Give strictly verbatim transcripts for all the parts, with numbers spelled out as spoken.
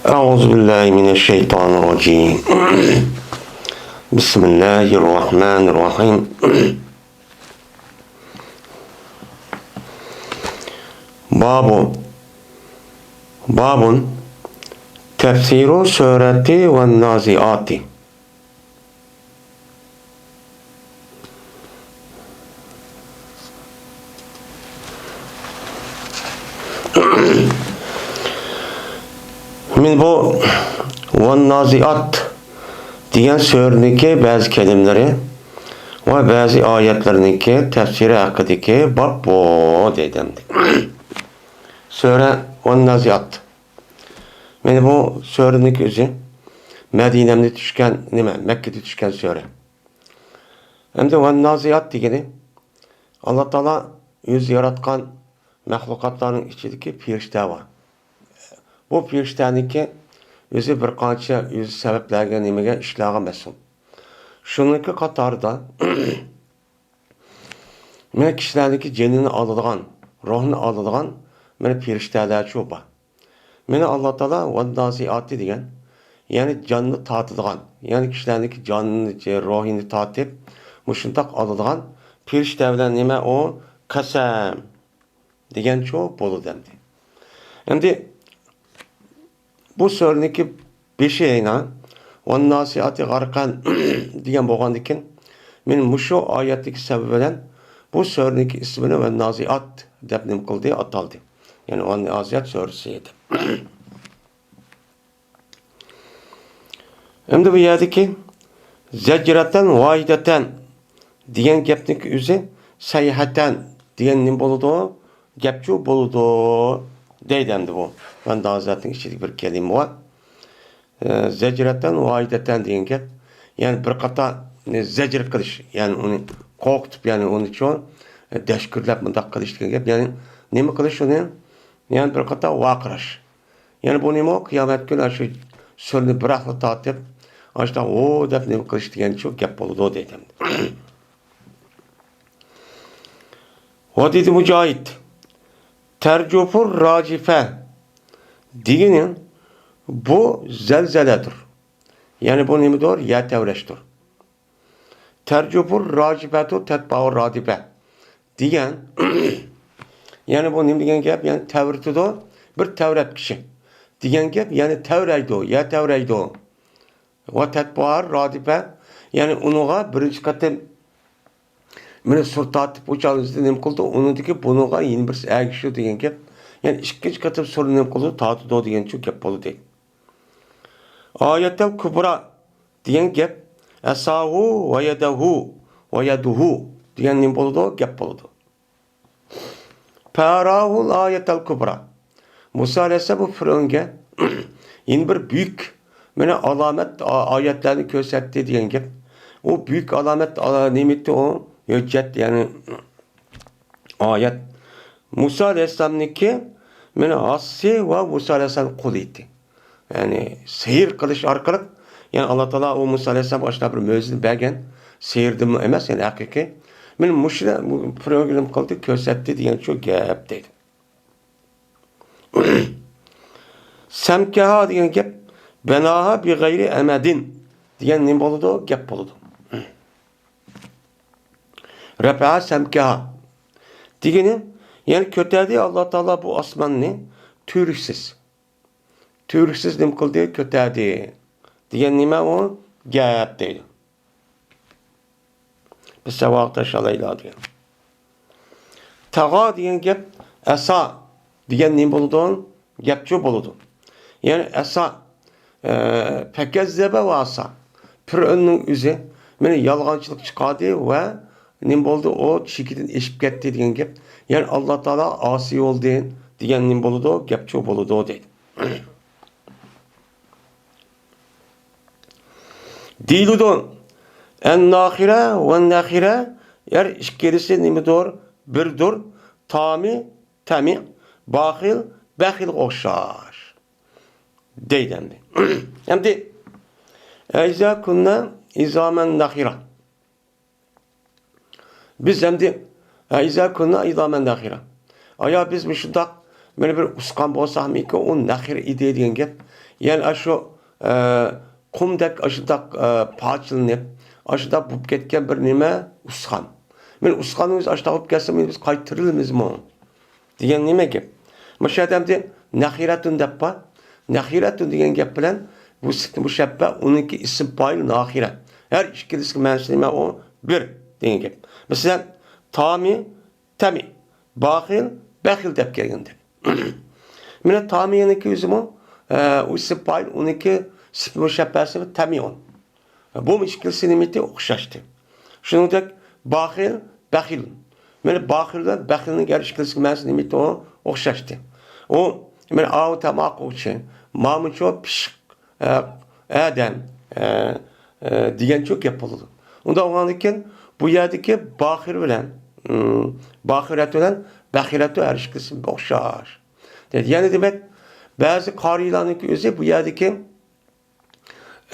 أعوذ بالله من الشيطان الرجيم. بسم الله الرحمن الرحيم. باب، باب، تفسير سورة والنازعات. مانا بۇ ۋەننازىئات دېگەن سۈرىنىڭكى بەزى كەلىمىلىرى ۋە بەزى ئايەتلىرىنىڭكى تەپسىرى ھەققىدىكى باب بۇ دەيدۇ ئەمدى. سۈرە ۋەننازىئات. مانا بۇ سۈرىنىڭكى ئۆزى مەدىنەمدە چۈشكەن، نېمە، مەككىدە چۈشكەن سۈرە. ئەمدى ۋەننازىئات دېگىنى، ئاللا تائالا ئۆزى ياراتقان مەخلۇقاتلارنىڭ ئىچىدىكى پېرىشتە بار. بۇ پېرىشتەنىڭكى ئۆزى بىر قانچە ئۆزى سەۋەبلەرگە، نېمىگە، ئىشلارغا مەسئۇل. شۇنىڭكى قاتارىدا مانا كىشىلەرنىڭكى جېنىنى ئالىدىغان، روھىنى ئالىدىغان مانا پېرىشتەلەرچۇ بار. مانا ئاللا تائالا ۋەننازىئاتى دېگەن، يەنى جاننى تارتىدىغان، يەنى كىشىلەرنىڭكى جانىنى، روھىنى تارتىپ، مۇشۇنداق ئالىدىغان پېرىشتە بىلەن نېمە ئۇ؟ قەسەم دېگەنچۇ بولىدۇ ئەمدى. ئەمدى بۇ سۈرىنىڭكى بېشى يەنە ۋەننازىئاتى غەرقەن دېگەن بولغاندىكىن، مانا مۇشۇ ئايەتتىكى سەۋەب بىلەن بۇ سۈرىنىڭكى ئىسمىنى ۋەننازىئات دەپ نېمە قىلدى، ئاتالدى. يەنى ۋەننازىئات سۈرىسى دەپ. ئەمدى بۇ يەردىكى زەجرەتەن ۋاھىدەتەن دېگەن گەپنىڭكى ئۆزى سەيھەتەن دېگەن نېمە بولىدۇ؟ گەپچۇ بولىدۇ دەيدۇ ئەمدى بۇ. ۋەننازىئاتنىڭ ئىچىدىكى بىر كەلىمە بار. ئە، زەجرەتەن ۋاھىدەتەن دېگەن گەپ، يەنى بىر قاتار زەجر قىلىش، يەنى ئۇنى قورقۇتۇپ، يەنى ئۇنى چوڭ، ئە، دەشكۈرلەپ مۇنداق قىلىش دېگەن گەپ، يەنى نېمە قىلىش ئۇنى؟ يەنى بىر قاتار ۋارقىراش. يەنى بۇ نېمە؟ قىيامەت كۈنى شۇ سۈرىنى بىراقلا تارتىپ، ئاشۇنداق ھو دەپ نېمە قىلىش دېگەنچۇ گەپ بولىدۇ دەيدۇ. ۋە دېدى مۇجاھىد، تەرجۇفۇر راجىفە دېگىنى بۇ زەلزەلەدۇر. يەنى بۇ نېمىدۇر؟ يەر تەۋرەشتۇر. تەرجۇفۇر راجىفەتۇ تەتبەئۇر رادىفە دېگەن، يەنى بۇ نېمە دېگەن گەپ؟ يەنى تەۋرىتىدۇ، بىر تەۋرەتكۈچى دېگەن گەپ، يەنى تەۋرەيدۇ، يەر تەۋرەيدۇ. ۋە تەتبەئۇر رادىفە، يەنى ئۇنىڭغا بىرىنچى قېتىم مېنى سۈر تارتىپ ئۇچالىسىدا نېمە قىلىدۇ؟ ئۇنىڭدىكى بۇنىڭغا يەنە بىرسى ئەگىشىدۇ دېگەن گەپ. يەنى ئىككىنچى قېتىم سۈرنى نېمە قىلىدۇ؟ تارتىدۇ دېگەنچۇ گەپ بولىدۇ. ئايەتەل كۇبرا دېگەن گەپ، ئەساھۇ ۋە يەدەھۇ ۋە يەدۇھۇ دېگەن نېمە بولىدۇ؟ گەپ بولىدۇ. فەراھۇل ئايەتەل كۇبرا. مۇسا ئەلەيھىسسالام بۇ پىرئەۋنگە يەنە بىر بۈيۈك، مانا، ئالامەت، ئا-، ئايەتلەرنى كۆرسەتتى دېگەن گەپ. ئۇ بۈيۈك ئالامەت، ئا-، نېمە ئىدى ئۇ؟ ھۆججەت، يەنى ئايەت. مۇسا ئەلەيھىسسالامنىڭكى، مانا، ھاسىسى ۋە مۇسا ئەلەيھىسسالام قولى ئىدى. يەنى سېھىر قىلىش ئارقىلىق، يەنى ئاللا تائالا ئۇ مۇسا ئەلەيھىسسالامغا ئاشۇنداق بىر مۆجىزىنى بەرگەن، سېھىردىنمۇ ئەمەس، يەنى ھەقىقىي. مانا مۇشۇنى پروگرامما قىلدى، كۆرسەتتى دېگەنچۇ گەپ دەيدۇ. سەمكەھا دېگەن گەپ، بەناھا بىغەيرى ئەمەدىن دېگەن نېمە بولىدۇ؟ گەپ بولىدۇ. رەپەئە سەمكەھا دېگىنى، يەنى كۆتەردى ئاللا تائالا بۇ ئاسماننى تۈۋرۈكسىز. تۈۋرۈكسىز نېمە قىلدى؟ كۆتەردى. دېگەن نېمە ئۇ؟ گەپ دەيدۇ. بىز ساۋاقداش ئالايلا دېگەن. تاغا دېگەن گەپ، ئەسا دېگەن نېمە بولىدۇ؟ گەپچۇ بولىدۇ. يەنى ئەسا، ئە، پەكەززەبە ۋە ئەسا. پىرئەۋننىڭ ئۆزى، مانا، يالغانچىلىق چىقاردى ۋە نېمە بولدى؟ ئۇ چېكىدىن ئېشىپ كەتتى دېگەن گەپ. يەنى ئاللا تائالا ئاسىي بولدى دېگەن نېمە بولىدۇ؟ گەپچۇ بولىدۇ دەيدۇ. دېيىلىدۇ. ئەنناخىرە ۋە نەخىرە، يەر ئىككىلىسى نېمىدۇر؟ بىردۇر. تامى، تەمى، باخىل، بەخىلگە ئوخشاش. دەيدۇ ئەمدى. ئەمدى، ئەئىزا كۇننا ئىزامەن نەخىرە. بىز ئەمدى، ئەئىزا كۇننا ئىزامەن نەخىرە. ئايا بىز مۇشۇنداق مانا بىر ئۇسقان بولساقمىكىن، ئۇ نەخىرە ئىدى دېگەن گەپ. يەنى ئاشۇ، ئە، قۇمدەك ئاشۇنداق، ئە، پارچىلىنىپ، ئاشۇنداق بولۇپ كەتكەن بىر نېمە ئۇسقان. مانا ئۇسقاننىڭ ئۆزى ئاشۇنداق بولۇپ كەتسە، مانا بىز قايتۇرىمىزمۇ؟ دېگەن نېمە گەپ؟ مۇشۇ يەردە ئەمدى نەخىرەتۇن دەپ بار. نەخىرەتۇن دېگەن گەپ بىلەن بۇ سىفەت مۇشەببە، ئۇنىڭكى ئىسىم پائىل ناخىرە. ھەر ئىككىلىسىنىڭ مەنىسى نېمە؟ ئۇ بىر دېگەن گەپ. مەسىلەن، تامى، تەمى، باخىل، بەخىل دەپ كەلگەن دەپ. مانا تامىنىڭكى ئۆزىمۇ، ئە، ئۇ ئىسىم پائىل، ئۇنىڭكى سىفەت مۇشەببەسى تەمىئۇن. بۇمۇ ئىككىلىسى نېمىتى؟ ئوخشاشتى. شۇنىڭدەك باخىل، بەخىل. مانا باخىل بىلەن بەخىلنىڭ ھەر ئىككىلىسىنىڭ مەنىسى نېمىتى؟ ئۇ ئوخشاشتى. ئۇ مانا ئاۋۇ تاماق ئوۋچى، مامۇچۇ پىششىق، ئە، ئادەم، ئە، ئە، دېگەنچۇ گەپ بولىدۇ. ئۇنداق بولغاندىكىن بۇ يەردىكى باخىر بىلەن، ئىم، باخىرەت بىلەن بەخىرەتۇ ھەر ئىككىلىسى ئوخشاش. دەيدۇ. يەنى دېمەك، بەزى قارىيلارنىڭكى ئۆزى بۇ يەردىكى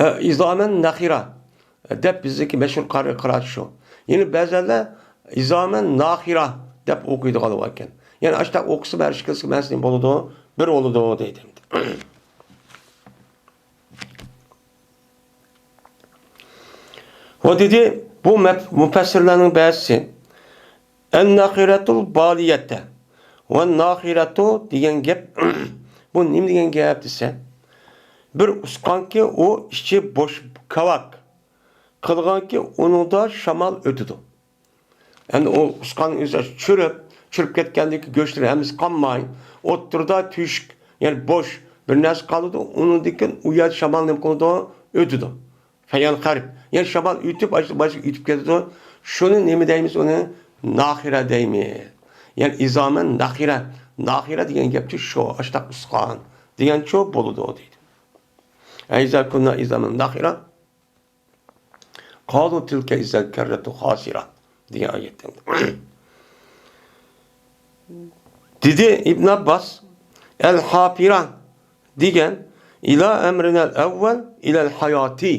ئە، ئىزامەن نەخىرە دەپ بىزدىكى مەشھۇر قارا-، قىرائەت شۇ. يەنى بەزەنلەر ئىزامەن ناخىرە دەپ ئوقۇيدىغان باركەن. يەنى ئاشۇنداق ئوقۇسا، ھەر ئىككىلىسى مەنىسى نېمە بولىدۇ؟ بىر بولىدۇ دەيدۇ. ۋە دېدى، بۇ مەپ-، مۇپەسسىرلەرنىڭ بەزىسى، ئەن ناخىرەتۇل بالىيەتە ۋە ناخىرەتۇ دېگەن گەپ، بۇ نېمە دېگەن گەپ دېسە، بىر ئۇسقانكى، ئۇ ئىچى بوش كاۋاك قىلغانكى، ئۇنىڭدا شامال ئۆتىدۇ. ئەمدى ئۇ ئۇسقان ئۆزى چۈرۈپ، چۈرۈپ كەتكەندىكى گۆشلىرى ھەممىسى قالماي، ئوتتۇرىدا تۆشۈك، يەنى بوش بىر نەرسە قالىدۇ، ئۇنىڭدىن كېيىن ئۇ يەردە شامال نېمە قىلىدۇ؟ ئۆتىدۇ. فەيەنخەرىپ. يەنى شامال ئۆتۈپ، ئاشۇ باشقا ئۆتۈپ كېتىدۇ. شۇنى نېمە دەيمىز؟ ئۇنى ناخىرە دەيمىز. يەنى ئىزامەن ناخىرە. ناخىرە دېگەن گەپچۇ شۇ، ئاشتاق ئۇسقان دېگەنچۇ بولىدۇ دەيدۇ. ئەيزا كۇننا ئىزامەن ناخىرە. قالۇ تىلكە ئىزەن كەررەتۇ خاسىرە دېگەن ئايەتتە. دېدى ئىبن ئابباس، ئەل ھاپىرە دېگەن، ئىلا ئەمرىنەل ئەۋۋەل ئىلەل ھاياتى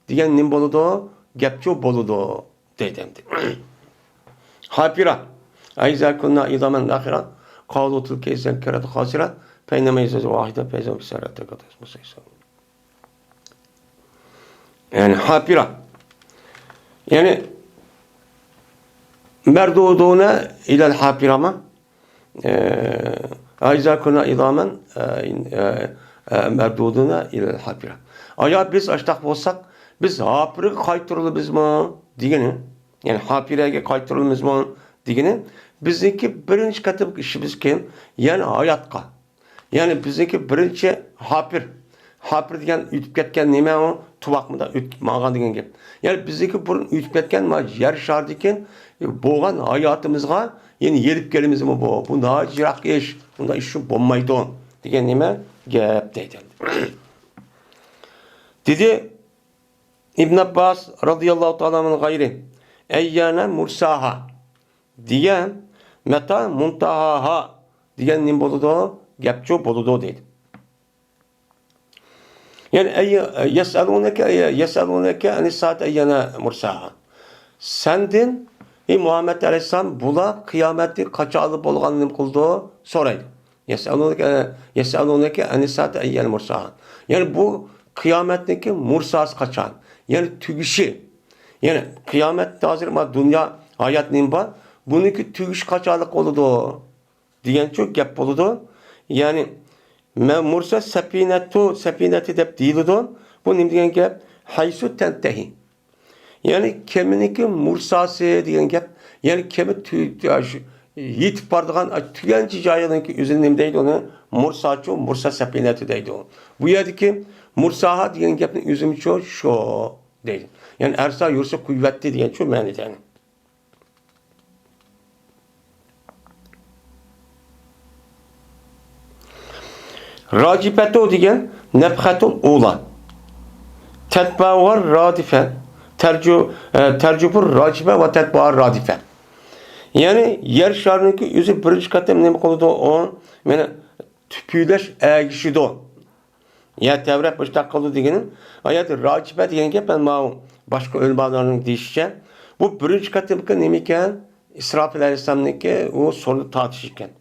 دېگەن نېمە بولىدۇ؟ گەپچۇ بولىدۇ دەيدۇ ئەمدى. ھاپىرە. ئەيزا كۇننا ئىزامەن ناخىرە. قالۇ تىلكە ئىزەن كەررەتۇ خاسىرە. فەئىننەمَا يَزِيدُ وَاحِدًا فَإِذَا هُمْ بِالسَّاهِرَةِ قَادِرُونَ. يەنى ھاپىرە. يەنى مەردۇدۇنە ئىلەل ھاپىرەمۇ؟ ئە، ئەيزا كۇننا ئىزامەن، ئە، ئە، ئە، مەردۇدۇنە ئىلەل ھاپىرە. ئايا بىز ئاشتاق بولساق، بىز ھاپىرىگە قايتۇرۇلىمىزمۇ دېگىنى. يەنى ھاپىرەگە قايتۇرۇلىمىزمۇ دېگىنى. بىزنىڭكى بىرىنچى قېتىملىق ئىشىمىزكى، يەنى ھاياتقا. يەنى بىزنىڭكى بىرىنچى ھاپىر. ھاپىر دېگەن ئۆتۈپ كەتكەن نېمە ئۇ؟ تۇۋاق مۇنداق ئۆتۈپ ماڭغان دېگەن گەپ. يەنى بىزنىڭكى بۇرۇن ئۆتۈپ كەتكەن مانا يەر شارىدىكى بولغان ھاياتىمىزغا يەنە يېلىپ كېلىمىزمۇ بۇ؟ بۇ ناھايىتى يىراق ئىش. بۇنداق ئىش بولمايدۇ دېگەن نېمە گەپ دەيدۇ. دېدى ئىبن ئابباس رازىياللاھۇ تائالا ئەنھۇ غەيرى، ئەييانە مۇرساھا دېگەن، مەتا مۇنتاھاھا دېگەن نېمە بولىدۇ؟ گەپچۇ بولىدۇ دەيدۇ. يەنى، ئەي-، يەسئەلۇنەكە، يەسئەلۇنەكە ئەنىسسائەتى ئەييانە مۇرساھا. سەندىن، ئەي مۇھەممەد ئەلەيھىسسالام، بۇلار قىيامەتنى قاچانلا بولغانلىقىنى نېمە قىلىدۇ؟ سورايدۇ. يەسئەلۇنەكە، يەسئەلۇنەكە ئەنىسسائەتى ئەييانە مۇرساھا. يەنى بۇ قىيامەتنىڭكى مۇرساسى قاچان؟ يەنى تۈگىشى. يەنى قىيامەتتە ھازىر ما دۇنيا ھايات نېمە بار؟ بۇنىڭكى تۈگىشى قاچانلىق بولىدۇ؟ دېگەنچۇ گەپ بولىدۇ. يەنى، مە-، مۇرسا سەپىنەتۇ، سەپىنەتى دەپ دېيىلىدۇ. بۇ نېمە دېگەن گەپ؟ ھەيسۇ تەنتەھى. يەنى كېمىنىڭكى مۇرساسى دېگەن گەپ. يەنى كېمە تۈ-، تۈ-، شۇ يېتىپ بارىدىغان تۈگەنچە جايىنىڭكى ئۆزىنى نېمە دەيدۇ ئۇنى؟ مۇرساچۇ، مۇرسا سەپىنەتى دەيدۇ. بۇ يەردىكى مۇرساھا دېگەن گەپنىڭ ئۆزىمۇچۇ شۇ دەيدۇ. يەنى ئەرسا يۇرسا قۇيۇۋەتتى دېگەنچۇ مەنىدە يەنى. راجىپەتۇ دېگەن نەپخەتۇل ئۇلا. تەتبەئۇھا رادىفە. تەرجۇ-، ئە، تەرجۇپۇر راجىپە ۋە تەتبەئۇھا رادىفە. يەنى يەر شارىنىڭكى ئۆزى بىرىنچى قېتىم نېمە قىلىدۇ؟ ئۇ، مانا، تۈپۈيلەش ئەگىشىدۇ. يەر تەۋرەپ مۇشۇنداق قىلىدۇ دېگىنىم، ئايەت راجىپە دېگەن گەپ، مەن ماۋۇ باشقا ئۆلىمالارنىڭ دېيىشىچە، بۇ بىرىنچى قېتىمقى نېمە ئىكەن؟ ئىسراپىل ئەلەيھىسسالامنىڭكى ئۇ سورۇندا تارتىش ئىكەن.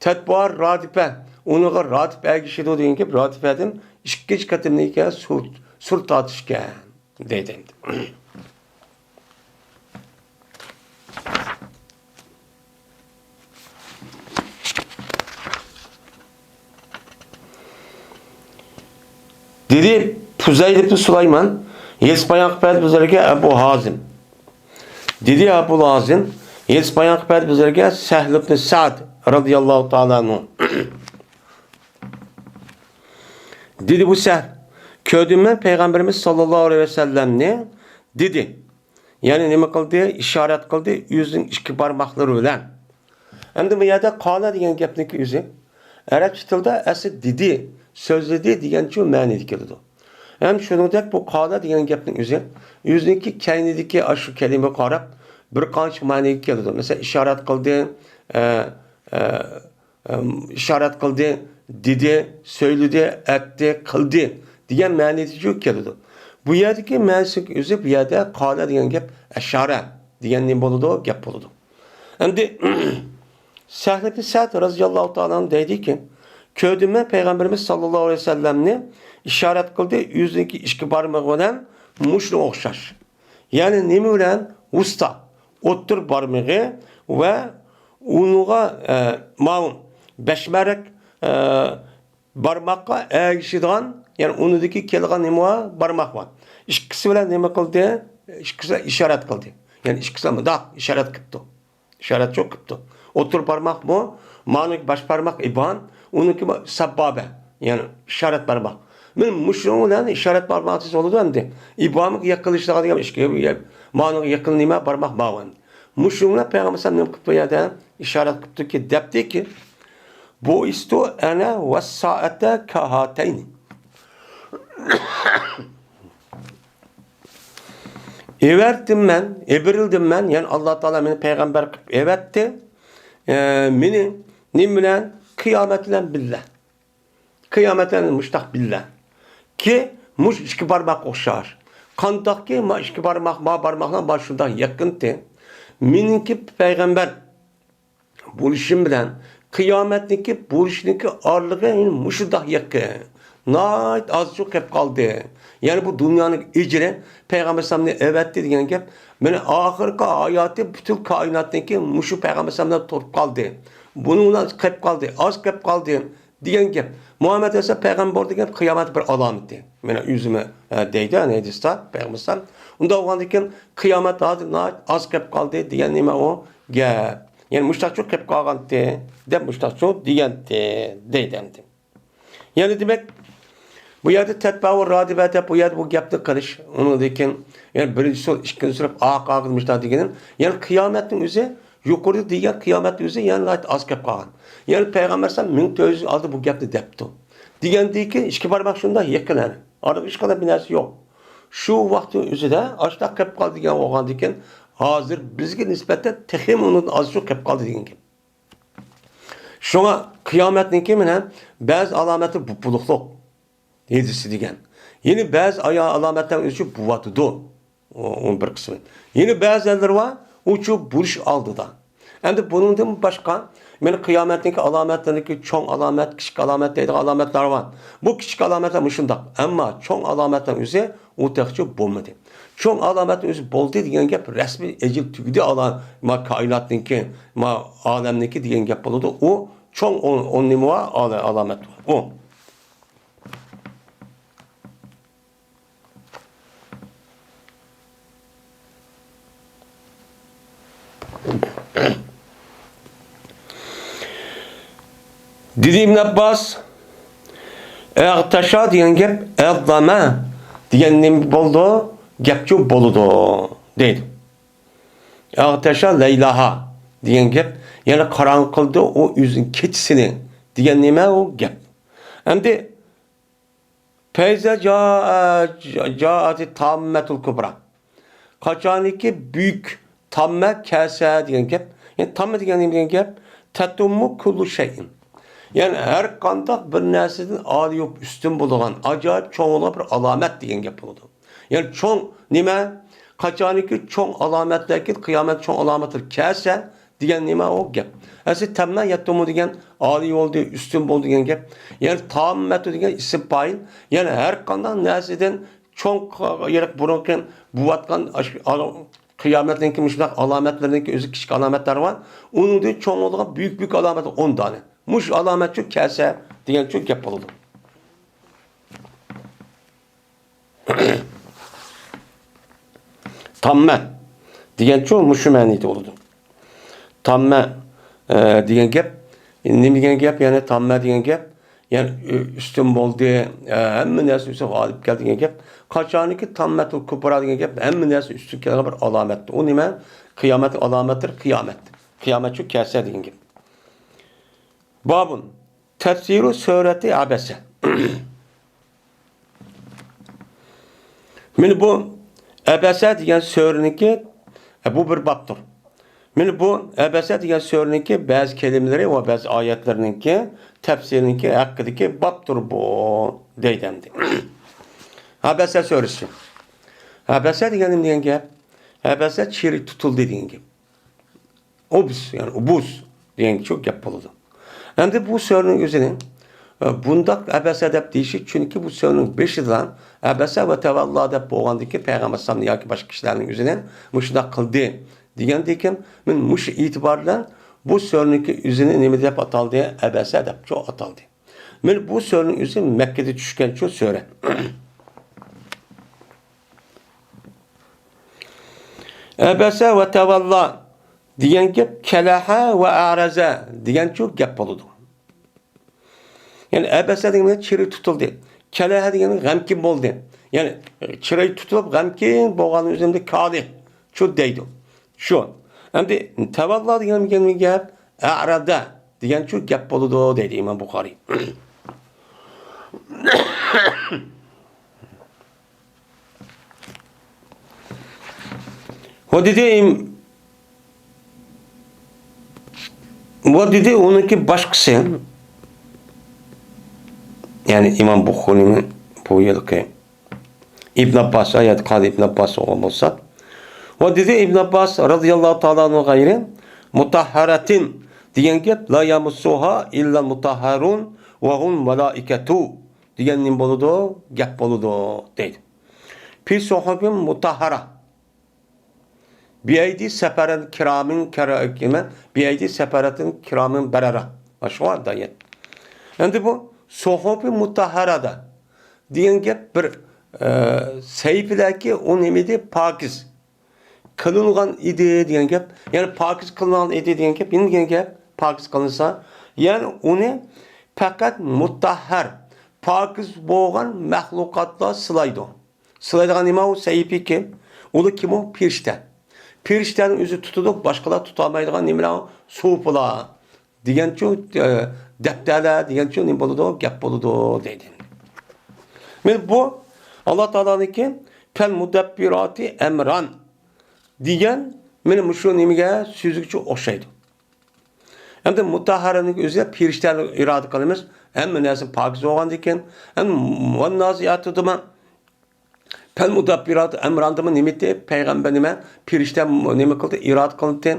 تەتبۇئا رادىپە، ئۇنىڭغا رادىپە ئەگىشىدۇ دېگەن گەپ، رادىپەدىن ئىككىنچى قېتىمدىكى سۇر، سۇر تارتىشكەن دەيدۇ ئەمدى. دېدى پۇزەيل ئىبن سۇلايمان، يېتىپ بايان قىلىپ بەردى بىزلەرگە ئەبۇ ھازىم. دېدى ئەبۇ ھازىم، يېتىپ بايان قىلىپ بەردى بىزلەرگە سەھل ئىبن سەئد رازىياللاھۇ تائالا ئەنھۇ. دېدى بۇ سەھل، كۆردۈم مەن پەيغەمبىرىمىز ساللاللاھۇ ئەلەيھى ۋەسەللەمنى، دېدى. يەنى نېمە قىلدى؟ ئىشارەت قىلدى ئۆزىنىڭ ئىككى بارماقلىرى بىلەن. ئەمدى بۇ يەردە قالە دېگەن گەپنىڭكى ئۆزى ئەرەبچە تىلدا ئەسلى دېدى، سۆزلىدى دېگەنچۇ مەنىدە كېلىدۇ. ھەم شۇنىڭدەك بۇ قالە دېگەن گەپنىڭ ئۆزى ئۆزىنىڭكى كەينىدىكى ئاشۇ كەلىمىگە قاراپ بىر قانچە مەنىگە كېلىدۇ. مەسىلەن، ئىشارەت قىلدى، ئە، ئە، ئىشارەت قىلدى، دېدى، سۆيلىدى، ئەتتى، قىلدى دېگەن مەنىدىچۇ كېلىدۇ. بۇ يەردىكى مەنىسى ئۆزى بۇ يەردە قالە دېگەن گەپ ئەشارە دېگەن نېمە بولىدۇ؟ گەپ بولىدۇ. ئەمدى سەھل ئىبن سەئد رازىياللاھۇ تائالا ئەنھۇ دەيدىكى، كۆردۈم مەن پەيغەمبىرىمىز ساللاللاھۇ ئەلەيھى ۋەسەللەمنى ئىشارەت قىلدى ئۆزىنىڭكى ئىككى بارمىقى بىلەن مۇشۇنىڭغا ئوخشاش. يەنى نېمە بىلەن؟ ۋۇستا، ئوتتۇرا بارمىقى ۋە ئۇنىڭغا، ئە، ماۋۇ بەشمەرەك، ئە، بارماققا ئەگىشىدىغان، يەنى ئۇنىڭدىكى كېلىدىغان نېمە بار؟ بارماق بار. ئىككىسى بىلەن نېمە قىلدى؟ ئىككىسى بىلەن ئىشارەت قىلدى. يەنى ئىككىسى بىلەن مۇنداق ئىشارەت قىپتۇ. ئىشارەت چوق قىپتۇ. ئوتتۇرا بارماقمۇ، مانىڭكى باش بارماق ئىبھام، ئۇنىڭكى سەبابە، يەنى ئىشارەت بارماق. مانا مۇشۇنىڭ بىلەن ئىشارەت بارماق دېسە بولىدۇ ئەمدى. ئىبھامغا يېقىنلىشىدىغان دېگەن ئىككى، مانىڭغا يېقىن نېمە؟ بارماق ماۋۇ ئەمدى. مۇشۇنىڭ بىلەن پەيغەمبەر ئەلەيھىسسالام نېمە قىپتۇ يەردە؟ ئىشارەت قىپتۇكى، دەپتىكى، بۇئىستۇ ئەنە ۋەسسائەتە كەھاتەينى. ئېۋەتتىم مەن، ئېبىرىلدىم مەن، يەنى ئاللا تائالا مېنى پەيغەمبەر قىلىپ ئېۋەتتى. ئە، مېنى نېمە بىلەن؟ قىيامەت بىلەن بىللە. قىيامەت بىلەن مۇشتاق بىللە. كى، مۇش ئىككى بارماققا ئوخشاش. قانداقكى، ما ئىككى بارماق، ما بارماقلار ما شۇنداق يېقىنتى. مېنىڭكى پەيغەمبەر بولۇشۇم بىلەن قىيامەتنىڭكى بولۇشىنىڭكى ئارىلىقى مۇشۇنداق يېقىن. ناھايىتى ئازچۇق قېلىپ قالدى. يەنى بۇ دۇنيانىڭ ئەجرى پەيغەمبەر ئەلەيھىسسالامنى ئەۋەتتى دېگەن گەپ. مانا ئاخىرقى ھاياتى پۈتۈن كائىناتنىڭكى مۇشۇ پەيغەمبەر ئەلەيھىسسالامدا تۇرۇپ قالدى. بۇنىڭ بىلەن قېلىپ قالدى، ئاز قېلىپ قالدى دېگەن گەپ. مۇھەممەد ئەلەيھىسسالام پەيغەمبەر بولدى دېگەن گەپ قىيامەت بىر ئالامىتى. مانا ئۆزىمۇ، ئە، دەيدۇ، ئەنە ھەدىستە پەيغەمبەر ئەلەيھىسسالام. ئۇنداق بولغاندىن كېيىن قىيامەت ھازىر ناھايىتى ئاز قېلىپ قالدى دېگەن نېمە ئۇ گەپ. يەنى مۇشتاقچۇ قېلىپ قالغانتى دەپ مۇشتاقچۇ دېگەنتى دەيدۇ ئەمدى. يەنى دېمەك، بۇ يەردە تەتبەئۇ رادىپە دەپ بۇ يەردە بۇ گەپنى قىلىش، ئۇنىڭدىن كېيىن يەنى بىرىنچى سۆز، ئىككىنچى سۆز، ئاق، ئاق مۇشتاق دېگىنىم، يەنى قىيامەتنىڭ ئۆزى، يۇقىرىدا دېگەن قىيامەتنىڭ ئۆزى يەنى ناھايىتى ئاز قېلىپ قالغان. يەنى پەيغەمبەر ئەلەيھىسسالام مىڭ تۆت يۈز يىل ئالدىن بۇ گەپنى دەپتۇ. دېگەندىكىن ئىككى بارماق شۇنداق يېقىن ئەنە. ئارىدا ھېچقانداق بىر نەرسە يوق. شۇ ۋاقىتنىڭ ئۆزىدە ئاشۇنداق قېلىپ قالدى دېگەن بولغاندىكىن، ھازىر بىزگە نىسبەتەن تېخىمۇ ئۇنىڭدىن ئازچۇق قېلىپ قالدى دېگەن گەپ. شۇڭا قىيامەتنىڭكى مانا بەزى ئالامەتلىرى بۇ بولۇقلۇق ھەدىسى دېگەن. يەنە بەزى ئايا-، ئالامەتلەر ئۆزى بوۋاتىدۇ. ئۇ، ئۇنىڭ بىر قىسمى. يەنە بەزىلەر بار، ئۇچۇ بولۇش ئالدىدا. ئەمدى بۇنىڭدىن باشقا، مانا قىيامەتنىڭكى ئالامەتلىرىدىكى چوڭ ئالامەت، كىچىك ئالامەت دەيدىغان ئالامەتلەر بار. بۇ كىچىك ئالامەتلەر مۇشۇنداق. ئەمما چوڭ ئالامەتنىڭ ئۆزى ئۇ تېخىچە بولمىدى. چوڭ ئالامەتنىڭ ئۆزى بولدى دېگەن گەپ رەسمىي ئەجىل تۈگىدى، ئالا-، ما كائىناتنىڭكى، ما ئالەمنىڭكى دېگەن گەپ بولىدۇ. ئۇ چوڭ ئون، ئون نېمە بار؟ ئالا-، ئالامەت بار. ئۇ. دېدى ئىبن ئابباس، ئەغتەشا دېگەن گەپ ئەغدامە دېگەن نېمە بولىدۇ؟ گەپچۇ بولىدۇ دەيدۇ. ئەغتەشا لەيلاھا دېگەن گەپ، يەنى قاراڭغۇ قىلدى ئۇ ئۆزىنىڭ كېچىسىنى دېگەن نېمە ئۇ گەپ. ئەمدى فەيزا جا-، جائەتى تاممەتۇل كۇبرا. قاچانكى بۈيۈك تاممە كەلسە دېگەن گەپ. يەنى تاممە دېگەن نېمە دېگەن گەپ؟ تەتۇممۇ كۇللۇ شەيئىن. يەنى ھەر قانداق بىر نەرسىدىن ئالىي بولۇپ ئۈستۈن بولىدىغان، ئاجايىپ چوڭ بولغان بىر ئالامەت دېگەن گەپ بولىدۇ. يەنى چوڭ نېمە؟ قاچانكى چوڭ ئالامەتلەر كېلىپ، قىيامەت چوڭ ئالامەتلىرى كەلسە، دېگەن نېمە ئۇ گەپ؟ ئەسلى تەممە يەتتىمۇ دېگەن ئالىي بولدى، ئۈستۈن بولدى دېگەن گەپ. يەنى تاممەتۇ دېگەن ئىسىم پائىل. يەنى ھەر قانداق نەرسىدىن چوڭ، يىراق بۇرۇنقى بولۇۋاتقان ئاشۇ قىيامەتنىڭكى مۇشۇنداق ئالامەتلىرىنىڭكى ئۆزى كىچىك ئالامەتلەر بار. ئۇنىڭدىن چوڭ بولىدىغان بۈيۈك، بۈيۈك ئالامەت ئون دانە. مۇشۇ ئالامەت شۇ كەسە دېگەن شۇ گەپ بولىدۇ. تاممە دېگەنچۇ مۇشۇ مەنىدە بولىدۇ. تاممە، ئە، دېگەن گەپ، نېمە دېگەن گەپ؟ يەنى تاممە دېگەن گەپ، يەنى ئۈ-، ئۈستۈن بولدى، ئە، ھەممە نەرسە ئۈستىگە غالىب كەلدى دېگەن گەپ. قاچانكى تاممەتۇل كۇبرا دېگەن گەپ، ھەممە نەرسە ئۈستىگە كەلگەن بىر ئالامەتتۇر. ئۇ نېمە؟ قىيامەتنىڭ ئالامەتلىرى قىيامەت. قىيامەت شۇ كەسە دېگەن گەپ. بابۇن. تەفسىرۇ سۈرەتى ئەبەسە. مانا بۇ ئەبەسە دېگەن سۈرىنىڭكى، بۇ بىر بابتۇر. مانا بۇ ئەبەسە دېگەن سۈرىنىڭكى بەزى كەلىمىلىرى ۋە بەزى ئايەتلىرىنىڭكى تەپسىرىنىڭكى ھەققىدىكى بابتۇر بۇ، دەيدۇ ئەمدى. ئەبەسە سۈرىسى. ئەبەسە دېگەن نېمە دېگەن گەپ؟ ئەبەسە چىرىي تۇتۇلدى دېگەن گەپ. ئوبس، يەنى ئۇبۇس دېگەنچۇ گەپ بولىدۇ. ئەمدى بۇ سۈرىنىڭ ئۆزىنى، ئە، بۇنداق ئەبەسە دەپ دېيىشى، چۈنكى بۇ سۈرىنىڭ بېشىدا ئەبەسە ۋە تەۋەللا دەپ بولغاندىكى پەيغەمبەر ئەلەيھىسسالامنى ياكى باشقا كىشىلەرنىڭ ئۆزىنى مۇشۇنداق قىلدى دېگەندىكىن، مەن مۇشۇ ئېتىبار بىلەن بۇ سۈرىنىڭكى ئۆزىنى نېمە دەپ ئاتالدى؟ ئەبەسە دەپچۇ ئاتالدى. مانا بۇ سۈرىنىڭ ئۆزى مەككىدە چۈشكەنچۇ سۈرە. ئەبەسە ۋە تەۋەللا دېگەن گەپ كەلەھە ۋە ئەرەزە دېگەنچۇ گەپ بولىدۇ. يەنى ئەبەسە دېگەن چىرىي تۇتۇلدى. كەلەھە دېگەن غەمكىن بولدى. يەنى چىرىي تۇتۇلۇپ غەمكىن بولغان ئۆزىنى كالىھ شۇ دەيدۇ. شۇ. ئەمدى تەۋەللا دېگەن گەپ ئەرەدە دېگەنچۇ گەپ بولىدۇ دەيدۇ ئىمام بۇخارىي. ۋە دېدى، ۋە دېدى ئۇنىڭكى باشقىسى، يەنى ئىمام بۇخارىينىڭ بۇ يىلقى ئىبن ئابباس، ئايەت قالدى ئىبن ئابباس بولغان بولسا. ۋە دېدى ئىبن ئابباس رەزىياللاھۇ تائالا ئەنھۇ غەيرى، مۇتەھھەرەتىن دېگەن گەپ، لا يەمۇسسۇھا ئىللا مۇتەھھەرۇن ۋە ھۇم مەلائىكەتۇ دېگەن نېمە بولىدۇ؟ گەپ بولىدۇ، دەيدۇ. في صحف مطهرة بأيدي سفرة كرام كرا-، كىمە؟ بأيدي سفرة كرام بررة. ماشۇ ئايەت. ئەمدى بۇ صحف مطهرة دېگەن گەپ بىر، ئە، سەھىپىلەركى ئۇ نېمە ئىدى؟ پاكىز قىلىنغان ئىدى دېگەن گەپ. يەنى پاكىز قىلىنغان ئىدى دېگەن گەپ. نېمە دېگەن گەپ؟ پاكىز قىلىنسا، يەنى ئۇنى پەقەت مۇتەھھەر، پاكىز بولغان مەخلۇقاتلار سىلايدۇ. سىلايدىغان نېمە ئۇ سەھىپىكى؟ ئۇلار كىم ئۇ؟ پېرىشتە. پېرىشتەنىڭ ئۆزى تۇتىدۇ، باشقىلار تۇتالمايدىغان نېمىلەر ئۇ؟ سۇھۇپلار دېگەنچۇ، ئە، دەپتەرلەر دېگەنچۇ نېمە بولىدۇ؟ گەپ بولىدۇ دەيدۇ. مانا بۇ ئاللا تائالانىڭكى پەل مۇدەببىراتى ئەمران دېگەن مانا مۇشۇ نېمىگە، سۆزىگىچۇ ئوخشايدۇ. ئەمدى مۇتەھھەرنىڭ ئۆزى پېرىشتەنى ئىرادە قىلىمىز. ھەممە نەرسە پاكىز بولغاندىكىن، ھەم ۋەننازىئاتىدىمۇ پەل مۇدەببىرات ئەمراندىمۇ نېمە ئىدى؟ پەيغەمبەر نېمە؟ پېرىشتە نېمە قىلدى؟ ئىرادە قىلدى.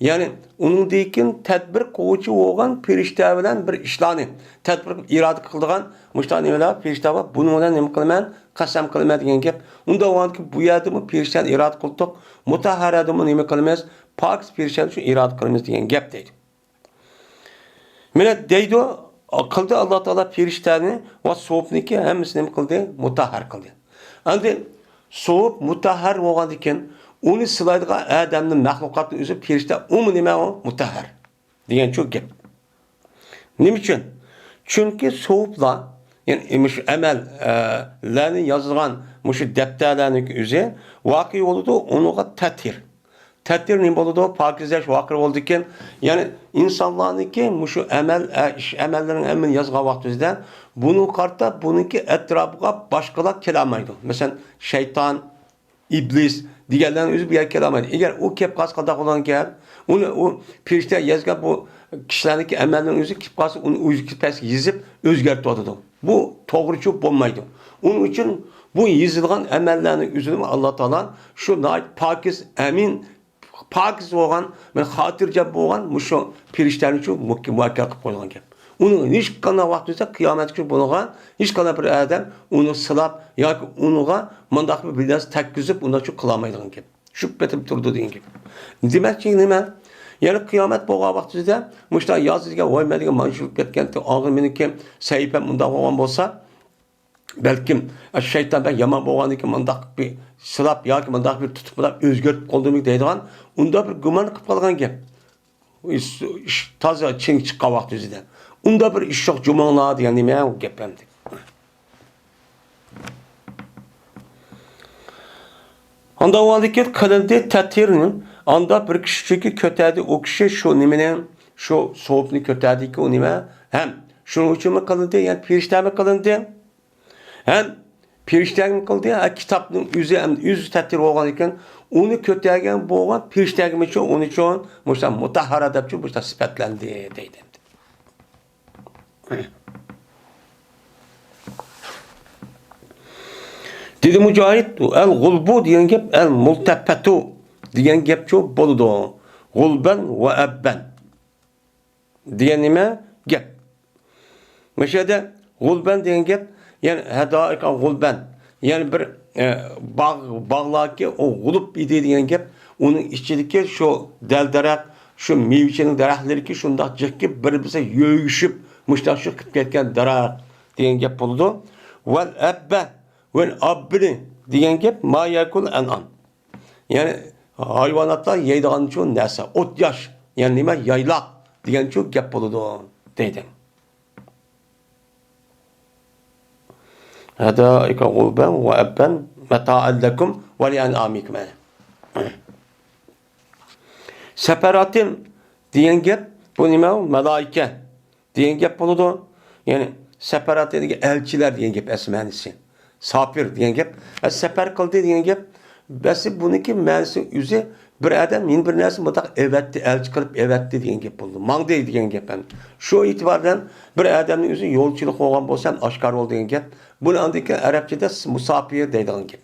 يەنى ئۇنىڭدىن كېيىن تەدبىر قىلغۇچى بولغان پېرىشتە بىلەن بىر ئىشلارنى تەدبىر ئىرادە قىلىدىغان مۇشۇنداق نېمىلەر، پېرىشتە بار. بۇنىڭ بىلەن نېمە قىلىمەن؟ قەسەم قىلىمەن دېگەن گەپ. ئۇنداق بولغاندىكىن بۇ يەردىمۇ پېرىشتەنى ئىرادە قىلدۇق. مۇتەھھەرەدىمۇ نېمە قىلىمىز؟ پاكىز پېرىشتەنى شۇ ئىرادە قىلىمىز دېگەن گەپ دەيدۇ. مانا دەيدۇ، قىلدى ئاللا تائالا پېرىشتەنى ۋە سوپنىكى ھەممىسىنى نېمە قىلدى؟ مۇتەھھەر قىلدى. ئەمدى سوپ مۇتەھھەر بولغاندىكىن، ئۇنى سىلايدىغان ئادەمنى، مەخلۇقاتنى ئۆزى پېرىشتە، ئۇمۇ نېمە ئۇ؟ مۇتەھھەر دېگەنچۇ گەپ. نېمە ئۈچۈن؟ چۈنكى سوپلار، يەنى مۇشۇ ئەمەل، ئە، لەرنى يازغان مۇشۇ دەپتەرلەرنىڭ ئۆزى ۋاقىئ بولىدۇ، ئۇنىڭغا تەتھىر. تەتھىر نېمە بولىدۇ؟ پاكىزلەش ۋاقىئ بولىدىكەن. يەنى ئىنسانلارنىڭكى مۇشۇ ئەمەل، ئە، ئىش ئەمەللىرىنىڭ ھەممىنى يازغان ۋاقتىمىزدا بۇنىڭغا قارىتا بۇنىڭكى ئەتراپىغا باشقىلار كېلەلمەيدۇ. مەسىلەن، شەيتان، ئىبلىس دېگەنلەرنىڭ ئۆزى بۇ يەرگە كېلەلمەيدۇ. ئەگەر ئۇ كېلىپ قالسا قانداق بولىدىكەن؟ ئۇنى ئۇ پېرىشتە يازغان بۇ كىشىلەرنىڭكى ئەمەللىرىنىڭ ئۆزى كېلىپ قالسا ئۇنى ئۆزى پەسكە يېزىپ ئۆزگەرتىۋاتىدۇ. بۇ توغرىچۇ بولمايدۇ. ئۇنىڭ ئۈچۈن بۇ يېزىلغان ئەمەللەرنىڭ ئۆزىنىمۇ ئاللا تائالا شۇ ناھايىتى پاكىز، ئەمىن، پاكىز بولغان، بىر خاتىرجەم بولغان مۇشۇ پېرىشتەنى شۇ مۇكەممەل قىلىپ قويغان گەپ. ئۇنىڭ ھېچقانداق ۋاقىت بولسا قىيامەتكىچە بولغان ھېچقانداق بىر ئادەم ئۇنى سىلاپ ياكى ئۇنىڭغا مۇنداق بىر نەرسە تەگكۈزۈپ ئۇنداق شۇ قىلالمايدىغان گەپ. شۈبھە پېتىپ تۇرىدۇ دېگەن گەپ. دېمەكچى نېمە؟ يەنى قىيامەت بولغان ۋاقتىدا مۇشۇنداق ياز دېگەن، ۋاي مەن دېگەن مانا شۇ بولۇپ كەتكەنتى، ئاغزى مېنىڭكى سەھىپەم مۇنداق بولغان بولسا، بەلكىم شەيتان بەك يامان بولغاندىكىن مۇنداق بىر سىلاپ ياكى مۇنداق بىر تۇتۇپ مۇنداق ئۆزگەرتىپ قويدىمىكىن دەيدىغان، ئۇنداق بىر گۇمان قىلىپ قالغان گەپ. ئىش، ئىش تازا چىڭ چىققان ۋاقتى ئۆزىدە. ئۇنداق بىر ئىش يوق، جۇمۇڭلار دېگەن نېمە گەپ ئەمدى. ئانداق بولغاندىكىن قىلىندى تەتھىرنى. ئاندا بىر كىشى چۈنكى كۆتەردى، ئۇ كىشى شۇ نېمىنى، شۇ سوپنى كۆتەردىكى ئۇ نېمە؟ ھەم شۇنىڭ ئۈچۈنمۇ قىلىندى، يەنى پېرىشتەمۇ قىلىندى. ھەم پېرىشتەمۇ قىلدى، ھە، كىتابنىڭ ئۆزى ھەم ئۆزى تەتھىر بولغان ئىكەن، ئۇنى كۆتەرگەن بولغان پېرىشتەگىمۇ شۇ، ئۇنى شۇ، مۇشۇ مۇتەھھەرە دەپ شۇ، مۇشۇ سۈپەتلەندى دەيدۇ. دېدى مۇجاھىد، ئەل غۇلبۇ دېگەن گەپ، ئەل مۇلتەپەتۇ دېگەن گەپ شۇ بولىدۇ. غۇلبەن ۋە ئەببەن دېگەن نېمە؟ گەپ. مۇشۇ يەردە غۇلبەن دېگەن گەپ، يەنى ھەدائىقا غۇلبەن، يەنى بىر، ئە، باغ، باغلاركى ئۇ غۇلۇپ ئىدى دېگەن گەپ، ئۇنىڭ ئىچىدىكى شۇ دەل-دەرەخ، شۇ مېۋىچىنىڭ دەرەخلىرىكى شۇنداق جىقكى بىر-بىرسىگە يۆگىشىپ، مۇشۇنداق شۇ قىلىپ كەتكەن دەرەخ دېگەن گەپ بولىدۇ. ۋەل ئەببە، ۋەل ئاببىنى دېگەن گەپ ما يەكۇل ئەنئام. يەنى ھايۋاناتلار يەيدىغان شۇ نەرسە، ئوت ياش، يەنى نېمە، يايلاق دېگەن شۇ گەپ بولىدۇ دەيدۇ. ھەدائىقا غۇلبەن ۋە ئەببەن مەتائەن لەكۇم ۋە لىئەنئامىكۇم. سەپەراتىن دېگەن گەپ، بۇ نېمە؟ مەلائىكە دېگەن گەپ بولىدۇ. يەنى سەپەراتى دېگەن ئەلچىلەر دېگەن گەپ ئەسلى مەنىسى. ساپىر دېگەن گەپ. ئە، سەپەر قىلدى دېگەن گەپ. ئەسلى بۇنىڭكى مەنىسى ئۆزى بىر ئادەم يەنە بىر نەرسە مۇنداق ئەۋەتتى، ئەلچى قىلىپ ئەۋەتتى دېگەن گەپ بولىدۇ. ماڭدى دېگەن گەپ ھەم. شۇ ئېتىبار بىلەن بىر ئادەمنىڭ ئۆزى يولچىلىق بولغان بولسا ھەم ئاشكارا بولدى دېگەن گەپ. بۇنى ئاندىن كېيىن ئەرەبچىدە مۇساپىر دەيدىغان گەپ.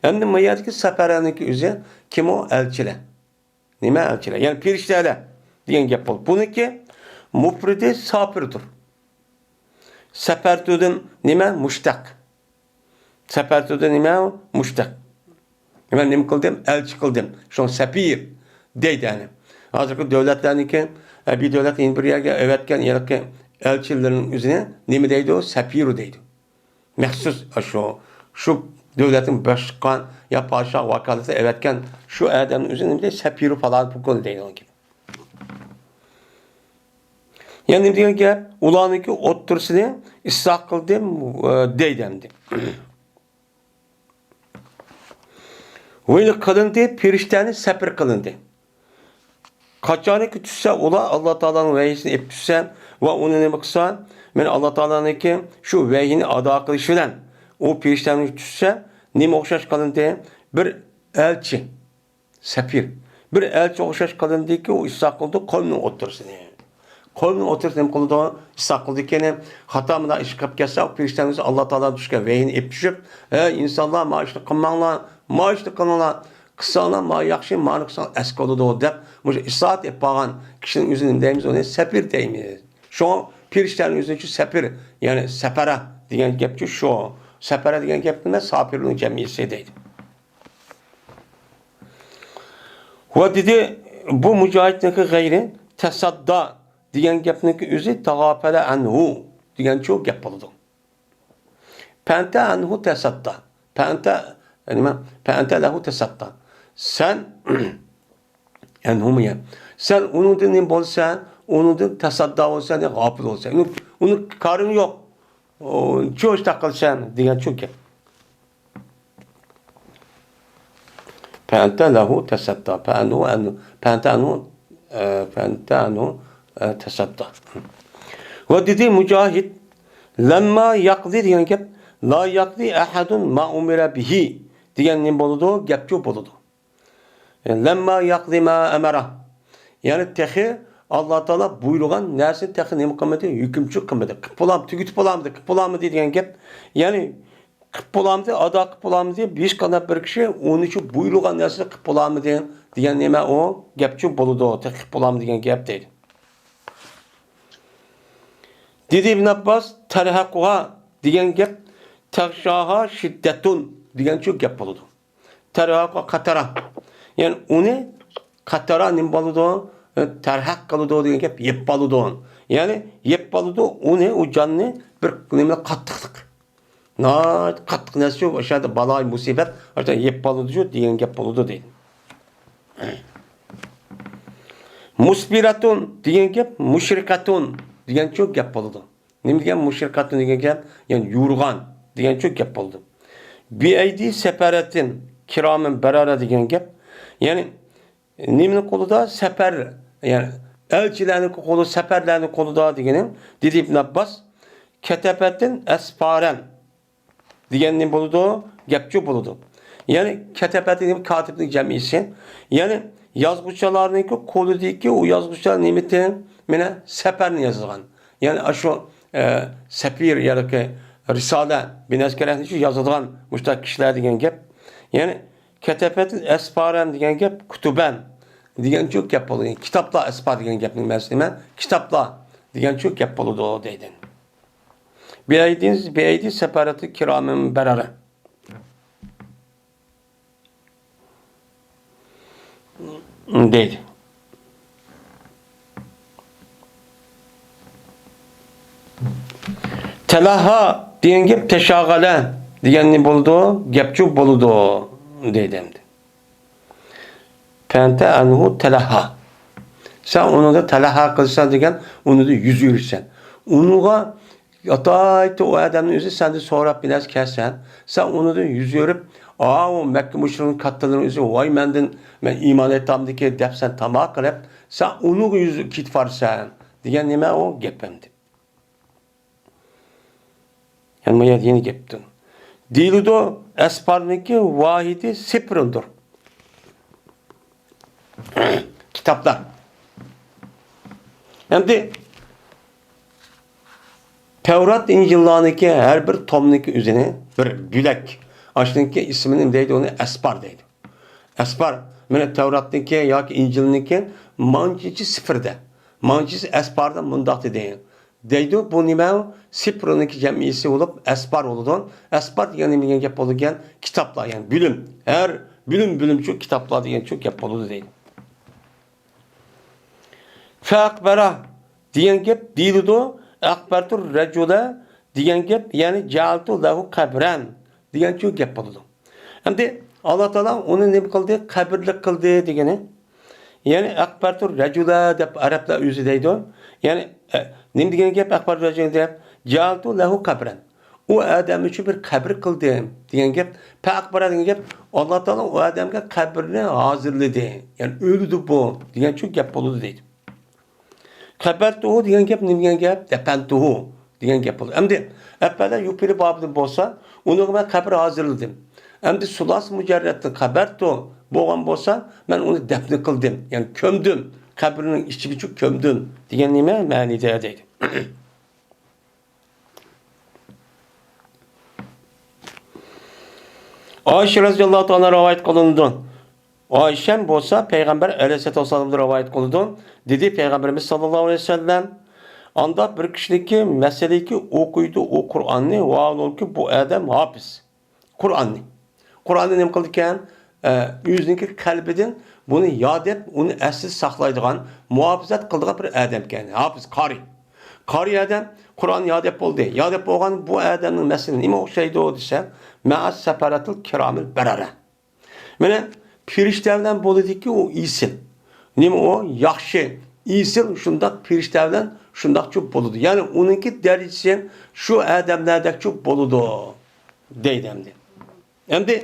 ئەمدى ما يەردىكى سەپەرەنىڭكى ئۆزى كىم ئۇ؟ ئەلچىلەر. نېمە ئەلچىلەر؟ يەنى پېرىشتەلەر دېگەن گەپ بولدى. بۇنىڭكى مۇپرىدى ساپىردۇر. سەپەرتۇدىن نېمە؟ مۇشتەق. سەپەرتۇدىن نېمە؟ مۇشتەق. مەن نېمە قىلدىم؟ ئەلچى قىلدىم. شۇڭا سەپىر دەيدۇ، يەنى. ھازىرقى دۆلەتلەرنىڭكى، ئە، بىر دۆلەت يەنە بىر يەرگە ئەۋەتكەن ھېلىقى ئەلچىلىرىنىڭ ئۆزىنى نېمە دەيدۇ؟ سەپىرۇ دەيدۇ. مەخسۇس شۇ، شۇ دۆلەتنىڭ باشلىقى يا پادىشاھ ۋاكالىتىدە ئەۋەتكەن شۇ ئادەمنىڭ ئۆزىنى نېمە دەيدۇ؟ سەپىرۇ پالان پۇكۇن دەيدىغان گەپ. يەنى نېمە دېگەن گەپ؟ ئۇلارنىڭكى ئوتتۇرىسىنى ئىسلاھ قىلدىم، ئە، دەيدۇ ئەمدى. ۋەيل قىلىندى، پېرىشتەنى سەپىر قىلىندى. قاچانكى چۈشسە ئۇلار، ئاللا تائالانىڭ ۋەھىيسىنى ئېلىپ چۈشسە ۋە ئۇنى نېمە قىلسا، مەن ئاللا تائالانىڭكى شۇ ۋەھىينى ئادا قىلىش بىلەن ئۇ پېرىشتەنى چۈشسە، نېمە ئوخشاش قىلىندى؟ بىر ئەلچى. سەپىر. بىر ئەلچى ئوخشاش قىلىندىكى، ئۇ ئىسلاھ قىلىدۇ قومنىڭ ئوتتۇرىسىنى. قومنىڭ ئوتتۇرىسىنى نېمە قىلىدۇ؟ ئىسلاھ قىلىدىكەن، خاتا مۇنداق ئىش قىلىپ كەتسە، ئۇ پېرىشتەنىڭ ئۆزى ئاللا تائالادىن چۈشكەن ۋەھىينى ئېلىپ چۈشۈپ، ھەي ئىنسانلار، ما ئىشنى قىلماڭلار، ما ئىشنى قىلىڭلار، قىلساڭلار ما ياخشى، مانى قىلساڭلار ئەسكى بولىدۇ دەپ، مۇشۇ ئىسلاھات ئېلىپ بارغان كىشىنىڭ ئۆزىنى نېمە دەيمىز؟ ئۇنى سەپىر دەيمىز. شۇڭا پېرىشتەنىڭ ئۆزىنىچۇ سەپىر، يەنى سەپەرە دېگەن گەپچۇ شۇ. سەپەرە دېگەن گەپ نېمە؟ ساپىرنىڭ جەمئىيىسى دەيدۇ. ۋە دېدى، بۇ مۇجاھىدنىڭكى غەيرى تەسەددا دېگەن گەپنىڭكى ئۆزى تاغاپەلە ئەنھۇ دېگەنچۇ گەپ بولىدۇ. پەنتە ئەنھۇ تەسەددا. پەنتە، نېمە؟ پەنتە لەھۇ تەسەددا. سەن، ئەنھۇمۇ يا. سەن ئۇنىڭدىن نېمە بولسەن؟ ئۇنىڭدىن تەسەددا بولسەن، غاپىل بولسەن. ئۇنىڭ، ئۇنىڭ كارىڭ يوق. ئۇ، چۇ ئىشتا قىلسەن دېگەن چۇ گەپ. پەنتە لەھۇ تەسەددا. پەنۇ، ئەنۇ، پەنتە ئەنۇ، ئە، پەنتە ئەنۇ، ئە، تەسەددا. ۋە دېدى مۇجاھىد، لەمما يەقدى دېگەن گەپ، لا يەقدى ئەھەدۇن ما ئۇمىرە بىھى دېگەن نېمە بولىدۇ؟ گەپچۇ بولىدۇ. لەمما يەقدى ما ئەمەرە. يەنى تېخى ئاللا تائالا بۇيرۇغان نەرسىنى تېخى نېمە قىلمىدى؟ ھۆكۈمچى قىلمىدى. قىلىپ بولام، تۈگىتىپ بولامدى، قىلىپ بولامدى دېگەن گەپ. يەنى قىپ بولامدى، ئادا قىپ بولامدى، ھېچقانداق بىر كىشى ئۇنى شۇ بۇيرۇلغان نەرسىنى قىپ بولامدى دېگەن نېمە ئۇ؟ گەپچۇ بولىدۇ، تېخى قىپ بولامدى دېگەن گەپ دەيدۇ. دېدى ئىبن ئابباس، تەرھەقۇھا دېگەن گەپ تەغشاھا شىددەتۇن دېگەنچۇ گەپ بولىدۇ. تەرھەقۇ قاتارا. يەنى ئۇنى قاتارا نېمە بولىدۇ؟ تەرھەق قىلىدۇ دېگەن گەپ يەپ بولىدۇ. يەنى يەپ بولىدۇ ئۇنى، ئۇ جاننى بىر نېمە قاتتىقلىق. ناھايىتى قاتتىق نەرسە شۇ، ئاشۇ يەردە بالاي مۇسىبەت، ئاشۇ يەپ بولىدۇ شۇ دېگەن گەپ بولىدۇ دەيدۇ. مۇسبىراتۇن دېگەن گەپ مۇشرىقاتۇن دېگەنچۇ گەپ بولىدۇ. نېمە دېگەن مۇشرىقاتۇن دېگەن گەپ؟ يەنى يورغان دېگەنچۇ گەپ بولىدۇ. بىئەيدى سەپەرەتىن كىرامىن بەرەرە دېگەن گەپ. يەنى نېمىنىڭ قولىدا؟ سەپەر، يەنى ئەلچىلەرنىڭ قولىدا، سەپەرلەرنىڭ قولىدا دېگىنى. دېدى ئىبن ئابباس، كەتەپەتىن ئەسپارەن دېگەن نېمە بولىدۇ؟ گەپچۇ بولىدۇ. يەنى كەتەپەت دېگەن كاتىپنىڭ جەمئىيسى. يەنى يازغۇچىلارنىڭكى قولىدىكى ئۇ يازغۇچىلار نېمىتى؟ مانا سەپەرنى يازىدىغان. يەنى ئاشۇ، ئە، سەپىر ياكى رىسالە، بىر نەرسە كېرەكنى شۇ يازىدىغان مۇشۇنداق كىشىلەر دېگەن گەپ. يەنى كەتەپەتىل ئەسپارەن دېگەن گەپ كۇتۇبەن دېگەنچۇ گەپ بولىدۇ. كىتابلار، ئەسپار دېگەن گەپنىڭ مەنىسى نېمە؟ كىتابلار دېگەنچۇ گەپ بولىدۇ دەيدۇ. بىئەيدى، بىئەيدى سەپەرەتى كىرامىن بەرەرە دەيدۇ. تەلەھھا دېگەن گەپ تەشاغەلە دېگەننى بولىدۇ، گەپچۇ بولىدۇ دەيدۇ ئەمدى. فەنتە ئەنھۇ تەلەھھا. سەن ئۇنىڭدا تەلەھھا قىلىسەن دېگەن، ئۇنىڭدا يۈز يۈرىسەن. ئۇنىڭغا ئاتايتى ئۇ ئادەمنىڭ ئۆزى سەندىن سوراپ بىر نەرسە كەلسە، سەن ئۇنىڭدىن يۈز يۈرۈپ، ئاۋۇ مەككە مۇشرىكنىڭ كاتتىلىرىنىڭ ئۆزى، ۋاي مەندىن، مەن ئىمان ئېيتامدىكى دەپ سەن تاماق قىلىپ، سەن ئۇنىڭغا يۈز كېتىپ بارىسەن دېگەن نېمە ئۇ گەپ ئەمدى. يەنە ما يەردە يەنە گەپتۇر. دېيىلىدۇ، ئەسپارنىڭكى ۋاھىدى سىپرىندۇر. كىتابلار. ئەمدى تەۋرات، ئىنجىللارنىڭكى ھەر بىر تومنىڭكى ئۆزىنى بىر بۆلەك. ئاشۇنىڭكى ئىسمىنى نېمە دەيدۇ؟ ئۇنى ئەسپار دەيدۇ. ئەسپار، مانا تەۋراتنىڭكى ياكى ئىنجىلنىڭكى مانچىسى سىپىردە، مانچىسى ئەسپاردا مۇنداق دېدى. دەيدۇ، بۇ نېمە؟ سىپرنىڭكى جەمئىيسى بولۇپ، ئەسپار بولىدۇ. ئەسپار دېگەن نېمە دېگەن گەپ بولىدىكەن؟ كىتابلار، يەنى بۆلۈم. ھەر بۆلۈم، بۆلۈمچۇ كىتابلار دېگەنچۇ گەپ بولىدۇ دەيدۇ. فەئەقبەرە دېگەن گەپ دېيىلىدۇ. ئەقبەرتۇر رەجۇلە دېگەن گەپ، يەنى جەئەلتۇ لەھۇ قەبرەن دېگەنچۇ گەپ بولىدۇ. ئەمدى ئاللا تائالا ئۇنى نېمە قىلدى؟ قەبرىلىك قىلدى دېگىنى. يەنى ئەقبەرتۇر رەجۇلە دەپ ئەرەبلەر ئۆزى دەيدۇ. يەنى، ئە، نېمە دېگەن گەپ ئەقبەرتۇر رەجۇلە دەپ؟ جەئەلتۇ لەھۇ قەبرەن. ئۇ ئادەم ئۈچۈن بىر قەبرە قىلدىم دېگەن گەپ. پەئەقبەرە دېگەن گەپ، ئاللا تائالا ئۇ ئادەمگە قەبرىنى ھازىرلىدى. يەنى ئۆلىدۇ بۇ دېگەنچۇ گەپ بولىدۇ دەيدۇ. قەبەرتۇھۇ دېگەن گەپ نېمە دېگەن گەپ؟ دەپەنتۇھۇ دېگەن گەپ بولىدۇ. ئەمدى ئەپئەلە يۇپئىلۇ بابىدىن بولسا، ئۇنىڭغا مەن قەبرە ھازىرلىدىم. ئەمدى سۇلاسى مۇجەررەتتىن قەبەرتۇ بولغان بولسا، مەن ئۇنى دەپنە قىلدىم، يەنى كۆمدۈم، قەبرىنىڭ ئىچىگىچۇ كۆمدۈم دېگەن نېمە مەنىدە دەيدۇ. ئائىشە رەزىياللاھۇ تائالا رىۋايەت قىلىنىدۇ. ئائىشەم بولسا پەيغەمبەر ئەلەيھىسسالاتۇ ۋەسسالامدىن رىۋايەت قىلىدۇ، دېدى پەيغەمبىرىمىز ساللاللاھۇ ئەلەيھى ۋەسەللەم، ئانداق بىر كىشىنىڭكى مەسىلىكى ئوقۇيدۇ ئۇ قۇرئاننى، ۋاھالۇكى بۇ ئادەم ھاپىز. قۇرئاننى. قۇرئاننى نېمە قىلىدىكەن؟ ئە، ئۆزىنىڭكى قەلبىدىن بۇنى ياد دەپ، ئۇنى ئەستە ساقلايدىغان، مۇھاپىزەت قىلىدىغان بىر ئادەمكەن. ھاپىز، قارى. قارى ئادەم قۇرئاننى ياد دەپ بولدى. ياد دەپ بولغان بۇ ئادەمنىڭ مەسىلىسى نېمە ئوخشايدۇ دېسە، مەئەس سەپەرەتىل كىرامىل بەرەرە. مانا پىرىشتە بىلەن بولىدىكى ئۇ ئېسىل. نېمە ئۇ؟ ياخشى، ئېسىل شۇنداق پىرىشتە بىلەن شۇنداقچۇ بولىدۇ. يەنى ئۇنىڭكى دەرىجىسى شۇ ئادەملەردەكچۇ بولىدۇ دەيدۇ ئەمدى. ئەمدى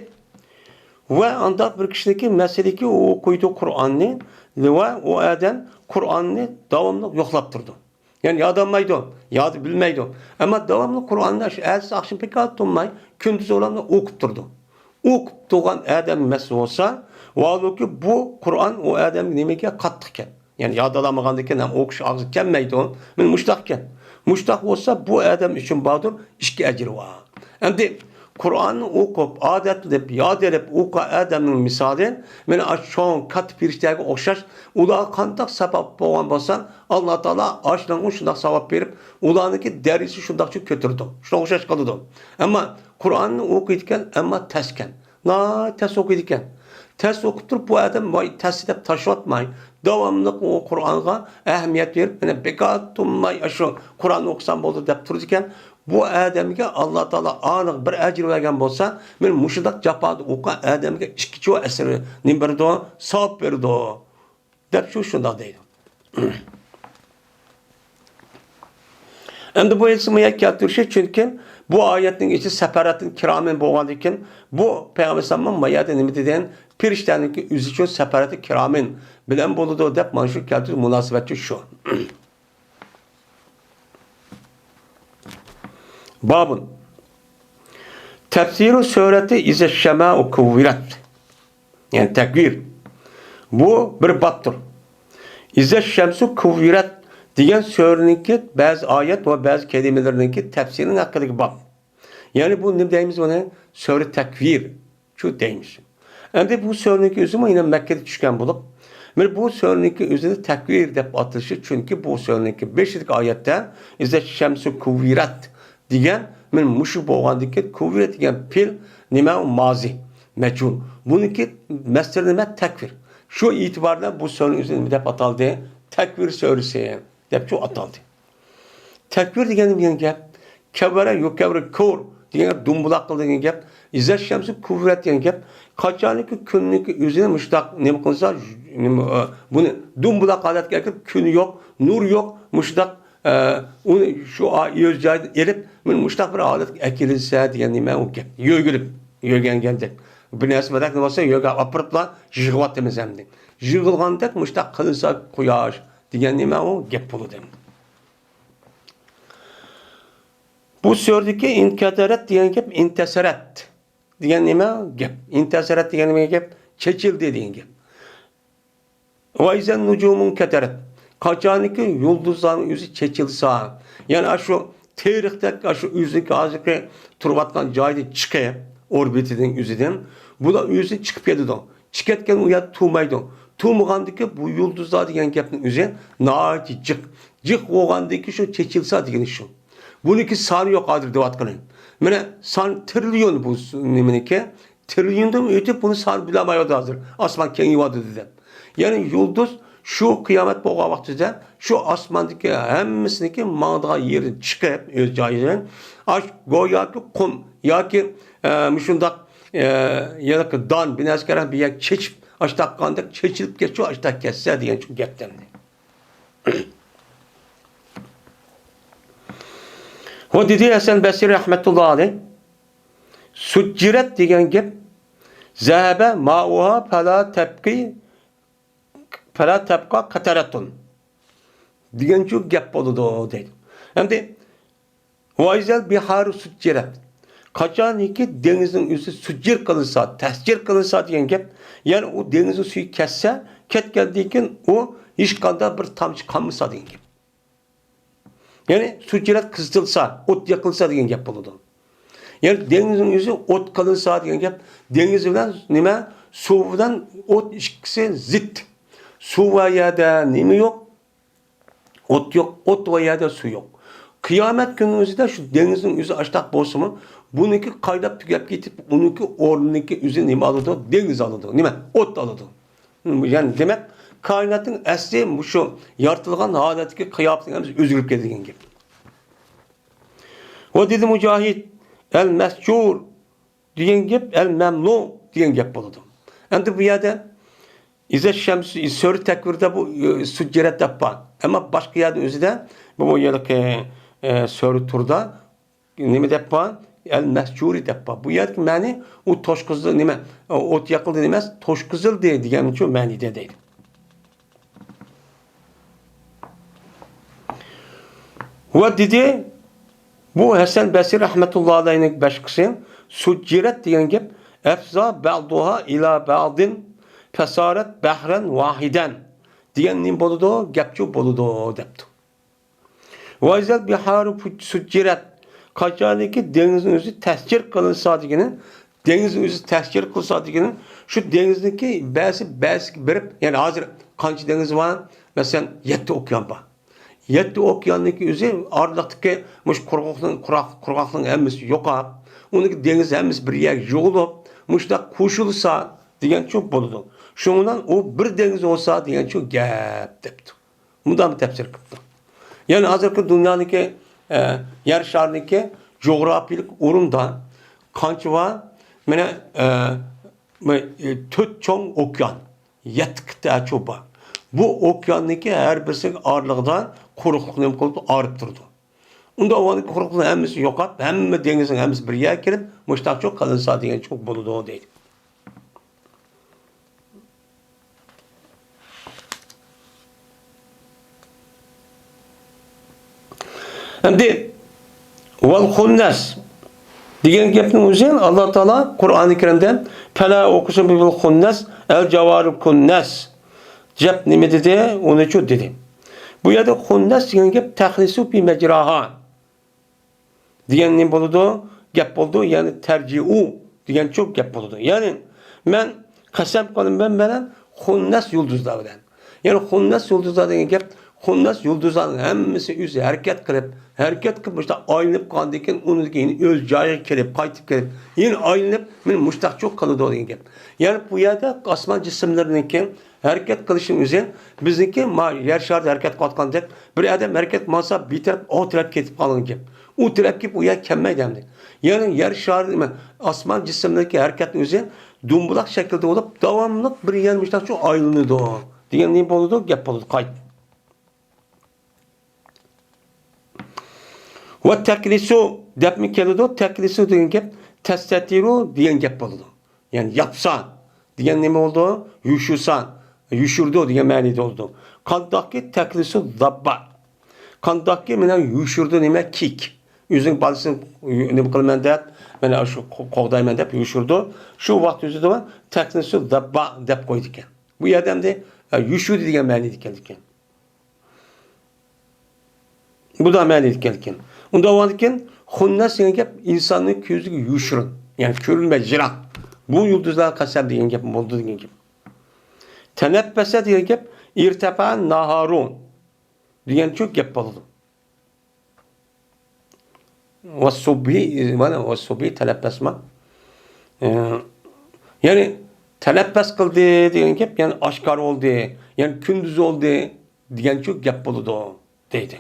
ۋە ئانداق بىر كىشىنىڭكى مەسىلىكى ئۇ ئوقۇيدۇ قۇرئاننى ۋە ئۇ ئادەم قۇرئاننى داۋاملىق يوقلاپ تۇرىدۇ. يەنى يادالمايدۇ، ياد بىلمەيدۇ. ئەمما داۋاملىق قۇرئاننى شۇ ئەتىسى ئاخشام بىكار تۇرماي، كۈندۈز ئويلامدا ئوقۇپ تۇرىدۇ. ئوقۇپ تۇرغان ئادەم مەسىلە بولسا، ۋاھالۇكى بۇ قۇرئان ئۇ ئادەمگە نېمىگە قاتتىق ئىكەن. يەنى يادالالمىغاندىكىن ھەم ئوقۇش ئاغزىغا كەلمەيدۇ. مانا مۇشتاق ئىكەن. مۇشتاق بولسا بۇ ئادەم ئۈچۈن باردۇر ئىككى ئەجرى بار. ئەمدى قۇرئاننى ئوقۇپ، ئادەتلىنىپ، ياد ئېلىپ ئوقۇغان ئادەمنىڭ مىسالى، مانا ئاشۇ چوڭ كاتتا پېرىشتىگە ئوخشاش. ئۇلارغا قانداق سەۋەب بولغان بولسا، ئاللا تائالا ئاشۇلارغا شۇنداق ساۋاب بېرىپ، ئۇلارنىڭكى دەرىجىسى شۇنداقچە كۆتۈرىدۇ. شۇنىڭغا ئوخشاش قىلىدۇ. ئەمما قۇرئاننى ئوقۇيدىكەن، ئەمما تەسكەن. ناھايىتى تەس ئوقۇيدىكەن. تەس ئوقۇپ تۇرۇپ، بۇ ئادەم ۋاي تەس دەپ تاشلىۋەتمەي، داۋاملىق ئۇ قۇرئانغا ئەھمىيەت بېرىپ، مانا بىكار تۇرماي، ئاشۇ قۇرئان ئوقۇسام بولدى دەپ تۇرىدىكەن. بۇ ئادەمگە ئاللا تائالا ئانىغ بىر ئەجىر بەرگەن بولسا، مانا مۇشۇنداق جاپادا ئوقۇغان ئادەمگە ئىككى چوڭ ئەسىر نېمە بېرىدۇ؟ ساۋاب بېرىدۇ. دەپ شۇ شۇنداق دەيدۇ. ئەمدى بۇ ھېدىسنىڭ مۇ يەرگە كەلتۈرۈشى، چۈنكى بۇ ئايەتنىڭ ئىچى سەپەرەتىن كىرامىن بولغاندىكىن، بۇ پەيغەمبەر ئەلەيھىسسالامنىڭ مۇ يەردە نېمە دېگەن، پېرىشتەنىڭكى ئۆزى شۇ سەپەرەتى كىرامىن بىلەن بولىدۇ دەپ، مانا شۇ كەلتۈرۈش مۇناسىۋەتچى شۇ. بابۇن. تەپسىرۇ سۈرەتى ئىزە شەمەئۇ كۇۋۋىرەت. يەنى تەكۋىر. بۇ بىر بابتۇر. ئىزە شەمسۇ كۇۋۋىرەت دېگەن سۈرىنىڭكى بەزى ئايەت ۋە بەزى كەلىمىلىرىنىڭكى تەپسىرىنىڭ ھەققىدىكى باب. يەنى بۇ نېمە دەيمىز بۇنى؟ سۈرە تەكۋىر. شۇ دەيمىز. ئەمدى بۇ سۈرىنىڭكى ئۆزىمۇ يەنە مەككىدە چۈشكەن بولۇپ، مانا بۇ سۈرىنىڭكى ئۆزىنى تەكۋىر دەپ ئاتىلىشى، چۈنكى بۇ سۈرىنىڭكى بېشىدىكى ئايەتتە ئىزە شەمسۇ كۇۋۋىرەت دېگەن، مانا مۇشۇ بولغاندىكىن، كۇۋۋىرەت دېگەن پېئىل نېمە؟ مازى، مەجھۇل. بۇنىڭكى مەسدىرى نېمە؟ تەكۋىر. شۇ ئېتىبار بىلەن بۇ سۈرىنىڭ ئۆزى نېمە دەپ ئاتالدى؟ تەكۋىر سۈرىسى دەپ شۇ ئاتالدى. تەكۋىر دېگەن نېمە دېگەن گەپ؟ كەۋۋەرە يۇكەۋۋىرۇ كۇر دېگەن گەپ، دومبىلاق قىل دېگەن گەپ. ئىزە شەمسۇ كۇۋۋىرەت دېگەن گەپ، قاچانكى كۈننىڭكى ئۆزىنى مۇشۇنداق نېمە قىلسا، نېمە، ئە، بۇنى دومبىلاق ھالەتكە ئەكىرىپ، كۈن يوق، نۇر يوق، مۇشۇنداق، ئە، ئۇنى شۇ ئا-، ئۆز جايىدىن ئېلىپ، مانا مۇشۇنداق بىر ھالەتكە ئەكېلىنسە دېگەن نېمە ئۇ گەپ؟ يۆگىلىپ، يۆگەنگەندەك. بىر نەرسە بىردەك بولسا، يۆگەپ ئاپىرىپلا يىغىۋاتىمىز ئەمدى. يىغىلغاندەك مۇشۇنداق قىلىنسا قۇياش دېگەن نېمە ئۇ گەپ بولىدۇ. بۇ سۈرىدىكى ئىنكەدەرەت دېگەن گەپ، ئىنتەسەرەت دېگەن نېمە گەپ؟ ئىنتەسەرەت دېگەن نېمە گەپ؟ چېچىلدى دېگەن گەپ. ۋەئىزەن نۇجۇمۇن كەدەرەت. قاچانكى يۇلدۇزلارنىڭ ئۆزى چېچىلسا، يەنى ئاشۇ تېرىقتەك ئاشۇ ئۆزىنىڭكى ھازىرقى تۇرۇۋاتقان جايىدىن چىقىپ، ئوربىتىدىن، ئۆزىدىن، بۇلار ئۆزى چىقىپ كېتىدۇ. چىقىپ كەتكەن ئۇ يەردە تۇرمايدۇ. تۇرمىغاندىكى بۇ يۇلدۇزلار دېگەن گەپنىڭ ئۆزى ناھايىتى جىق. جىق بولغاندىكى شۇ چېچىلسا دېگىنى شۇ. بۇنىڭكى سانى يوق ھازىر دەۋاتقىنى. مانا سان تىرىليون بۇ س-، نېمىنىڭكى. تىرىليوندىن ئۆتۈپ بۇنى سانى بىلەلمەيۋاتىدۇ ھازىر. ئاسمان كېڭىيىۋاتىدۇ دەپ. يەنى يۇلدۇز شۇ قىيامەت بولغان ۋاقتىدا شۇ ئاسماندىكى ھەممىسىنىڭكى ماڭىدىغان يېرىدىن چىقىپ ئۆز جايىدىن، ئاش گوياكى قۇم ياكى، ئە، مۇشۇنداق، ئە، يەنە دان بىناسىكەرەن بىر يەرگە چېچىپ، ئاشتاق قاندەك چېچىلىپ كەتسە، ئاشتاق كەتسە دېگەن شۇ گەپتەمدى. ۋە دېدى ھەسەن بەسرى رەھمەتۇللا ئەلەيھ، سۇججىرەت دېگەن گەپ، زەھەبە مائۇھا پەلا تەبقى، پەلا تەبقا قەتەرەتۇن دېگەن شۇ گەپ بولىدۇ دەيدۇ. ئەمدى ۋەئىزەل بىھارۇ سۇججىرەت. قاچانكى دېڭىزنىڭ ئۆزى سۇججىر قىلىنسا، تەسجىر قىلىنسا دېگەن گەپ، يەنى ئۇ دېڭىزنىڭ سۈيى كەتسە، كەتكەندىن كېيىن ئۇ ھېچقانداق بىر تامچە قالمىسا دېگەن گەپ. يەنى سۇججىرەت قىزىتىلسا، ئوت يېقىلسا دېگەن گەپ بولىدۇ. يەنى دېڭىزنىڭ ئۆزى ئوت قىلىنسا دېگەن گەپ، دېڭىز بىلەن نېمە، سۇ بىلەن ئوت ئىككىسى زىت. سۇ بار يەردە نېمە يوق؟ ئوت يوق، ئوت بار يەردە سۇ يوق. قىيامەت كۈنىنىڭ ئۆزىدە شۇ دېڭىزنىڭ ئۆزى ئاشتاق بولسىمۇ، بۇنىڭكى قايناپ تۈگەپ كېتىپ، ئۇنىڭكى ئورنىنىڭكى ئۆزى نېمە ئالىدۇ؟ دېڭىز ئالىدۇ. نېمە؟ ئوت ئالىدۇ. يەنى دېمەك، كائىناتنىڭ ئەسلى مۇشۇ يارىتىلغان ھالەتتىكى قىياپىتىنىڭ ھەممىسى ئۆزگىرىپ كېتىدۇ دېگەن گەپ. ۋە دېدى مۇجاھىد، ئەل مەسجۇر دېگەن گەپ، ئەل مەمنۇ دېگەن گەپ بولىدۇ. ئەمدى بۇ يەردە ئىزە شەمس سۈرە تەكۋىردە بۇ، ئى، سۇججىرەت دەپ بار. ئەمما باشقا يەردە ئۆزىدە بۇ يەرلىكى، ئى، سۈرە تۇردا نېمە دەپ بار؟ ئەل مەسجۇرى دەپ بار. بۇ يەردىكى مەنى ئۇ توشقۇزۇل نېمە، ئوت يېقىلدى ئەمەس، توشقۇزۇلدى دېگەنچۇ مەنىدە دەيدۇ. ۋە دېدى، بۇ ھەسەن بەسرى رەھمەتۇللا ئەلەيھنىڭ باشقىسى، سۇججىرەت دېگەن گەپ، ئەفزا بەئدۇھا ئىلا بەئدىن فەسارەت بەھرەن ۋاھىدەن دېگەن نېمە بولىدۇ؟ گەپچۇ بولىدۇ دەپتۇ. ۋەئىزەل بىھارۇ سۇججىرەت. قاچانكى دېڭىزنىڭ ئۆزى تەسخىر قىلىنسا دېگىنى، دېڭىزنىڭ ئۆزى تەسخىر قىلسا دېگىنى، شۇ دېڭىزنىڭكى بەزى، بەزىسىگە بېرىپ، يەنى ھازىر قانچە دېڭىز بار؟ مەسىلەن، يەتتە ئوكيان بار. يەتتە ئوكياننىڭكى ئۆزى ئارىلىقتىكى مۇشۇ قۇرغاقنىڭ، قۇراق-، قۇرغاقنىڭ ھەممىسى يوقاپ، ئۇنىڭكى دېڭىز ھەممىسى بىر يەرگە يىغىلىپ، مۇشۇنداق قوشۇلسا دېگەنچۇ بولىدۇ. شۇنىڭ بىلەن ئۇ بىر دېڭىز بولسا دېگەنچۇ گەپ دەپتۇ. مۇنداق بىر تەپسىر قىپتۇ. يەنى ھازىرقى دۇنيانىڭكى، ئە، يەر شارىنىڭكى جۇغراپىيىلىك ئورنىدا قانچە بار؟ مانا، ئە، بۇ، ئە، تۆت چوڭ ئوكيان، يەتتە قىتئەچۇ بار. بۇ ئوكياننىڭكى ھەر بىرسىنىڭ ئارىلىقىدا قۇرۇقلۇق نېمە قىلىپ ئارىپ تۇرىدۇ. ئۇنداق بولغاندىكىن قۇرۇقلۇقنىڭ ھەممىسى يوقاپ، ھەممە دېڭىزنىڭ ھەممىسى بىر يەرگە كېلىپ، مۇشۇنداقچۇ قىلىنسا دېگەنچۇ بولىدۇ دەيدۇ. ئەمدى ۋەل خۇننەس دېگەن گەپنىڭ ئۆزى ئاللا تائالا قۇرئانى كەرىمدە پەلا ئۇقسىمۇ بىل خۇننەس، ئەل جاۋارىل كۇننەس دەپ نېمە دېدى؟ ئۇنىچۇ دېدى. بۇ يەردە خۇننەس دېگەن گەپ تەخلىسۇ پى مەجراھا دېگەن نېمە بولىدۇ؟ گەپ بولىدۇ. يەنى تەرجىئۇ دېگەنچۇ گەپ بولىدۇ. يەنى مەن قەسەم قىلىمەن مەن خۇننەس يۇلدۇزلار بىلەن. يەنى خۇننەس يۇلدۇزلار دېگەن گەپ، خۇننەس يۇلدۇزلارنىڭ ھەممىسى ئۆزى ھەرىكەت قىلىپ، ھەرىكەت قىلىپ مۇشۇنداق ئايلىنىپ قالغاندىن كېيىن ئۇنىڭدىن كېيىن ئۆز جايىغا كېلىپ، قايتىپ كېلىپ، يەنە ئايلىنىپ مانا مۇشۇنداقچۇ قىلىدۇ دېگەن گەپ. يەنى بۇ يەردە ئاسمان جىسىملىرىنىڭكى ھەرىكەت قىلىشىنىڭ ئۆزى بىزنىڭكى ما يەر شارىدا ھەرىكەت قىلىۋاتقاندەك، بىر ئادەم ھەرىكەت قىلمىسا، بىر تەرەپ ئۇ تەرەپ كېتىپ قالغان گەپ. ئۇ تەرەپ كېلىپ ئۇ يەرگە كەلمەيدۇ ئەمدى. يەنى يەر شارى، ئاسمان جىسىملىرىدىكى ھەرىكەتنىڭ ئۆزى دومبىلاق شەكىلدە بولۇپ، داۋاملىق بىر يەر مۇشۇنداقچۇ ئايلىنىدۇ دېگەن نېمە بولىدۇ؟ گەپ بولىدۇ، قايت. ۋە تەكلىسۇ دەپمۇ كېلىدۇ. تەكلىسۇ دېگەن گەپ تەستەتىرۇ دېگەن گەپ بولىدۇ. يەنى ياپسا دېگەن نېمە بولىدۇ؟ يوشۇرسا، يوشۇرىدۇ دېگەن مەنىدە بولىدۇ. قانداقكى تەكلىسۇ داببا. قانداقكى مانا يوشۇرىدۇ نېمە؟ كىيىك. ئۆزىنىڭ بالىسىنى نېمە قىلىمەن دەپ، مانا شۇ قو-، قوغدايمەن دەپ يوشۇرىدۇ. شۇ ۋاقىت ئۆزىدە تەكلىسۇ داببا دەپ قويىدىكەن. بۇ يەردە ئەمدى، ئە، يوشۇردى دېگەن مەنىدە كېلىدىكەن. بۇ دا مەنىدە كەلگەن. ئۇنداق بولغاندىكىن خۇننەس دېگەن گەپ ئىنساننىڭ كۆزىگە يوشۇرۇن، يەنى كۆرۈنمەيدۇ، يىراق. بۇ يۇلدۇزلارغا قەسەم دېگەن گەپ بولىدۇ دېگەن گەپ. تەنەپپەسە دېگەن گەپ ئىرتەپەئەن ناھارۇ دېگەنچۇ گەپ بولىدۇ. ۋەسسۇبھى، مانا ۋەسسۇبھى تەنەپپەسما. ئە، يەنى تەنەپپەس قىلدى دېگەن گەپ، يەنى ئاشكارا بولدى، يەنى كۈندۈز بولدى دېگەنچۇ گەپ بولىدۇ دەيدۇ.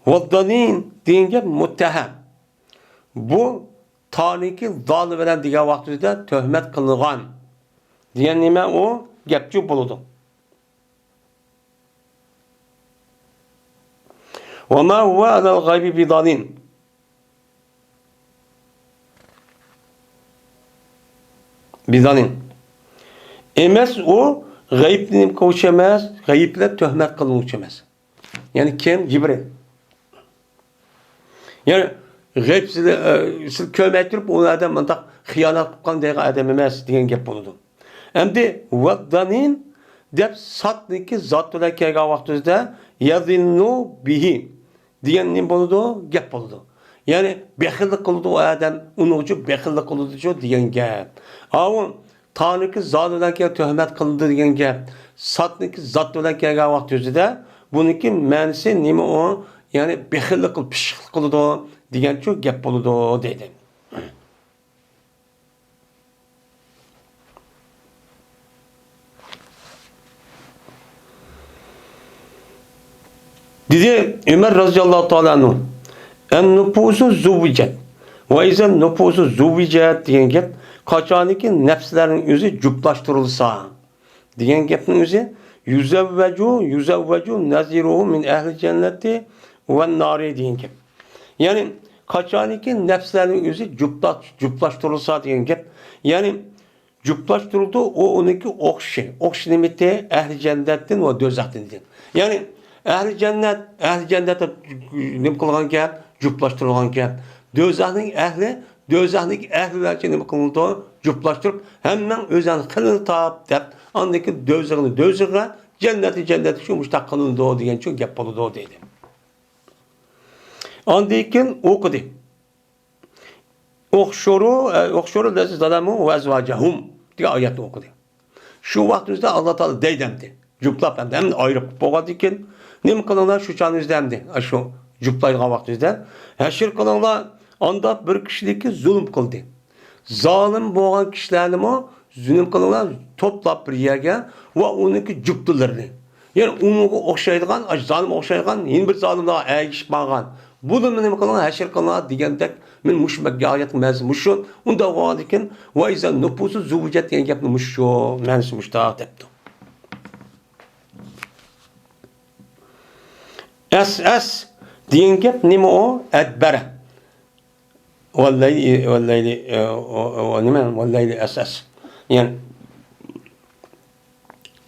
ۋەددانىن دېگەن گەپ مۇتتەھەم. بۇ تانىكى دالى بىلەن دېگەن ۋاقتىدا تۆھمەت قىلىنغان دېگەن نېمە ئۇ گەپچۇ بولىدۇ. ۋەما ھۇۋە ئەلەل غەيبى بىدانىن. بىدانىن. ئەمەس، ئۇ غەيىبنى نېمە قىلغۇچى ئەمەس، غەيىب بىلەن تۆھمەت قىلغۇچى ئەمەس. يەنى كىم؟ جىبرىل. يەنى غەيىب سىلى، ئە، سىلى كۆرمەي تۇرۇپ، ئۇ ئادەم مۇنداق خىيانەت قىلىپ قالغان دەيدىغان ئادەم ئەمەس دېگەن گەپ بولىدۇ. ئەمدى ۋەددانىن دەپ ساتنىكى زات بىلەن كەلگەن ۋاقتىمىزدا يەزىننۇ بىھى دېگەن نېمە بولىدۇ؟ گەپ بولىدۇ. يەنى بېخىللىق قىلىدۇ ئۇ ئادەم، ئۇنىڭ ئۈچۈن بېخىللىق قىلىدۇچۇ دېگەن گەپ. ئاۋۇ تانىكى زات بىلەن كەلگەن تۆھمەت قىلىدۇ دېگەن گەپ. ساتنىكى زات بىلەن كەلگەن ۋاقتى ئۆزىدە بۇنىڭكى مەنىسى نېمە ئۇ؟ يەنى بېخىللىق قىلىدۇ، پىششىقلىق قىلىدۇ دېگەنچۇ گەپ بولىدۇ دەيدۇ. دېدى ئۆمەر رەزىياللاھۇ تائالا ئەنھۇ، ئەن نۇپۇسۇ زۇۋۋىجەت ۋە ئىزەن نۇپۇسۇ زۇۋۋىجەت دېگەن گەپ قاچانكى نەپسلەرنىڭ ئۆزى جۈپلاشتۇرۇلسا دېگەن گەپنىڭ ئۆزى يۇزەۋۋەجۇ، يۇزەۋۋەجۇ نەزىرۇھۇ مىن ئەھلى جەننەتى ۋەن نارى دېگەن گەپ. يەنى قاچانكى نەپسلەرنىڭ ئۆزى جۈپلا-، جۈپلاشتۇرۇلسا دېگەن گەپ. يەنى جۈپلاشتۇرۇلىدۇ، ئۇ ئۇنىڭكى ئوخشىشى. ئوخشىشى نېمىتى؟ ئەھلى جەننەتتىن ۋە دوزاختىن دېگەن. يەنى ئەھلى جەننەت، ئەھلى جەننەت دەپ نېمە قىلغان گەپ؟ جۈپلاشتۇرۇلغان گەپ. دوزاخنىڭ ئەھلى، دوزاخنىڭ ئەھلى بىلەن نېمە قىلىنىدۇ؟ جۈپلاشتۇرۇپ، ھەممەڭ ئۆزۈڭنى قىلىنى تاپ دەپ، ئاندىن كېيىن دوزاخنى دوزاخقا، جەننەتنى جەننەتكە شۇ مۇشتاق قىلىنىدۇ دېگەنچۇ گەپ بولىدۇ دەيدۇ. ئاندىن كېيىن ئوقۇدى. «ئۇھشۇرۇ، ئۇھشۇرۇ لەزىنە زەلەمۇ ۋە ئەزۋاجەھۇم» دېگەن ئايەتنى ئوقۇدى. شۇ ۋاقتىمىزدا ئاللا تائالا دەيدۇ ئەمدى. جۈپلاپ ئەمدى، ئەمدى ئايرىپ بولغاندىن كېيىن نېمە قىلىڭلار؟ شۇ چاغنىڭىزدا ئەمدى، شۇ جۈپلايدىغان ۋاقتىمىزدا ھەشر قىلىڭلار. ئانداق بىر كىشىدىكى زۇلۇم قىلدى. زالىم بولغان كىشىلەرنىمۇ زۇلۇم قىلىڭلار، توپلاپ بىر يەرگە ۋە ئۇنىڭكى جۈپتىلىرىنى. يەنى ئۇنىڭغا ئوخشايدىغان، ئاشۇ زالىمغا ئوخشايدىغان يەنە بىر زالىملارغا ئەگىشىپ ماڭغان. بۇلارنى نېمە قىلىڭلار؟ ھەشر قىلىڭلار دېگەندەك، مەن مۇشۇ مەگە ئايەتنىڭ مەنىسى مۇشۇ. ئۇنداق بولغاندىكىن، «ۋە ئىزا نۇفۇسۇ زۇۋجەت» دېگەن گەپنى مۇشۇ، مەنىسى مۇشۇنداق دەپتۇ. «ئەس ئەس» دېگەن گەپ نېمە ئۇ؟ «ئەدبەرە». «ۋەللەيلى»، «ۋەللەيلى»، ئە، ئۇ، ئۇ نېمە؟ «ۋەللەيلى ئەس ئەس». يەنى،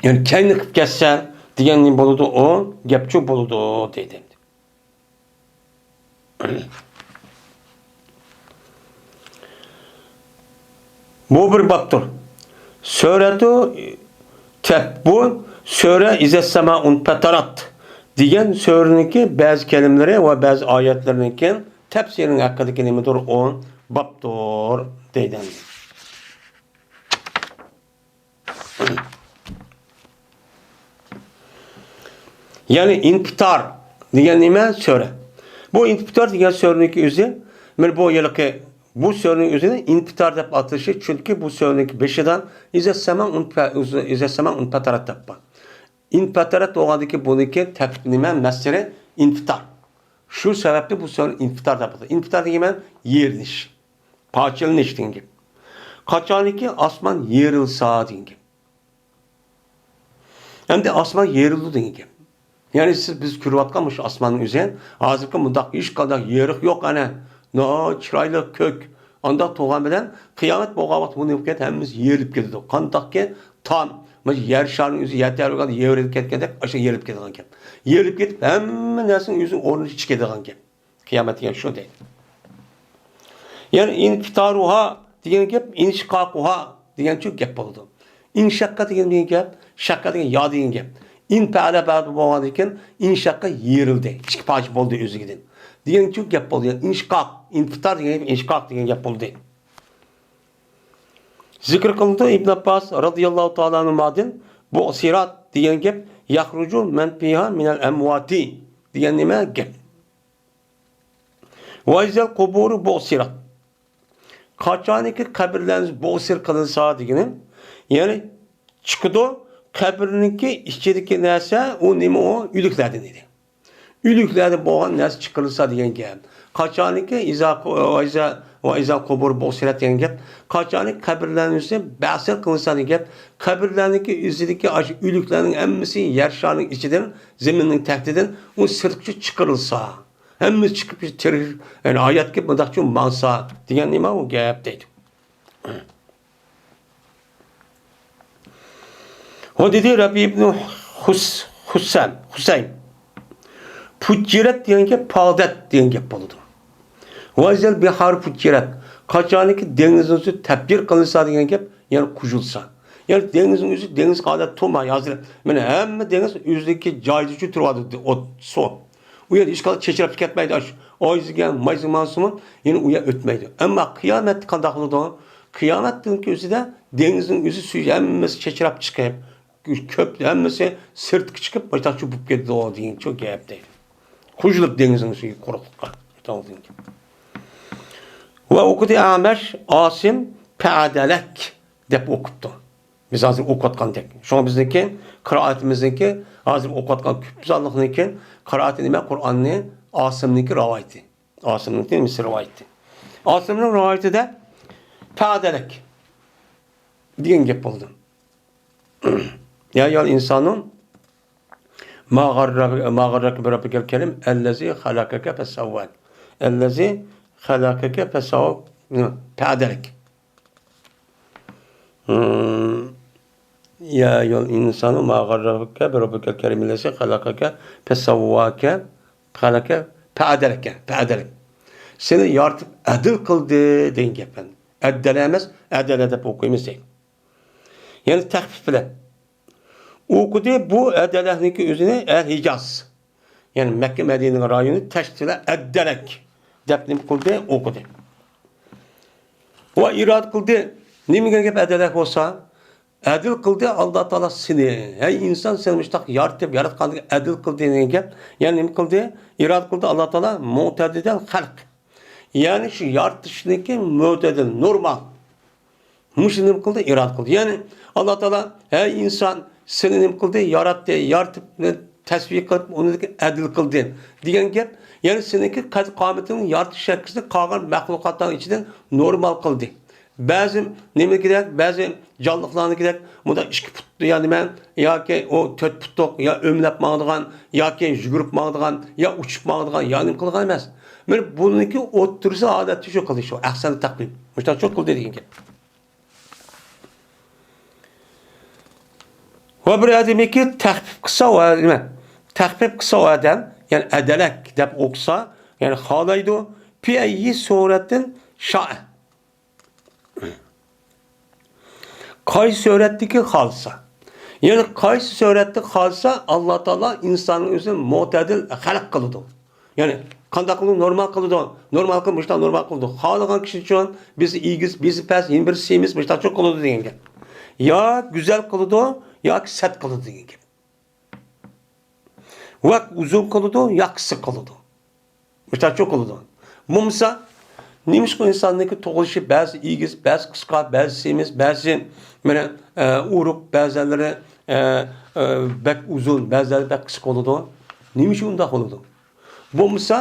يەنى كەينى قىپ كەتسە دېگەن نېمە بولىدۇ؟ ئۇ گەپچۇ بولىدۇ دەيدۇ. بۇ بىر بابتۇر. سۈرەتۇ تەپ، بۇ سۈرە «ئىزەسسەمائۇنپەتەرەت» دېگەن سۈرىنىڭكى بەزى كەلىمىلىرى ۋە بەزى ئايەتلىرىنىڭكى تەپسىرىنىڭ ھەققىدىكى نېمىدۇر؟ ئۇ بابتۇر دەيدۇ. يەنى ئىنپىتار دېگەن نېمە؟ سۈرە. بۇ ئىنپىتار دېگەن سۈرىنىڭكى ئۆزى، مانا بۇ ھېلىقى، بۇ سۈرىنىڭ ئۆزىنى ئىنپىتار دەپ ئاتىلىشى، چۈنكى بۇ سۈرىنىڭكى بېشىدا «ئىزەسسەمائۇنپە-، ئىزەسسەمائۇنپەتەرەت» دەپ بار. ئىنپەتەرەت بولغاندىكى بۇنىڭكى تەپ-، نېمە؟ مەسدىرى ئىنپىتار. شۇ سەۋەبتىن بۇ سۈرىنى ئىنپىتار دەپ ئاتىلىدۇ. ئىنپىتار دېگەن نېمە؟ يېرىلىش. پارچىلىنىش دېگەن گەپ. قاچانكى ئاسمان يېرىلسا دېگەن گەپ. ئەمدى ئاسمان يېرىلىدۇ دېگەن گەپ. يەنى سىز، بىز كۆرۈۋاتقان مۇشۇ ئاسماننىڭ ئۆزى ھازىرقى مۇنداق ھېچقانداق يېرىق يوق، ئەنە ناھايىتى چىرايلىق كۆك. ئانداق تۇرغان بىلەن قىيامەت بولغان ۋاقىت بۇ نېمە بولىدۇ؟ ھەممىسى يېرىلىپ كېتىدۇ. قانداقكى تام، مۇشۇ يەر شارىنىڭ ئۆزى يەر تەۋرىگەندە يېرىلىپ كەتكەندەك، ئاشۇ يېرىلىپ كېتىدىغان گەپ. يېرىلىپ كېتىپ، ھەممە نەرسىنىڭ ئۆزىنىڭ ئورنىنى چىقىدىغان گەپ. قىيامەت دېگەن شۇ دەيدۇ. يەنى ئىنپىتارۇھا دېگەن گەپ ئىنشىقاقۇھا دېگەنچۇ گەپ بولىدۇ. ئىنشەققە دېگەن، دېگەن گەپ، شەققە دېگەن يا دېگەن گەپ. ئىنپەئەلە بەبى بولغاندىن كېيىن ئىنشەققە يېرىلدى، ئىككى پارچە بولدى ئۆزلۈكىدىن دېگەنچۇ گەپ بولدى. يەنى ئىنشىقاق، ئىنپىتار دېگەن گەپ ئىنشىقاق دېگەن گەپ بولدى. زىكىر قىلىنىدۇ ئىبن ئابباس رازىياللاھۇ تائالا ئەنھۇمادىن، بۇئسىرات دېگەن گەپ، يەخرۇجۇ مەن فىھا مىنەل ئەمۋاتى دېگەن نېمە گەپ؟ ۋەئىزەل قۇبۇرۇ بۇئسىرات. قاچانكى قەبرىلەرنى بۇئسىر قىلىنسا دېگىنى، يەنى چىقىدۇ، قەبرىنىڭكى ئىچىدىكى نەرسە، ئۇ نېمە ئۇ؟ ئۆلۈكلەردىن ئىدى. ئۆلۈكلەردىن بولغان نەرسە چىقىرىلسا دېگەن گەپ. قاچانكى ئىزا، ۋەئىزا، ۋەئىزەل قۇبۇرۇ بۇئسىرات دېگەن گەپ. قاچانكى قەبرىلەرنىڭ ئۆزى بەسىر قىلىنسا دېگەن گەپ. قەبرىلەرنىڭكى ئۆزىدىكى ئاشۇ ئۆلۈكلەرنىڭ ھەممىسى يەر شارىنىڭ ئىچىدىن، زېمىننىڭ تەكتىدىن ئۇ سىرتقىچە چىقىرىلسا. ھەممىسى چىقىپ، تىرىك، يەنى ھاياتكە مۇنداقچە ماڭسا دېگەن نېمە ئۇ گەپ دەيدۇ. ھو دېدى رەبىئى ئىبنى خۇس-، خۇسەم، خۇسەيم. پۇججىرەت دېگەن گەپ پادەت دېگەن گەپ بولىدۇ. ۋەئىزەل بىھارۇ پۇججىرەت. قاچانكى دېڭىزنىڭ ئۆزى تەپجىر قىلىنسا دېگەن گەپ، يەنى قۇژۇلسا. يەنى دېڭىزنىڭ ئۆزى، دېڭىز ئادەت تۇرماي ھازىر. مانا ھەممە دېڭىز ئۆزىدىكى جايىدىچۇ تۇرۇۋاتىدۇ، ئوت، سۇ. ئۇ يەردە ھېچقانداق چېچىراپ كەتمەيدۇ. ئاشۇ ئايزىگە، مايزىگە ماڭسىمۇ، يەنە ئۇ يەر ئۆتمەيدۇ. ئەمما قىيامەتتە قانداق بولىدۇ؟ قىيامەتنىڭكى ئۆزىدە دېڭىزنىڭ ئۆزى سۈيى ھەممىسى چېچىراپ چىقىپ، كۆپ ھەممىسى سىرتقا چىقىپ، مۇشۇنداقچە بولۇپ كېتىدۇ دېگەنچۇ گەپ دەيدۇ. قۇژۇلۇپ دېڭىزنىڭ سۈيى قۇرۇقلۇققا. ۋە ئوقۇدى ئەمەش، ئاسىم، پەدەلەك دەپ ئوقۇپتۇ. بىز ھازىر ئوقۇۋاتقاندەك. شۇڭا بىزنىڭكى قىرائىتىمىزنىڭكى، ھازىر ئوقۇۋاتقان كۆپ سانلىقنىڭكى قىرائىتى نېمە؟ قۇرئاننى ئاسىمنىڭكى رىۋايىتى. ئاسىمنىڭكى نېمىسى؟ رىۋايىتى. ئاسىمنىڭ رىۋايىتىدە پەدەلەك دېگەن گەپ بولىدۇ. يا ئەييۇھەل ئىنسانۇ ما غەررەك، ما غەررەك بىرەببىكەل كەرىم، ئەللەزى خەلەقەكە فەسەۋۋاك. ئەللەزى خەلەقەكە فەسەۋۋاك. پەدەلەك. يا أيها الإنسان ما غرك بربك الكريم الذي خلقك فسواك، خلقك فعدلك، فعدلك. سېنى يارىتىپ ئەدىل قىلدى دېگەن گەپ. ئەددەلە ئەمەس، ئەدەلە دەپ ئوقۇيمىز دەيدۇ. يەنى تەخپىپ بىلەن. ئوقۇدى بۇ ئەدەلەنىڭكى ئۆزىنى ئەل ھىجاز. يەنى مەككە مەدىنىنىڭ رايونى تەشتىلە ئەددەلەك دەپ نېمە قىلدى؟ ئوقۇدى. ۋە ئىرادە قىلدى. نېمىگە گەپ ئەدەلەك بولسا؟ ئەدىل قىلدى ئاللا تائالا سېنى. ھەي ئىنسان، سېنى مۇشتاق يارىتىپ، ياراتقاندىكىن ئەدىل قىلدى دېگەن گەپ. يەنى نېمە قىلدى؟ ئىرادە قىلدى ئاللا تائالا مۇتەدىدەل خەلق. يەنى شۇ يارىتىشنىكى مۆتەدىل، نورمال. مۇشۇ نېمە قىلدى؟ ئىرادە قىلدى. يەنى ئاللا تائالا، ھەي ئىنسان، سېنى نېمە قىلدى؟ ياراتتى، يارىتىپ، تەسۋىر قىلىپ، ئۇنى ئەدىل قىلدى دېگەن گەپ. يەنى سېنىڭكى قەد-قامىتىڭنى يارىتىش شەكلىنى قالغان مەخلۇقاتلارنىڭ ئىچىدىن نورمال قىلدى. بەزى نېمىلىكىدەك، بەزى جانلىقلارنىڭكىدەك مۇنداق ئىككى پۇت يا نېمە، ياكى ئۇ تۆت پۇتلۇق، يا ئۆمىلەپ ماڭىدىغان، ياكى يۈگۈرۈپ ماڭىدىغان، يا ئۇچۇپ ماڭىدىغان، يا نېمە قىلىدىغان ئەمەس. مانا بۇنىڭكى ئوتتۇرىسى ھالەتتە شۇ قىلدى، شۇ ئەھسەن تەقۋىم. مۇشۇنداق شۇ قىلدى دېگەن گەپ. ۋە بىر ئادەمكى تەخپىپ قىلسا، ۋە نېمە؟ تەخپىپ قىلسا ئۇ ئادەم، يەنى ئەدەلەك دەپ ئوقۇسا، يەنى خالايدۇ. پى ئەييى سۇرەتىن شائە. قايسى سۈرەتتىكى خالىسا. يەنى قايسى سۈرەتتە خالىسا، ئاللا تائالا ئىنساننى ئۆزى مۆتەدىل خەلق قىلىدۇ. يەنى قانداق قىلىدۇ؟ نورمال قىلىدۇ. نورمال قىلىپ، مۇشۇنداق نورمال قىلىدۇ. خالىغان كىشى ئۈچۈن بىرسى ئېگىز، بىرسى پەس، يەنە بىرسى سېمىز، مۇشۇنداق قىلىدۇ دېگەن گەپ. يا گۈزەل قىلىدۇ، ياكى سەت قىلىدۇ دېگەن گەپ. ۋە ئۇزۇن قىلىدۇ، يا قىسقا قىلىدۇ. مۇشۇنداق قىلىدۇ. بولمىسا، نېمىشقا ئىنساننىڭكى تۇغۇلۇشى بەزى ئېگىز، بەزى قىسقا، بەزى سېمىز، بەزى مانا، ئە، ئورۇق، بەزىلىرى، ئە، ئە، بەك ئۇزۇن، بەزىلىرى بەك قىسقا بولىدۇ؟ نېمە ئۈچۈن ئۇنداق بولىدۇ؟ بولمىسا،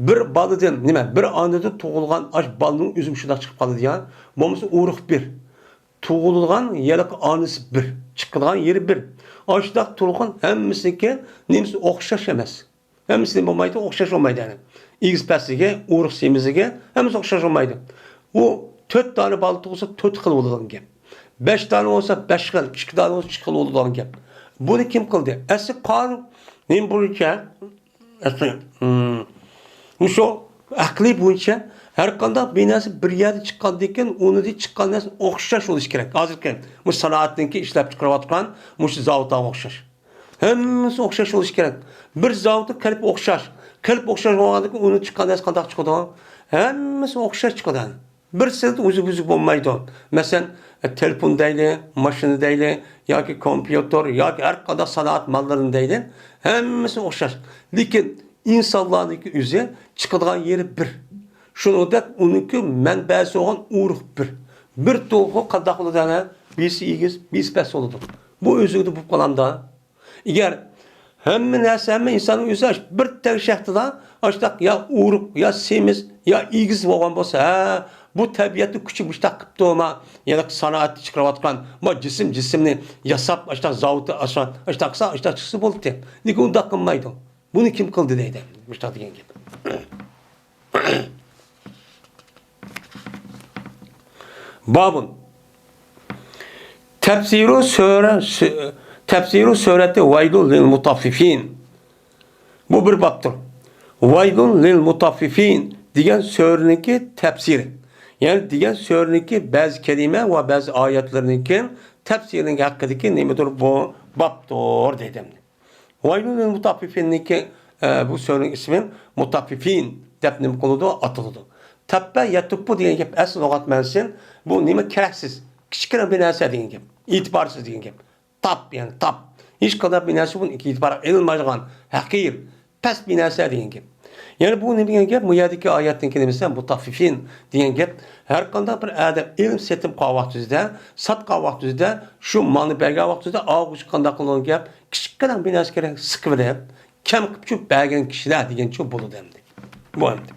بىر بالىدىن، نېمە، بىر ئانىدىن تۇغۇلغان ئاش بالىنىڭ ئۆزى مۇشۇنداق چىقىپ قالىدۇ يا. بولمىسا ئورۇق بىر. تۇغۇلغان يەرلىك ئانىسى بىر، چىقىدىغان يېرى بىر. ئاشۇنداق تۇرغان ھەممىسىنىڭكى نېمىسى ئوخشاش ئەمەس. ھەممىسى بولمايدۇ، ئوخشاش بولمايدۇ يەنى. ئېگىز پەسلىكى، ئورۇق سېمىزلىكى، ھەممىسى ئوخشاش بولمايدۇ. ئۇ تۆت دانە بالا تۇغسا، تۆت خىل بولىدىغان گەپ. بەش دانە بولسا، بەش خىل، ئىككى دانە بولسا، ئىككى خىل بولىدىغان گەپ. بۇنى كىم قىلدى؟ ئەسلى قانۇن نېمە بويىچە؟ ئەسلى، مم، مۇشۇ ئەقلى بويىچە ھەر قانداق بىر نەرسە بىر يەردە چىققاندىن كېيىن، ئۇنىڭدىن چىققان نەرسە ئوخشاش بولۇشى كېرەك. ھازىرقى مۇشۇ سانائەتنىڭكى ئىشلەپ چىقىرىۋاتقان مۇشۇ زاۋۇتلارغا ئوخشاش. ھەممىسى ئوخشاش بولۇشى كېرەك. بىر زاۋۇتتا قېلىپ ئوخشاش. قېلىپ ئوخشاش بولغاندىن كېيىن ئۇنىڭ چىققان نەرسە قانداق چىقىدۇ؟ ھەممىسى ئوخشاش چىقىدۇ. بىرسىدە ئۈزۈك-بۈزۈك بولمايدۇ. مەسىلەن، تېلېفون دەيلى، ماشىنا دەيلى، ياكى كومپيۇتېر، ياكى ھەر قانداق سانائەت ماللىرىنى دەيلى، ھەممىسى ئوخشاش. لېكىن ئىنسانلارنىڭكى ئۆزى چىقىدىغان يېرى بىر. شۇنىڭدەك ئۇنىڭكى مەنبەسى بولغان ئۇرۇق بىر. بىر تۇغقا قانداق بولىدۇ ئەنە؟ بىرسى ئېگىز، بىرسى پەس بولىدۇ. بۇ ئۆزلۈكىدە بولۇپ قالامدا؟ ئەگەر ھەممە نەرسە، ھەممە ئىنساننىڭ ئۆزى ئاش-، بىر تەڭ شەرتىدە ئاشتاق يا ئورۇق، يا سېمىز، يا ئېگىز بولغان بولسا، ھە، بۇ تەبىئەتنىڭ كۈچى مۇشتاق قىپتۇ، ما، يەنە سانائەتتە چىقىرىۋاتقان، ما، جىسىم، جىسىمنى ياساپ، ئاشتاق زاۋۇتتا، ئاشتاق، ئاشتاق قىلسا، ئاشتاق چىقسا بولدى. لېكىن ئۇنداق قىلمايدۇ. بۇنى كىم قىلدى دەيدۇ. مۇشتاق دېگەن گەپ. بابۇن. تەپسىرۇ سۈرە، سۈ-، تەپسىرۇ سۈرەتى ۋەيلۇن لىل مۇتەففىفىن. بۇ بىر بابتۇر. ۋەيلۇن لىل مۇتەففىفىن دېگەن سۈرىنىڭكى تەپسىرى. يەنى دېگەن سۈرىنىڭكى بەزى كەلىمە ۋە بەزى ئايەتلىرىنىڭكى تەپسىرىنىڭ ھەققىدىكى نېمىدۇر بۇ بابتۇر دېدىم. ۋەيلۇن لىل مۇتەففىفىننىڭكى، ئە، بۇ سۈرىنىڭ ئىسمى مۇتەففىفىن دەپ نېمە قىلىدۇ؟ ئاتىلىدۇ. تەپپە يەتۇپپۇ دېگەن گەپ ئەسلى لۇغەت مەنىسى بۇ نېمە؟ كېرەكسىز، كىچىككىنە بىر نەرسە دېگەن گەپ. ئېتىبارسىز دېگەن گەپ. تاپ، يەنى تاپ. ھېچقانداق بىر نەرسە بۇنى ئېتىبارغا ئېلىنمايدىغان، ھەقىر، پەس بىر نەرسە دېگەن گەپ. يەنى بۇ نېمە دېگەن گەپ؟ بۇ يەردىكى ئايەتنىڭ كەلىمىسى مۇتەففىفىن دېگەن گەپ. ھەر قانداق بىر ئادەم ئېلىم سېتىم قىلغان ۋاقتىدا، ساتقان ۋاقتىدا، شۇ مالنى بەرگەن ۋاقتىدا ئالغۇچى قانداق قىلىدىغان گەپ؟ كىچىككىنە بىر نەرسە كېرەك، سىقىۋېلىپ، كەم قىلىپ چۈ بەرگەن كىشىلەر دېگەنچە بولىدۇ ئەمدى. بۇ ئەمدى.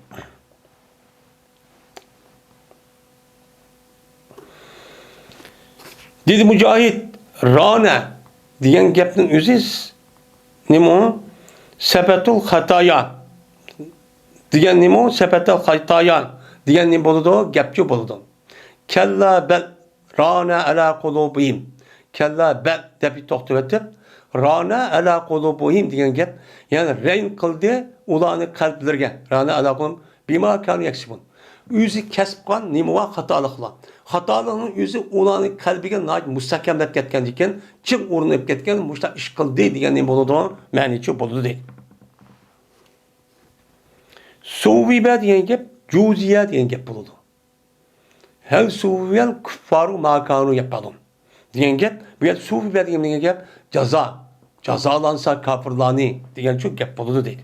دېدى مۇجاھىد، رانە دېگەن گەپنىڭ ئۆزى نېمە؟ سەپەتۇل خاتايا دېگەن نېمە؟ سەپەتۇل خاتايا دېگەن نېمە بولىدۇ؟ گەپچۇ بولىدۇ. كەللا بەل رانە ئەلا قۇلۇبىھىم. كەللا بەل دەپ توختىۋېتىپ، رانە ئەلا قۇلۇبىھىم دېگەن گەپ، يەنى رەين قىلدى ئۇلارنى قەلبلىرىگە. رانە ئەلا قۇلۇبىھىم بىما كانۇ يەكسىبۇن. ئۆزى كەسىپ قىلغان نېمە بار؟ خاتالىقلار. خاتالىقنىڭ ئۆزى ئۇلارنىڭ قەلبىگە ناھايىتى مۇستەھكەملەپ كەتكەندىكىن، چىڭ ئورنىلىپ كەتكەن، مۇشۇنداق ئىش قىلدى دېگەن نېمە بولىدۇ؟ مەنىچۇ بولىدۇ دەيدۇ. سۇۋۋىبە دېگەن گەپ جۇزىيە دېگەن گەپ بولىدۇ. ھەل سۇۋۋىبەل كۇففارۇ ما كانۇ يەپئەلۇن دېگەن گەپ، بۇ يەردە سۇۋۋىبە دېگەن، دېگەن گەپ جازا، جازالانسا كاپىرلارنى دېگەن شۇ گەپ بولىدۇ دەيدۇ.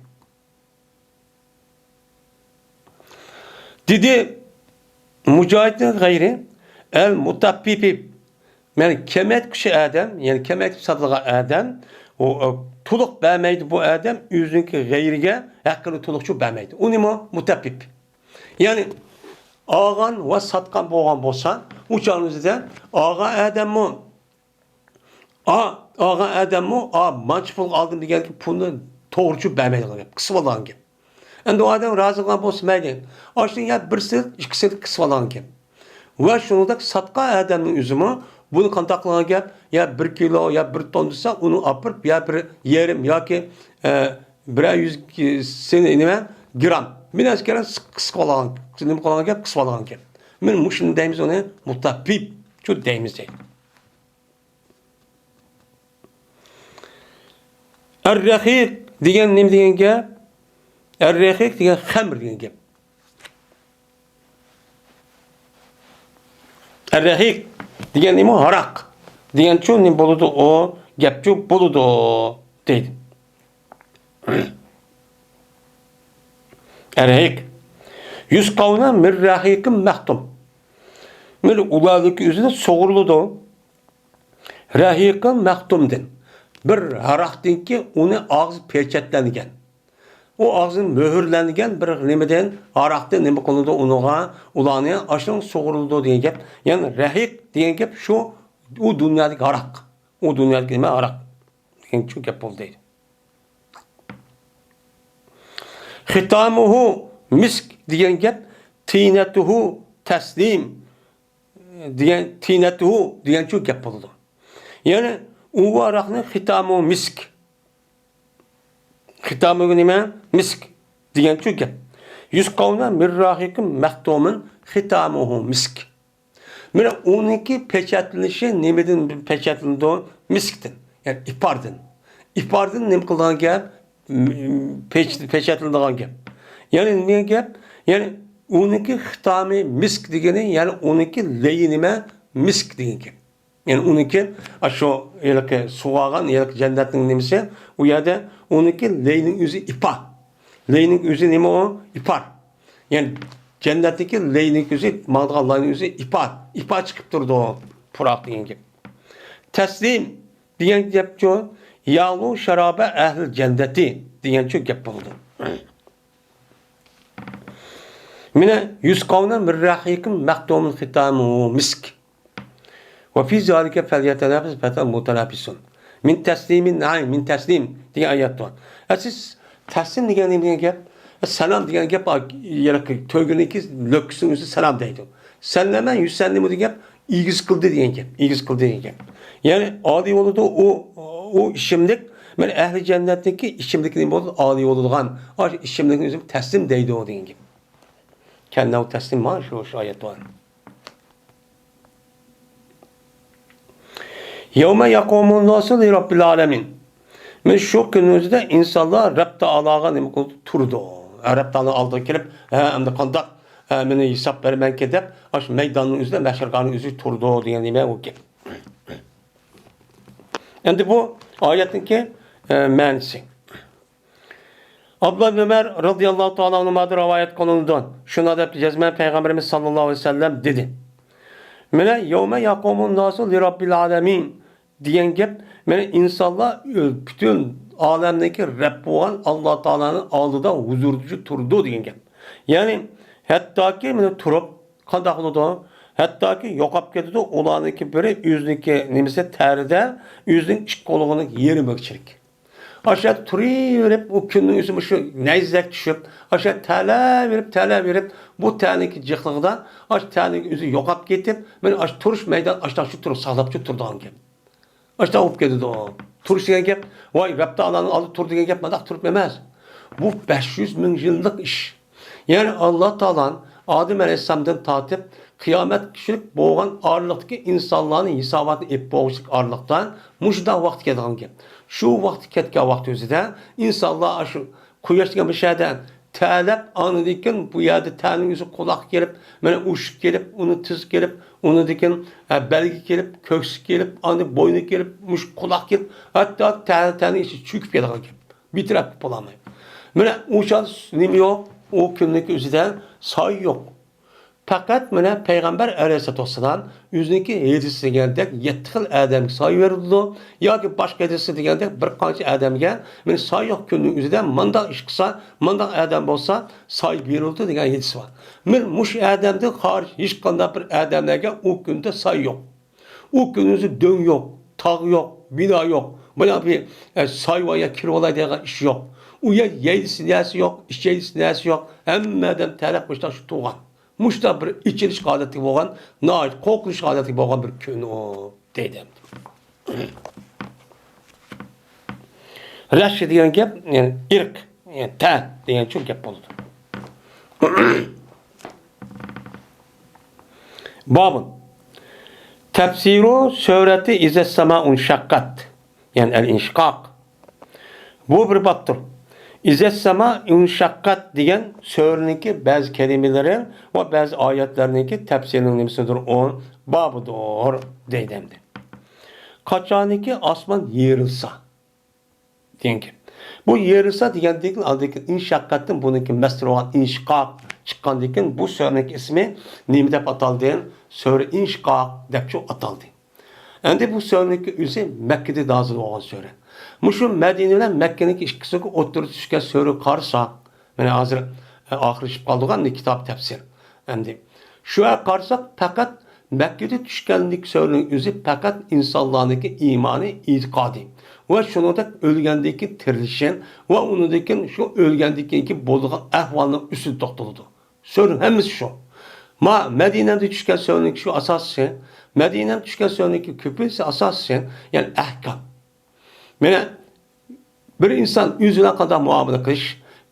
دېدى مۇجاھىدتىن غەيرى، ئەل مۇتەپپىپىپ، يەنى كېمەيتكۈچى ئادەم، يەنى كېمەيتىپ ساتىدىغان ئادەم، ئۇ، ئۇ، تولۇق بەرمەيدۇ بۇ ئادەم، ئۆزىنىڭكى غەيرىگە ھەققىنى تولۇقچە بەرمەيدۇ. ئۇ نېمە؟ مۇتەپپىپ. يەنى ئالغان ۋە ساتقان بولغان بولسا، ئۇ چاغنىڭ ئۆزىدە ئالغان ئادەممۇ، ئا-، ئالغان ئادەممۇ، ئا، مانچە پۇل ئالدىم دېگەن پۇلنى توغرىچە بەرمەيدىغان گەپ، قىسىۋالغان گەپ. ئەمدى ئۇ ئادەم رازى بولغان بولسا مەيلى، ئاشۇنى يا بىرسى، ئىككىسى قىسىۋالغان گەپ. ۋە شۇنىڭدەك ساتقان ئادەمنىڭ ئۆزىمۇ بۇنى قانداق قىلغان گەپ؟ يا بىر كىلو، يا بىر تون دېسە، ئۇنى ئاپىرىپ، يا بىر يېرىم ياكى، ئە، بىرەر يۈز كى-، سېنى نېمە، گرام. بىر نەرسە كېرەك، قىسىۋالغان، نېمە قىلغان گەپ؟ قىسىۋالغان گەپ. مانا مۇشۇنى دەيمىز، ئۇنى مۇتەپپىپ، شۇ دەيمىز دەيدۇ. ئەررەخىق دېگەن نېمە دېگەن گەپ؟ ئەررەخىق دېگەن خەمر دېگەن گەپ. ئەررەخىق دېگەن نېمە؟ ھاراق دېگەنچۇ نېمە بولىدۇ؟ ئۇ گەپچۇ بولىدۇ دەيدۇ. ئەررەخىق. يۇسقاۋنا مىن رەخىقىم مەختۇم. مانا ئۇلاردىكى ئۆزىدە سۇغۇرۇلىدۇ. رەھىقىل مەختۇمدىن، بىر ھاراقتىنكى ئۇنى ئاغزى پېچەتلەنگەن، ئۇ ئاغزى مۆھۈرلەنگەن بىر نېمىدىن، ھاراقتىن نېمە قىلىدۇ ئۇنىڭغا، ئۇلارنى ئاشۇنىڭ سۇغۇرۇلىدۇ دېگەن گەپ. يەنى رەھىق دېگەن گەپ شۇ، ئۇ دۇنيادىكى ھاراق، ئۇ دۇنيادىكى نېمە، ھاراق دېگەن شۇ گەپ بولدى دەيدۇ. ختامۇھۇ مىسك دېگەن گەپ، تىنەتۇھۇ تەسلىم دېگەن، تىنەتۇھۇ دېگەنچۇ گەپ بولىدۇ. يەنى ئۇ ھاراقنى ختامۇ مىسك. ختامۇ نېمە؟ مىسك دېگەنچۇ گەپ. يۇسقاۋنا مىن رەھىقىم مەختۇمىن ختامۇھۇ مىسك. مانا ئۇنىڭكى پېچەتلىنىشى نېمىدىن پېچەتلىنىدۇ؟ مىسكتىن، يەنى ئىپاردىن. ئىپاردىن نېمە قىلىدىغان گەپ؟ م-، پېچ-، پېچەتلىنىدىغان گەپ. يەنى نېمە گەپ؟ يەنى ئۇنىڭكى ختامى مىسك دېگىنى، يەنى ئۇنىڭكى لېيى نېمە؟ مىسك دېگەن گەپ. يەنى ئۇنىڭكى، ئاشۇ ھېلىقى سۇغارغان، ھېلىقى جەننەتنىڭ نېمىسى، ئۇ يەردە ئۇنىڭكى لېيىنىڭ ئۆزى ئىپا. لېيىنىڭ ئۆزى نېمە ئۇ؟ ئىپار. يەنى جەننەتتىكى لەينىڭ ئۆزى، ماڭىدىغان لاينىڭ ئۆزى ئىپا، ئىپا چىقىپ تۇرىدۇ، پۇراق دېگەن گەپ. تەسلىم دېگەن گەپچۇ، يەلۇ شارابە ئەھلىل جەننەتى دېگەنچۇ گەپ بولىدۇ. مىنە يۇسقاۋنە مىن رەھىقىم مەختۇمىن ختامۇ مىسك. ۋە فى زالىكە فەليەتەنەفەسىل مۇتەنەفىسۇن. مىن تەسلىمىن، ھەي، مىن تەسلىم دېگەن ئايەت بار. ئە، سىز تەسلىم دېگەن نېمە دېگەن گەپ؟ ئە، سالام دېگەن گەپ، ئا، يەنە تۆگىنىڭكى لۆككىسىنىڭ ئۆزى سالام دەيدۇ. سەللەمە يۇسەللىمۇ دېگەن گەپ، ئېگىز قىلدى دېگەن گەپ، ئېگىز قىلدى دېگەن گەپ. يەنى ئالىي بولىدۇ ئۇ، ئۇ ئىچىملىك، مانا ئەھلى جەننەتنىڭكى ئىچىملىكى نېمە بولىدۇ؟ ئالىي بولىدىغان. ئاشۇ ئىچىملىكنىڭ ئۆزى تەسلىم دەيدۇ دېگەن گەپ. كەننەۋ تەسلىم بار، شۇ، شۇ ئايەت بار. يەۋمە يەقۇمۇن ناسۇ لىرەببىل ئالەمىن. مانا شۇ كۈننىڭ ئۆزىدە ئىنسانلار رەب تائالاغا نېمە قىلىدۇ؟ تۇرىدۇ. ھە، رەب تائالا ئالدىغا كېلىپ، ھە، ئەمدى قانداق، ھە، مېنى ھېساب بەرمەككە دەپ، ئاشۇ مەيداننىڭ ئۆزىدە، مەھشەرگاھنىڭ ئۆزىدە تۇرىدۇ دېگەن نېمە ئۇ گەپ. ئەمدى بۇ ئايەتنىڭكى، ھە، مەنىسى. ئابدۇللا ئىبن ئۆمەر رەزىياللاھۇ تائالا ئەنھۇمادىن رىۋايەت قىلىنىدۇ. شۇنداق دەپ جەزمەن پەيغەمبىرىمىز ساللاللاھۇ ئەلەيھى ۋەسەللەم دېدى. مانا، يەۋمە يەقۇمۇن ناسۇ لىرەببىل ئالەمىن دېگەن گەپ، مانا ئىنسانلار پۈتۈن ئالەمنىڭكى رەب بولغان ئاللا تائالانىڭ ئالدىدا ھۇزۇرىدا تۇرىدۇ دېگەن گەپ. يەنى، ھەتتاكى مانا تۇرۇپ، قانداق بولىدۇ؟ ھەتتاكى يوقاپ كېتىدۇ، ئۇلارنىڭكى بىرى ئۆزىنىڭكى نېمىسى تەرىدە، ئۆزىنىڭ ئىككى قولىنىڭ يېرىمىگىچىلىك. ئاشۇ يەردە تۇرۇۋېرىپ، ئۇ كۈننىڭ ئۆزى مۇشۇ نەيزىدەك چۈشۈپ، ئاشۇ يەردە تەرلەۋېرىپ، تەرلەۋېرىپ، بۇ تەرنىڭكى جىقلىقىدا، ئاشۇ تەرنىڭكى ئۆزى يوقاپ كېتىپ، مانا ئاشۇ تۇرۇش مەيدانى ئاشۇنداق شۇ تۇرۇپ، ساقلاپ شۇ تۇرىدىغان گەپ. ئاشۇنداق بولۇپ كېتىدۇ. تۇرۇش دېگەن گەپ، ۋاي، رەب تائالانىڭ ئالدىدا تۇر دېگەن گەپ، مانداق تۇرۇپ ئەمەس. بۇ بەش يۈز مىڭ يىللىق ئىش. يەنى ئاللا تائالا ئادەم ئەلەيھىسسالامدىن تارتىپ قىيامەتكىچىلىك بولغان ئارىلىقتىكى ئىنسانلارنىڭ ھېساباتىنى ئېلىپ بولغۇچىلىك ئارىلىقتا مۇشۇنداق ۋاقىت كېلىدىغان گەپ. شۇ ۋاقىت كەتكەن ۋاقىت ئۆزىدە ئىنسانلار ئاشۇ قۇياش دېگەن مۇشۇ يەردە تەلەپ، ئاندىن كېيىن بۇ يەردە تەنىڭ ئۆزى قۇلاق كېلىپ، مانا ئۇششۇق كېلىپ، ئۇنى تىز كېلىپ، ئۇنىڭدىن كېيىن، ھە، بەلگە كېلىپ، كۆكسى كېلىپ، ئاندىن بوينى كېلىپ، مۇشۇ قۇلاق كېلىپ، ھەتتا تە-، تەننىڭ ئىچى چۆكۈپ كېتىدىغان گەپ. بىتەرەپ بولالمايدۇ. مانا ئۇ چاغدا نېمە يوق؟ ئۇ كۈننىڭ ئۆزىدە سايە يوق. پەقەت مانا پەيغەمبەر ئەلەيھىسسالاتۇ ۋەسسالام ئۆزىنىڭكى ھەدىسى دېگەندەك يەتتە خىل ئادەمگە سايە بېرىلىدۇ ياكى باشقا ھەدىسى دېگەندەك بىر قانچە ئادەمگە، مانا سايە يوق كۈننىڭ ئۆزىدە مانداق ئىش قىلسا، مانداق ئادەم بولسا سايە بېرىلىدۇ دېگەن ھەدىس بار. مانا مۇشۇ ئادەمدىن خارىج ھېچقانداق بىر ئادەملەرگە ئۇ كۈندە سايە يوق. ئۇ كۈندە دۆڭ يوق، تاغ يوق، بىنا يوق. مانا بىر، ئە، سايىۋان يا كىرىۋالاي دېگەن ئىش يوق. ئۇ يەر يەيلىسى نەرسە يوق، ئىچەيلىسى نەرسە يوق. ھەممە ئادەم تەلەپ مۇشۇنداق شۇ تۇرغان. مۇشۇنداق بىر ئېچىنىش ھالەتتە بولغان، ناھايىتى قورقۇنچ ھالەتتە بولغان بىر كۈن ئۇ، دەيدۇ. رەش دېگەن گەپ، يەنى ئىرق، يەنى تەن دېگەنچۇ گەپ بولىدۇ. بابۇن. تەپسىرۇ سۈرەتى ئىزەسسامائۇ ئىنشەققەت. يەنى ئەل ئىنشىقاق. بۇ بىر بابتۇر. ئىزەسساما ئىنشەققەت دېگەن سۈرىنىڭكى بەزى كەلىمىلىرى ۋە بەزى ئايەتلەرنىڭكى تەپسىرىنىڭ نېمىسىدۇر ئۇ؟ بابىدۇر دەيدۇ ئەمدى. قاچانكى ئاسمان يېرىلسا دېگەن گەپ. بۇ يېرىلسا دېگەندىن كېيىن ئاندىن كېيىن ئىنشەققەتتىن بۇنىڭكى مەستۇرى بولغان ئىنشىقاق چىققاندىن كېيىن بۇ سۈرىنىڭكى ئىسمى نېمە دەپ ئاتالدى؟ سۈرە ئىنشىقاق دەپچۇ ئاتالدى. ئەمدى بۇ سۈرىنىڭكى ئۆزى مەككىدە نازىل بولغان سۈرە. مۇشۇ مەدىنە بىلەن مەككىنىڭكى ئىككىسىنىڭكى ئوتتۇرىسىدا چۈشكەن سۈرىگە قارىساق، مانا ھازىر، ئە، ئاخىرلىشىپ قالىدىغان كىتاب تەپسىر. ئەمدى شۇ يەرگە قارىساق، پەقەت مەككىدە چۈشكەنلىك سۈرىنىڭ ئۆزى پەقەت ئىنسانلارنىڭكى ئىمانى، ئېتىقادى ۋە شۇنىڭدەك ئۆلگەندىن كېيىن تىرىلىشى ۋە ئۇنىڭدىن كېيىن شۇ ئۆلگەندىن كېيىنكى بولىدىغان ئەھۋالنىڭ ئۈستىدە توختىلىدۇ. سۈرىنىڭ ھەممىسى شۇ. ما مەدىنەدە چۈشكەن سۈرىنىڭكى شۇ ئاساسى، مەدىنەدە چۈشكەن سۈرىنىڭكى كۆپىنچىسى ئاساسى، يەنى ئەھكام. مانا بىر ئىنسان ئۆزى بىلەن قانداق مۇئامىلە قىلىش،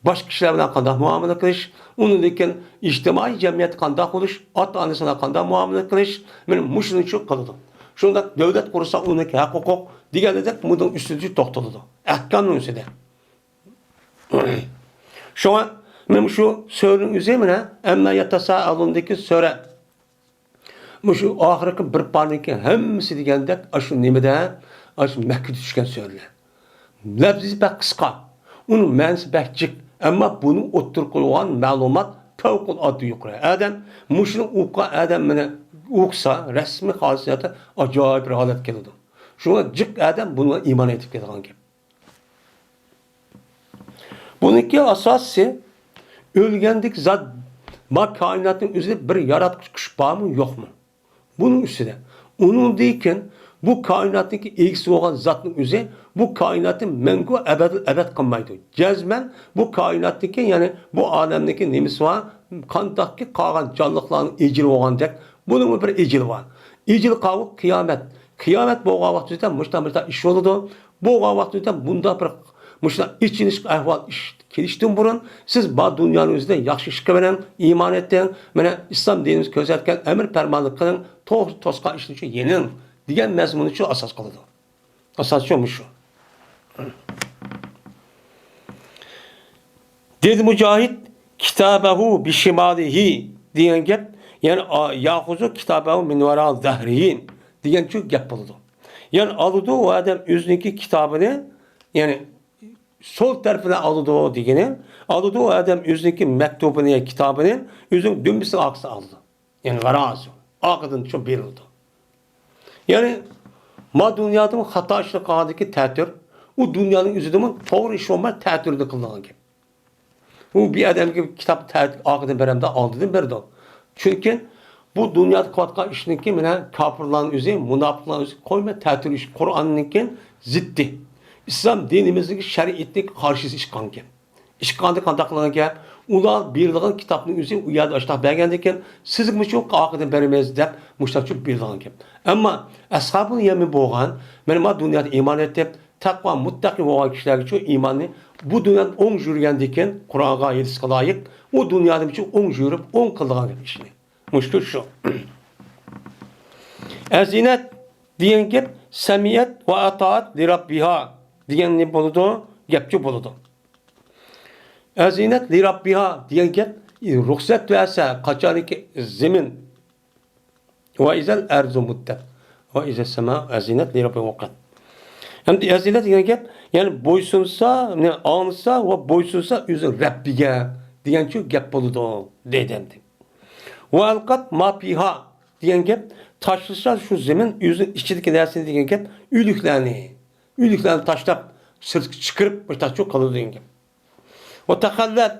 باشقا كىشىلەر بىلەن قانداق مۇئامىلە قىلىش، ئۇنىڭدىن كېيىن ئىجتىمائىي جەمئىيەتتە قانداق بولۇش، ئاتا-ئانىسى بىلەن قانداق مۇئامىلە قىلىش، مانا مۇشۇنى شۇ قىلىدۇ. شۇنداق دۆلەت قۇرسا ئۇنىڭكى ھەق-ھوقۇق دېگەندەك بۇنىڭ ئۈستىدە توختىلىدۇ. ئەھكامنىڭ ئۈستىدە. شۇڭا مانا مۇشۇ سۈرىنىڭ ئۆزى مانا ئەمما يەتەسائەلۇندىكى سۈرە. مۇشۇ ئاخىرقى بىر پارىنىڭكى ھەممىسى دېگەندەك ئاشۇ نېمىدە، ئاشۇ مەككىدە چۈشكەن سۈرىلەر. لەپزى بەك قىسقا، ئۇنىڭ مەنىسى بەك جىق، ئەمما بۇنى ئوتتۇرىغا قويغان مەلۇمات پەۋقۇلئاددە يۇقىرى. ئادەم مۇشۇنى ئوقۇغان ئادەم مانا ئوقۇسا، رەسمىي خالىسىنى ئاجايىپ بىر ھالەت كېلىدۇ. شۇڭا جىق ئادەم بۇنىڭغا ئىمان ئېيتىپ كېتىدىغان گەپ. بۇنىڭكى ئاساسى ئۆلگەندىكى زات، ما كائىناتنىڭ ئۆزىدە بىر ياراتقۇچى كۈچ بارمۇ، يوقمۇ؟ بۇنىڭ ئۈستىدە. ئۇنىڭدىن كېيىن بۇ كائىناتنىڭكى ئىگىسى بولغان زاتنىڭ ئۆزى بۇ كائىناتنى مەڭگۈ ئەبەدىل ئەبەد قىلمايدۇ. جەزمەن بۇ كائىناتنىڭكى، يەنى بۇ ئالەمنىڭكى نېمىسى بار؟ قانداقكى قالغان جانلىقلارنىڭ ئەجىلى بولغاندەك، بۇنىڭمۇ بىر ئەجىلى بار. ئەجىل قاۋۇ قىيامەت. قىيامەت بولغان ۋاقتىدا مۇشۇنداق، مۇشۇنداق ئىش بولىدۇ. بولغان ۋاقتىدا بۇنداق بىر مۇشۇنداق ئېچىنىشلىق ئەھۋال ئىش كېلىشتىن بۇرۇن سىز بار دۇنيانىڭ ئۆزىدە ياخشى ئىش قىلىۋېرىڭ، ئىمان ئېيتىڭ، مانا ئىسلام دىنىمىز كۆرسەتكەن ئەمر پەرماننى قىلىڭ، تو-، توسقان ئىشنى يېنىڭ دېگەن مەزمۇننى شۇ ئاساس قىلىدۇ. ئاساس شۇ، مۇشۇ. دېدى مۇجاھىد، كىتابەھۇ بىشىمالىھى دېگەن گەپ، يەنى، ئا، ياخۇزۇ كىتابەھۇ مىن ۋەرا زەھرىھى دېگەن شۇ گەپ بولىدۇ. يەنى ئالىدۇ ئۇ ئادەم ئۆزىنىڭكى كىتابىنى، يەنى سول تەرىپىدىن ئالىدۇ دېگىنى، ئالىدۇ ئۇ ئادەم ئۆزىنىڭكى مەكتۇبىنى، كىتابىنى ئۆزىنىڭ دۈمبىسىنىڭ ئارقىسىدىن ئالىدۇ. يەنى ۋەرا، ئارقىدىن شۇ بېرىلىدۇ. يەنى ما دۇنيادىمۇ خاتا ئىشنى قىلغاندىكى تەتۈر، ئۇ دۇنيانىڭ ئۆزىدىمۇ توغرا ئىش بولماي تەتۈردە قىلىنغان گەپ. ئۇ بىر ئادەمگە كىتاب تەت-، ئارقىدىن بېرەمدە ئالدىدىن بېرىدۇ. چۈنكى بۇ دۇنيادا قىلىۋاتقان ئىشنىڭكى مانا كاپىرلارنىڭ ئۆزى، مۇناپىقلارنىڭ ئۆزى قويماي تەتۈر ئىش، قۇرئاننىڭكى زىددى. ئىسلام دىنىمىزنىڭكى شەرئىيىتىنىڭ قارشىسى ئىش قىلغان گەپ. ئىشقاندى قانداق قىلغان گەپ؟ ئۇلار بېرىدىغان كىتابنىڭ ئۆزى ئۇ يەردە ئاشتاق بەرگەندىكىن، سىزگىمۇ شۇ ئارقىدىن بېرىمىز دەپ مۇشتاق چۈشۈپ بېرىدىغان گەپ. ئەمما ئەسھابۇل يەمىن بولغان، مانا ما دۇنيادا ئىمان ئېيتىپ، تەقۋا مۇتتەقى بولغان كىشىلەرگىچۇ ئىماننى بۇ دۇنيادا ئوڭ يۈرگەندىكىن، قۇرئانغا، ھەدىسكە لايىق، ئۇ دۇنيادىمۇچۇ ئوڭ يۈرۈپ، ئوڭ قىلىدىغان گەپ ئىشنى. مۇشكۇل شۇ. ئەزىنەت دېگەن گەپ سەمىئەت ۋە ئاتائەت لىرەببىھا دېگەننى بولىدۇ، گەپچۇ بولىدۇ. ئەزىنەت لىرەببىھا دېگەن گەپ، رۇخسەت بەرسە، قاچانكى زېمىن، ۋە ئىزەل ئەرزۇ مۇددەت، ۋە ئىزەس سەما ئەزىنەت لىرەببىھا ۋۇقەت. ئەمدى ئەزىنەت دېگەن گەپ، يەنى بويسۇنسا، يەنى ئاڭلىسا ۋە بويسۇنسا ئۆزى رەببىگە دېگەنچۇ گەپ بولىدۇ، دەيدۇ ئەمدى. ۋە ئەلقەت ما فىھا دېگەن گەپ، تاشلىسا شۇ زېمىن ئۆزىنىڭ ئىچىدىكى نەرسىنى دېگەن گەپ، ئۆلۈكلەرنى، ئۆلۈكلەرنى تاشلاپ، سىرتقا چىقىرىپ، مۇشۇنداقچۇ قىلىدۇ دېگەن گەپ. ۋە تەخەللەت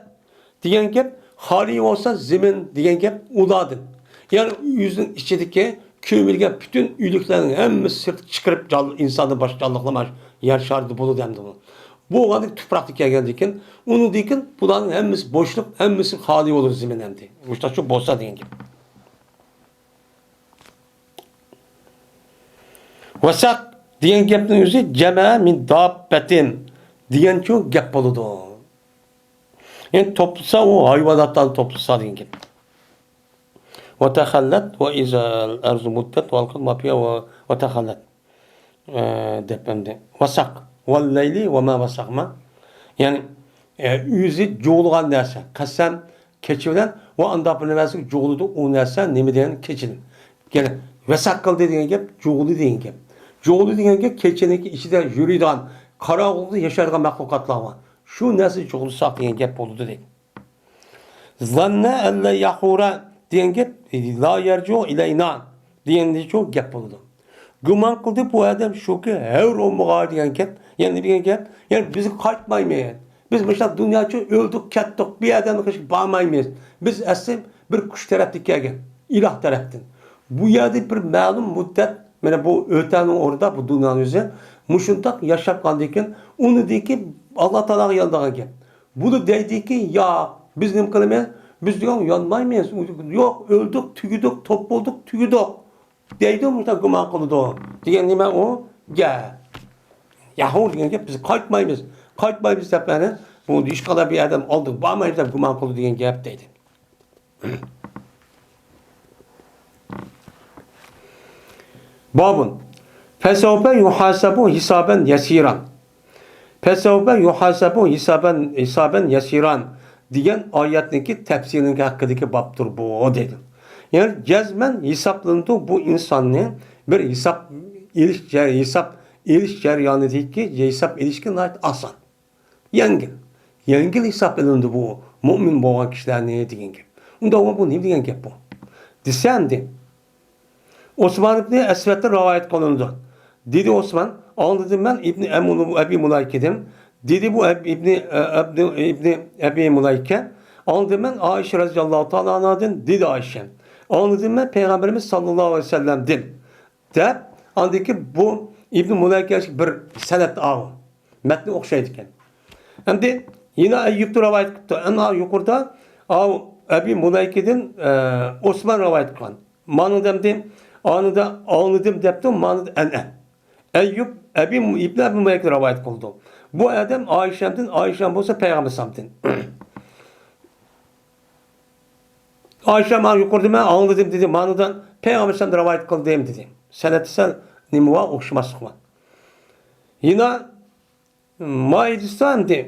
دېگەن گەپ، خالىي بولسا زېمىن دېگەن گەپ ئۇلاردىن. يەنى ئۆزىنىڭ ئىچىدىكى كۆمۈلگەن پۈتۈن ئۆلۈكلەرنىڭ ھەممىسى سىرتقا چىقىرىپ، جان-، ئىنساندىن باشقا جانلىقلار مانا يەر شارىدا بولىدۇ ئەمدى بۇ. بۇ بولغاندىكىن تۇپراقتىن كەلگەندىكىن، ئۇنىڭدىن كېيىن بۇلارنىڭ ھەممىسى بوشلۇق، ھەممىسى خالىي بولىدۇ زېمىن ئەمدى. مۇشۇنداقچۇ بولسا دېگەن گەپ. ۋەسەق دېگەن گەپنىڭ ئۆزى جەمە مىن داببەتىن دېگەنچۇ گەپ بولىدۇ. يەنى توپلىسا، ئۇ ھايۋاناتلارنى توپلىسا دېگەن گەپ. ۋە تەخەللەت ۋە ئىزەل ئەرزۇ مۇددەت ۋە ئەلقەت ما فىھا ۋە، ۋە تەخەللەت. ئە، دەپ ئەمدى. ۋەسەق. ۋەللەيلى ۋە ما ۋەسەق ما. يەنى، ئە، ئۆزى جۇغلىغان نەرسە. قەسەم، كېچە بىلەن ۋە ئانداق بىر نەرسىگە جۇغلىدى ئۇ نەرسە نېمە دېگەن كېچىدىن. يەنى ۋەسەق قىلدى دېگەن گەپ، جۇغلىدى دېگەن گەپ. جۇغلىدى دېگەن گەپ كېچىنىڭكى ئىچىدە يۈرىدىغان، قاراڭغۇلۇقتا ياشايدىغان مەخلۇقاتلار بار. شۇ نەرسىنى جۇغلىساق دېگەن گەپ بولىدۇ دەيدۇ. زاننە ئەللە يەھۇرە دېگەن گەپ، لا يەرجۇ ئىلەينا دېگەندىچۇ گەپ بولىدۇ. گۇمان قىلدى بۇ ئادەم شۇكى، ھەۋر بولمىغاي دېگەن گەپ. يەنى دېگەن گەپ، يەنى بىزگە قايتمايمىز. بىز مۇشۇنداق دۇنياچۇ ئۆلدۇق، كەتتۇق، بۇ يەردىن قېچىپ بارمايمىز. بىز ئەسلى بىر كۈچ تەرەپتىن كەلگەن، ئىلاھ تەرەپتىن. بۇ يەردە بىر مەلۇم مۇددەت، مانا بۇ ئۆتەرنىڭ ئورنىدا بۇ دۇنيانىڭ ئۆزى مۇشۇنداق ياشاپ قالغاندىن كېيىن، ئۇنىڭدىن كېيىن ئاللا تائالاغا يالىنىدىغان گەپ. بۇلار دەيدىكى، ياق، بىز نېمە قىلىمىز؟ بىز دېگەن يانمايمىز. يوق، ئۆلدۇق، تۈگىدۇق، توپ بولدۇق، تۈگىدۇق. دەيدۇ، مۇشۇنداق گۇمان قىلىدۇ. دېگەن نېمە ئۇ؟ گەپ. يەھۇر دېگەن گەپ، بىز قايتمايمىز. قايتمايمىز دەپ، يەنى بۇ ھېچقانداق بىر ئادەم ئالدىغا بارمايمىز دەپ گۇمان قىلىدۇ دېگەن گەپ دەيدۇ. بابۇن. فەسەۋفە يۇھاسەبۇ ھىسابەن يەسىرا. فەسەۋفە يۇھاسەبۇ ھىسابەن، ھىسابەن يەسىرا دېگەن ئايەتنىڭكى تەپسىرىنىڭ ھەققىدىكى بابتۇر بۇ، دەيدۇ. يەنى جەزمەن ھېسابلىنىدۇ بۇ ئىنساننى بىر ھېساب ئېلىش جە-، ھېساب ئېلىش جەريانىدىكى ھېساب ئېلىشكە ناھايىتى ئاسان. يەڭگىل. يەڭگىل ھېسابلىنىدۇ بۇ مۇئمىن بولغان كىشىلەرنى دېگەن گەپ. ئۇنداق بولغان بۇ نېمە دېگەن گەپ بۇ؟ دېسە ئەمدى. ئوسمان ئىبنى ئەسۋەدتىن رىۋايەت قىلىنىدۇ. دېدى ئوسمان، ئاڭلىدىم مەن ئىبنى ئەمۇ-، ئەبى مۇلەيكىدىن. دېدى بۇ ئەب-، ئىبنى، ئە، ئەبنى، ئىبنى ئەبى مۇلەيكە. ئاڭلىدىم مەن ئائىشە رەزىياللاھۇ تائالا ئانھادىن، دېدى ئائىشە. ئاڭلىدىم مەن پەيغەمبىرىمىز ساللاللاھۇ ئەلەيھى ۋەسەللەمدىن. دەپ، ئاندىن كېيىن بۇ ئىبنى مۇلەيكە بىر سەنەد ئاۋۇ. مەتنى ئوخشايدىكەن. ئەمدى يەنە ئەييۇبتىن رىۋايەت قىپتۇ. ئەنە يۇقىرىدا ئاۋۇ ئەبى مۇلەيكىدىن، ئە، ئوسمان رىۋايەت قىلغان. مانىدا ئەمدى، ئانىدا ئاڭلىدىم دەپتۇ، مانىدا ئەنئەن. ئەييۇب ئەبى، ئىبنى ئەبى مۇلەيكىدىن رىۋايەت قىلدى. بۇ ئادەم ئائىشەمدىن، ئائىشەم بولسا پەيغەمبەر سامدىن. ئائىشە ماڭا يۇقىرىدا مەن ئاڭلىدىم دېدى، مانىدا پەيغەمبەر سامدىن رىۋايەت قىلدىم دېدى. سەنەدتە سەل نېمە بار، ئوخشىماسلىق بار. يەنە مائىدىستا ئەمدى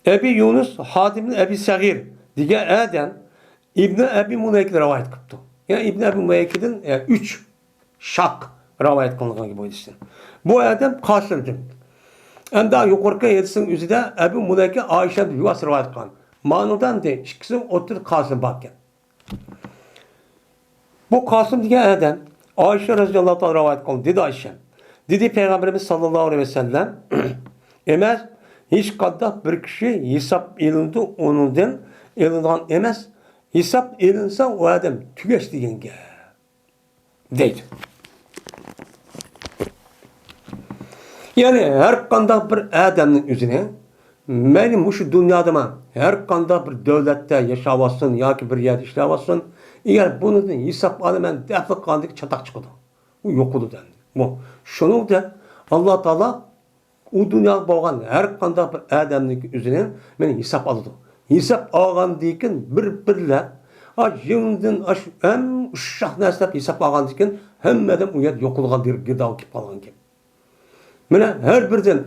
ئەبى يۇنۇس خادىم ئەبى سەغىر دېگەن ئادەم ئىبنى ئەبى مۇلەيكىدىن رىۋايەت قىپتۇ. يەنى ئىبنى ئەبى مۇلەيكىدىن، يەنى ئۈچ شاق رىۋايەت قىلىنغان بۇ ھەدىستىن. بۇ ئادەم قاسىمدىن. ئەمدى يۇقىرىقى ھەدىسنىڭ ئۆزىدە ئەبى مۇلەيكە ئائىشەدىن يۇۋاس رىۋايەت قىلغان. مانىدا ئەمدى ئىككىسىنىڭ ئوتتۇرىدا قاسىم باركەن. بۇ قاسىم دېگەن ئادەم ئائىشە رەزىياللاھۇ تائالا رىۋايەت قىلدى، دېدى ئائىشە. دېدى پەيغەمبىرىمىز ساللاللاھۇ ئەلەيھى ۋەسەللەم، ئەمەس، ھېچقانداق بىر كىشى ھېساب ئېلىنىدۇ، ئۇنىڭدىن ئېلىنغان ئەمەس، ھېساب ئېلىنسا ئۇ ئادەم تۈگەش دېگەن گەپ. دەيدۇ. يەنى ھەر قانداق بىر ئادەمنىڭ ئۆزىنى، مەيلى مۇشۇ دۇنيادىمۇ، ھەر قانداق بىر دۆلەتتە ياشاۋاتسۇن ياكى بىر يەردە ئىشلەۋاتسۇن، ئەگەر بۇنىڭدىن ھېساب ئالىمەن دەپلا قالغاندىكىن چاتاق چىقىدۇ. ئۇ يوقىلىدۇ ئەمدى. بۇ، شۇنىڭدەك ئاللا تائالا ئۇ دۇنيادا بولغان ھەر قانداق بىر ئادەمنىڭكى ئۆزىنى مانا ھېساب ئالىدۇ. ھېساب ئالغاندىن كېيىن بىر-بىرلەپ، ئا، يېڭىدىن ئاشۇ ئەڭ ئۇششاق نەرسىلەپ ھېساب ئالغاندىن كېيىن ھەممە ئادەم ئۇ يەردە يوقىلىدىغان گىر-، گىردابىغا كېلىپ قالغان گەپ. مانا ھەر بىردىن،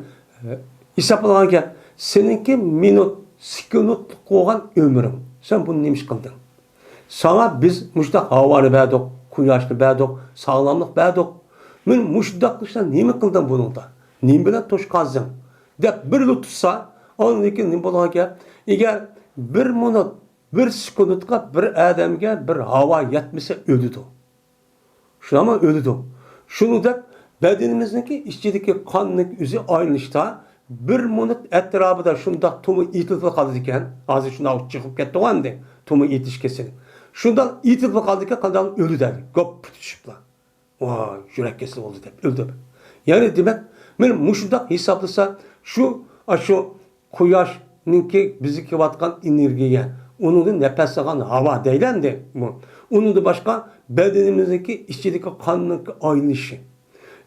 ئە، ھېساب ئالغان گەپ. سېنىڭكى مىنۇت، سېكۇنتلۇق بولغان ئۆمرۈڭ. سەن بۇنى نېمە ئىش قىلدىڭ؟ ساڭا بىز مۇشۇنداق ھاۋانى بەردۇق، قۇياشنى بەردۇق، ساغلاملىق بەردۇق. مەن مۇشۇنداق ئىشلار نېمە قىلدىڭ بۇنىڭدا؟ نېمە بىلەن توشقانسەن؟ دەپ بىرلا تۇتسا، ئاندىن كېيىن نېمە بولىدىغان گەپ؟ ئەگەر بىر مىنۇت، بىر سېكۇنتقا بىر ئادەمگە بىر ھاۋا يەتمىسە ئۆلىدۇ. شۇنداقمۇ ئۆلىدۇ. شۇنىڭدەك بەدىنىمىزنىڭكى ئىچىدىكى قاننىڭ ئۆزى ئايلىنىشتا بىر مىنۇت ئەتراپىدا شۇنداق تومۇر ئېتىلىپ قالىدىكەن. ھازىر شۇنداق چىقىپ كەتتىغۇ ئەمدى تومۇر ئېتىش كېسىلى. شۇنداق ئېتىلىپ قالىدىكەن، قانداق ئۆلىدۇ دەيدۇ. گوپ پۈتۈشۈپلا. ۋاي، يۈرەك كېسىلى بولدى دەپ ئۆلدى. يەنى دېمەك، مەن مۇشۇنداق ھېسابلىسا، شۇ، ئاشۇ قۇياشنىڭكى بىزگە كېلىۋاتقان ئېنېرگىيە، ئۇنىڭدىن نەپەس ئالغان ھاۋا دەيلى ئەمدى بۇ. ئۇنىڭدىن باشقا بەدىنىمىزدىكى ئىچىدىكى قاننىڭ ئايلىنىشى.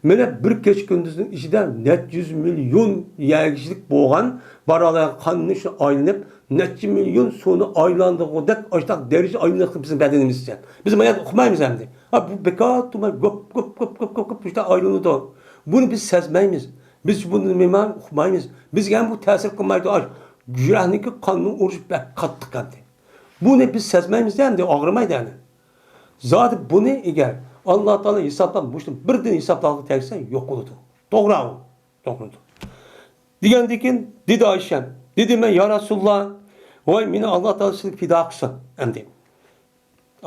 مانا بىر كېچە كۈندۈزنىڭ ئىچىدە نەچچە يۈز مىليون يەرگىچىلىك بولغان بارالىغان قاننى شۇ ئايلىنىپ، نەچچە مىليون سۇنى ئايلاندۇرغۇدەك ئاشتاق دەرىجە ئايلىنىۋاتىدۇ بىزنىڭ بەدىنىمىزچە. بىز مانا ئۇخلايمىز ئەمدى. ھا، بۇ بىكار تۇرماي گوپ، گوپ، گوپ، گوپ، گوپ، گوپ، شۇنداق ئايلىنىدۇ. بۇنى بىز سەزمەيمىز. بىز بۇنى نېمە ئۇقمايمىز. بىزگە ھەم بۇ تەسىر قىلمايدۇ. ئاش، يۈرەكنىڭكى قاننىڭ ئۇرۇشى بەك قاتتىق ئەمدى. بۇنى بىز سەزمەيمىز ئەمدى، ئاغرىمايدۇ ئەمدى. زادى بۇنى ئەگەر ئاللا تائالا ھېسابلاپ، مۇشۇنى بىردىن ھېسابلارغا تەگسە، يوق بولىدۇ. توغرا ئۇ. توغرىدۇر. دېگەندىن كېيىن دېدى ئايشەم، دېدى مەن، يا رەسۇلاللا، ۋاي مېنى ئاللا تائالا سىزگە پىدا قىلسۇن ئەمدى.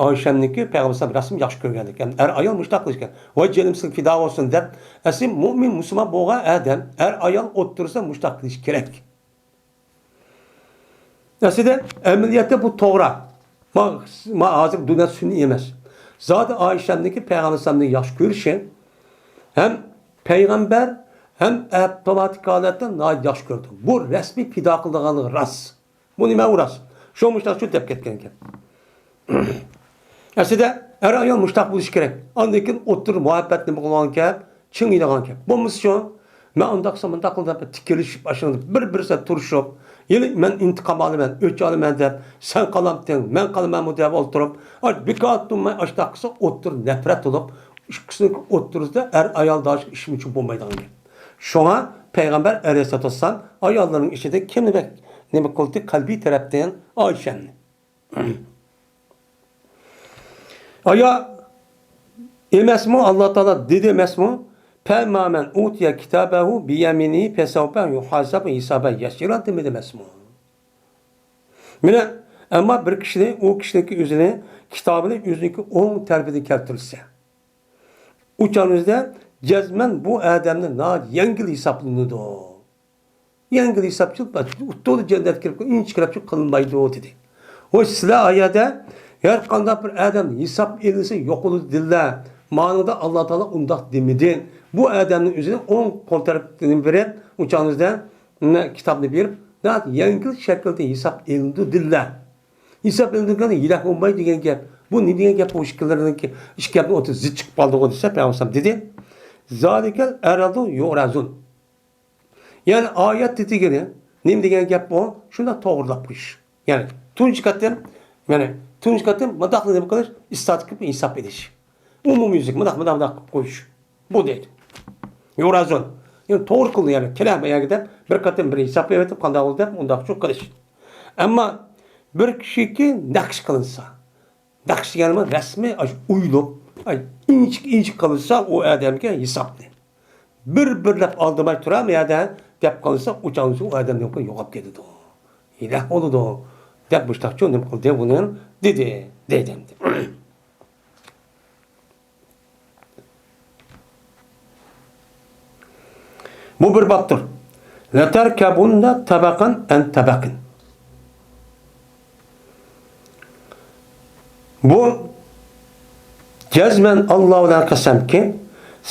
ئايشەمنىڭكى پەيغەمبەر ئەلەيھىسسالام رەسمىي ياخشى كۆرگەنلىكى، ئەر ئايال مۇشۇنداق قىلىشكەن. ۋاي جېنىم سىزگە پىدا بولسۇن دەپ، ئەسلى مۇئمىن مۇسۇلمان بولغان ئادەم ئەر ئايال ئوتتۇرىسىدا مۇشۇنداق قىلىش كېرەك. ئەسلىدە ئەمەلىيەتتە بۇ توغرا. ما، ما ھازىر دۇنيا سۈنئىي ئەمەس. زادى ئايشەمنىڭكى پەيغەمبەر ئەلەيھىسسالامنى ياخشى كۆرۈشى ھەم پەيغەمبەر ھەم ئاپتوماتىك ھالەتتە ناھايىتى ياخشى كۆرىدۇ. بۇ رەسمىي پىدا قىلىدىغانلىقى راست. بۇ نېمە ئۇ راست؟ شۇ مۇشۇنداق شۇ دەپ كەتكەن گەپ. ئەسلىدە ئەر ئايال مۇشۇنداق بولۇشى كېرەك. ئاندىن كېيىن ئوتتۇرا مۇھەببەت نېمە قىلغان گەپ؟ چىڭىيدىغان گەپ. بولمىسا شۇ، مەن ئۇنداق قىلسام، مۇنداق قىلدىم دەپ تىكىلىشىپ، ئاشۇنداق بىر-بىرسىدە تۇرۇشۇپ، يەنى مەن ئىنتىقام ئالىمەن، ئۆچ ئالىمەن دەپ، سەن قالامتىڭ، مەن قالىمەنمۇ دەپ ئولتۇرۇپ، ئاش بىكار تۇرماي ئاشۇنداق قىلسا ئوتتۇرا نەپرەت بولۇپ، ئىككىسىنىڭ ئوتتۇرىسىدا ئەر ئايال داشلىق ئىشمۇچۇ بولمايدىغان گەپ. شۇڭا پەيغەمبەر ئەلەيھىسسالاتۇ ۋەسسالام ئاياللىرىنىڭ ئىچىدە كىمنى بەك نېمە قىلدى؟ قەلبىي تەرەپتىن ئائىشەنى. ئايا ئەمەسمۇ، ئاللا تائالا دېدى ئەمەسمۇ؟ فەممەن ئۇتىيە كىتابەھۇ بىيەمىنىھى فەسەوفە يۇھاسەبۇ ھىسابەن يەسىرا دېمىدى ئەمەسمۇ؟ مانا، ئەمما بىر كىشىنى، ئۇ كىشىنىڭكى ئۆزىنى، كىتابىنى ئۆزىنىڭكى ئوڭ تەرىپىدىن كەلتۈرسە، ئۇ چاغنىڭىزدا جەزمەن بۇ ئادەمنى ناھايىتى يەڭگىل ھېسابلىنىدۇ. يەڭگىل ھېسابچىلىق، تولا جەننەتكە كىرىپ، ئىنچىكىلەپچىلىك قىلىنمايدۇ، دېدى. ۋاي، سىلەر ئايەدە ھەر قانداق بىر ئادەم ھېساب ئېلىنسا يوقىلىدۇ دېدىلە. مانىڭدا ئاللا تائالا ئۇنداق دېمىدى. بۇ ئادەمنىڭ ئۆزىنى ئوڭ قول تەرەپتىن بېرىپ، ئۇ چاغنىڭىزدا كىتابنى بېرىپ، ناھايىتى يەڭگىل شەكىلدە ھېساب ئېلىنىدۇ دېدىلە. ھېساب ئېلىنىدىغان ھېلەك بولماي دېگەن گەپ. بۇ نېمە دېگەن گەپ؟ بۇ ئىككىلىرىنىڭكى ئىككى گەپنىڭ ئوتتۇرىسى زىت چىقىپ قالدىغۇ دېسە، پەيغەمبەر دېدى، زالىكەل ئەرەزۇ يۇرەزۇن. يەنى ئايەتتە دېگىنى، نېمە دېگەن گەپ بۇ؟ شۇنداق توغرىلاپ قويۇش. يەنى تۇنجى قېتىم، يەنى تۇنجى قېتىم مۇنداق نېمە قىلىش، ئىستاتىك ھېساب ئېلىش. ئومۇميۈزلۈك مۇنداق، مۇنداق، مۇنداق قىلىپ قويۇش. بۇ دەيدۇ. يۇرەزۇن. يەنى توغرا قىلدى، يەنى كېلە بۇ يەرگە دەپ، بىر قېتىم بىر ھېساب بېرىۋېتىپ، قانداق بولدى دەپ، ئۇنداقچۇ قىلىش. ئەمما بىر كىشىكى نەقىش قىلىنسا، نەقىش دېگەنمۇ رەسمىي ئاشۇ ئويۇلۇپ، ئاي، ئىنچىكە ئىنچىكە قىلسا ئۇ ئادەمگە ھېسابنى. بىر بىرلەپ ئالدىماي تۇرامۇ يەردە دەپ قالسا، ئۇ چاغنىسى ئۇ ئادەم يوقاپ كېتىدۇ. ھېلەك بولىدۇ. دەپ مۇشتاقچۇ نېمە قىلدى بۇنى دېدى، دەيدۇ ئەمدى. بۇ بىر بابتۇر. لەتەركەبۇننە تەبەقەن ئەن تەبەقىن. بۇ جەزمەن ئاللا بىلەن قەسەمكى،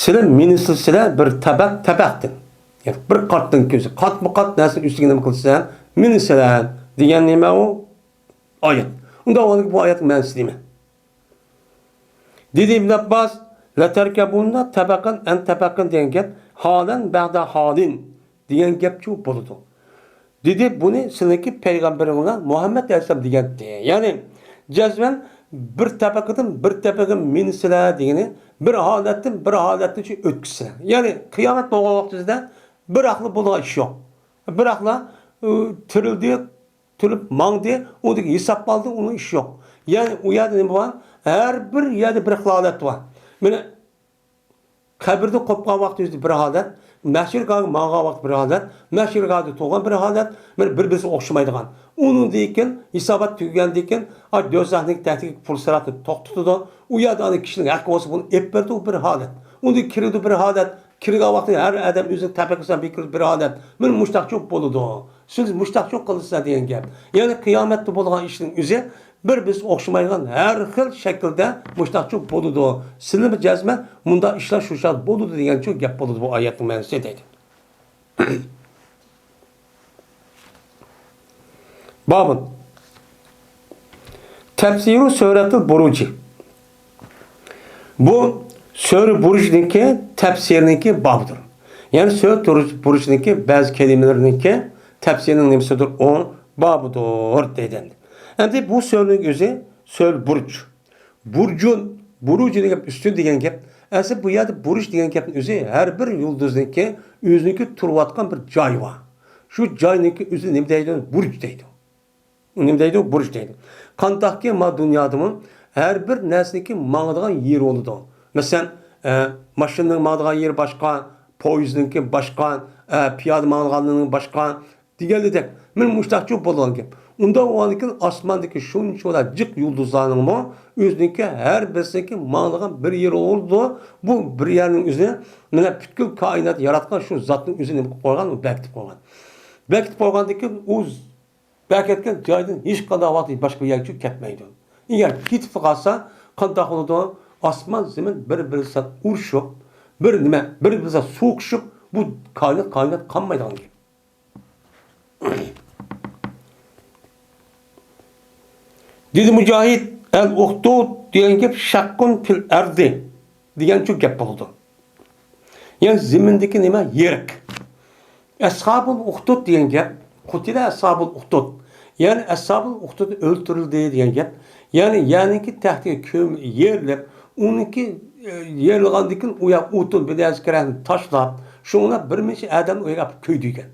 سىلە مىنىسىلە سىلە بىر تەبەق تەبەقتىن. يەنى بىر قاتتىن كۆزى قاتمۇ قات نەرسىنى ئۈستىگە نېمە قىلسا، مىنىسىلە دېگەن نېمە ئۇ؟ ئايەت. ئۇنداق بولغاندا بۇ ئايەتنىڭ مەنىسى نېمە؟ دېدى ئىبن ئابباس، لەتەركەبۇننە تەبەقەن ئەن تەبەقىن دېگەن گەپ، ھالەن بەغدە ھالىن دېگەن گەپچۇ بولىدۇ. دېدى، بۇنى سىلىكى پەيغەمبىرىڭلار مۇھەممەد ئەلەيھىسسالام دېگەنتى. يەنى جەزمەن بىر تەبەقىدىن بىر تەبەقە مىنسىلە دېگىنى، بىر ھالەتتىن بىر ھالەتنى ئۆتكۈزسىلە. يەنى قىيامەت بولغان ۋاقتىمىزدا بىراقلا بولىدىغان ئىش يوق. بىراقلا ئۇ تىرىلدى، تۇرۇپ ماڭدى، ئۇنىڭدىن ھېساب ئالدى، ئۇنىڭ ئىشى يوق. يەنى ئۇ يەردە نېمە بار؟ ھەر بىر يەردە بىر خىل ھالەت بار. مانا قەبرىدىن قوپقان ۋاقتى ئۆزىدە بىر ھالەت، مەھشەرگاھقا ماڭغان ۋاقتى بىر ھالەت، مەھشەرگاھىدا تۇرغان بىر ھالەت، مانا بىر-بىرسىگە ئوخشىمايدىغان. ئۇنىڭدىن كېيىن، ھېسابات تۈگىگەندىن كېيىن، ئا، دوزاخنىڭ تەكتىگە پۇل سىراتنى توختىتىدۇ. ئۇ يەردە ئانا كىشىنىڭ ھەققى بولسا، بۇنى ئېلىپ بېرىدۇ، بىر ھالەت. ئۇنىڭدىن كىرىدۇ، بىر ھالەت. كىرگەن ۋاقتى ھەر ئادەم ئۆزىنىڭ تەپەككۇرسىنى بىر كىرىدۇ، بىر ھالەت. مانا مۇشتاقچۇ بولىدۇ. سىز مۇشتاقچۇ قىلىسىلەر دېگەن گەپ. يەنى قىيامەتتە بولغان ئىشنىڭ ئۆزى بىر-بىرسىگە ئوخشىمايدىغان ھەر خىل شەكىلدە مۇشتاقچۇ بولىدۇ. سىلىمۇ جەزمەن مۇنداق ئىشلار شۇ چاغدا بولىدۇ دېگەنچۇ گەپ بولىدۇ بۇ ئايەتنىڭ مەنىسى دەيدۇ. بابۇن. تەپسىرۇ سۈرەتۇل بۇرۇجى. بۇ سۈرە بۇرۇجنىڭكى تەپسىرىنىڭكى بابىدۇر. يەنى سۈرە بۇرۇج-، بۇرۇجنىڭكى بەزى كەلىمىلىرىنىڭكى تەپسىرىنىڭ نېمىسىدۇر؟ ئۇ بابىدۇر دەيدۇ. ئەمدى بۇ سۈرىنىڭ ئۆزى سۈرە بۇرۇج. بۇرجۇن، بۇرۇج دېگەن گەپ ئۈستۈن دېگەن گەپ. ئەسلى بۇ يەردە بۇرۇج دېگەن گەپنىڭ ئۆزى ھەر بىر يۇلدۇزنىڭكى ئۆزىنىڭكى تۇرۇۋاتقان بىر جايى بار. شۇ جاينىڭكى ئۆزى نېمە دەيدۇ؟ بۇرۇج دەيدۇ. نېمە دەيدۇ؟ بۇرۇج دەيدۇ. قانداقكى ما دۇنيادىمۇ ھەر بىر نەرسىنىڭكى ماڭىدىغان يېرى بولىدۇ. مەسىلەن، ئە، ماشىنىنىڭ ماڭىدىغان يېرى باشقا، پويىزنىڭكى باشقا، ئە، پىيادە ماڭىدىغاننىڭ باشقا دېگەندەك، مانا مۇشۇنداقچۇ بولغان گەپ. ئۇنداق بولغاندىكىن ئاسماندىكى شۇنچىۋالا جىق يۇلدۇزلارنىڭمۇ ئۆزىنىڭكى ھەر بىرسىنىڭكى ماڭىدىغان بىر يېرى بولىدۇ. بۇ بىر يەرنىڭ ئۆزىنى مانا پۈتكۈل كائىنات ياراتقان شۇ زاتنىڭ ئۆزى نېمە قىلىپ قويغان؟ بەكىتىپ قويغان. بەكىتىپ قويغاندىكىن ئۇ بەكەتكەن جايدىن ھېچقانداق ۋاقىتتا باشقا يەرگە كەتمەيدۇ. ئەگەر كېتىپلا قالسا، قانداق بولىدۇ؟ ئاسمان زېمىن بىر-بىرى بىلەن ئۇرۇشۇپ، بىر نېمە، بىر-بىرى بىلەن سوقۇشۇپ، بۇ كائىنات، كائىنات قالمايدىغان گەپ. دېدى مۇجاھىد، ئەل ئۇخدۇد دېگەن گەپ شەققۇن پىل ئەردى دېگەنچۇ گەپ بولىدۇ. يەنى زېمىندىكى نېمە؟ يېرىق. ئەسھابۇل ئۇخدۇد دېگەن گەپ، قۇتىلە ئەسھابۇل ئۇخدۇد. يەنى ئەسھابۇل ئۇخدۇد ئۆلتۈرۈلدى دېگەن گەپ. يەنى يەرنىڭكى تەختىگە كۆم-، يېرىلىپ، ئۇنىڭكى، ئە، يېرىلغاندىن كېيىن ئۇ يەر ئوتۇن بىر نەرسە كېرەكنى تاشلاپ، شۇڭا بىر نەچچە ئادەمنى ئۇ يەرگە ئاپىرىپ كۆيدۈرگەن.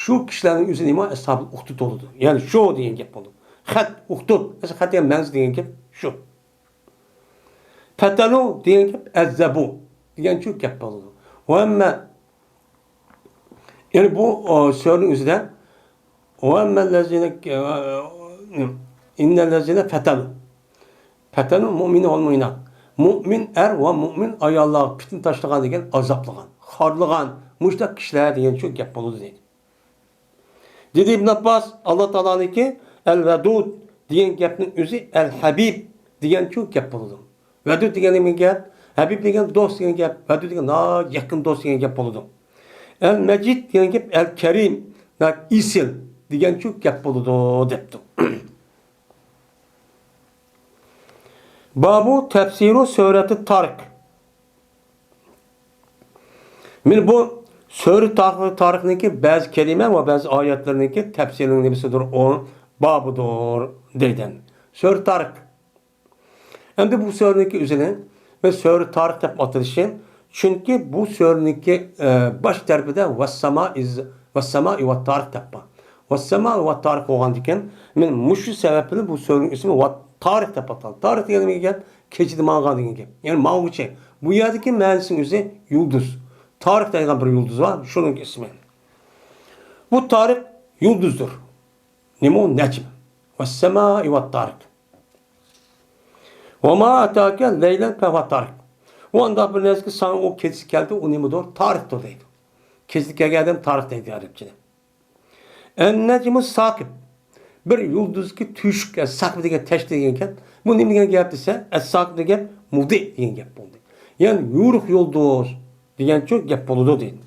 شۇ كىشىلەرنىڭ ئۆزى نېمە؟ ئەسھابۇل ئۇخدۇد بولىدۇ. يەنى شۇ دېگەن گەپ بولىدۇ. خەت، ئۇخدۇد. ئەسلى خەت دېگەن مەنىسى دېگەن گەپ شۇ. پەتەلۇ دېگەن گەپ ئەززەبۇ دېگەنچۇ گەپ بولىدۇ. ۋەممە، يەنى بۇ، ئو، سۈرىنىڭ ئۆزىدە ۋەممەللەزىنە، ئىننەللەزىنە فەتەلۇ. فەتەلۇ مۇئمىنى ۋەل مۇئمىنات. مۇئمىن ئەر ۋە مۇئمىن ئاياللارغا پىتنە تاشلىغان دېگەن ئازابلىغان، خارلىغان، مۇشۇنداق كىشىلەر دېگەنچۇ گەپ بولىدۇ دەيدۇ. دېدى ئىبن ئابباس، ئاللا تائالانىڭكى ئەل ۋەدۇد دېگەن گەپنىڭ ئۆزى ئەل ھەبىب دېگەنچۇ گەپ بولىدۇ. ۋەدۇد دېگەن نېمە گەپ؟ ھەبىب دېگەن دوست دېگەن گەپ. ۋەدۇد دېگەن ناھايىتى يېقىن دوست دېگەن گەپ بولىدۇ. ئەل مەجىد دېگەن گەپ ئەل كەرىم، ناھايىتى ئېسىل دېگەنچۇ گەپ بولىدۇ دەپتۇ. بابۇ تەپسىرۇ سۈرەتى تارىق. مانا بۇ سۈرە تارىق، تارىقنىڭكى بەزى كەلىمە ۋە بەزى ئايەتلىرىنىڭكى تەپسىرىنىڭ نېمىسىدۇر؟ ئۇ بابىدۇر دەيدۇ. سۈرە تارىق. ئەمدى بۇ سۈرىنىڭكى ئۆزىنى بىز سۈرە تارىق دەپ ئاتىلىشى، چۈنكى بۇ سۈرىنىڭكى، ئە، باش تەرىپىدە ۋەسسامائىز-، ۋەسسامائى ۋەتتارىق دەپ بار. ۋەسسامائى ۋەتتارىق بولغاندىكىن، مانا مۇشۇ سەۋەب بىلەن بۇ سۈرىنىڭ ئىسمى ۋەتتارىق دەپ ئاتالدى. تارىق دېگەن نېمە گەپ؟ كېچىدە ماڭغان دېگەن گەپ. يەنى ماڭغۇچى. بۇ يەردىكى مەنىسىنىڭ ئۆزى يۇلدۇز. تارىق دەيدىغان بىر يۇلدۇز بار، شۇنىڭ ئىسمى. بۇ تارىق يۇلدۇزدۇر. نېمە ئۇ؟ نەجم. ۋەسسامائى ۋەتتارىق. ۋەما ئەتاكە لەيلەن فەھۇۋە تارىق. ئۇ ئانداق بىر نەرسىكى، ساڭا ئۇ كېچىسى كەلدى، ئۇ نېمىدۇر؟ تارىقتۇر دەيدۇ. كېچىسى كەلگەن ئادەم تارىق دەيدۇ ئەرەبچىدە. ئەن نەجمۇ ساقىب. بىر يۇلدۇزكى تۆشۈك، ساقىب دېگەن تەشتى دېگەن گەپ. بۇ نېمە دېگەن گەپ دېسە، ئەس ساقىب دېگەن گەپ مۇدىئ دېگەن گەپ بولدى. يەنى يورۇق يۇلدۇز دېگەنچۇ گەپ بولىدۇ دەيدۇ.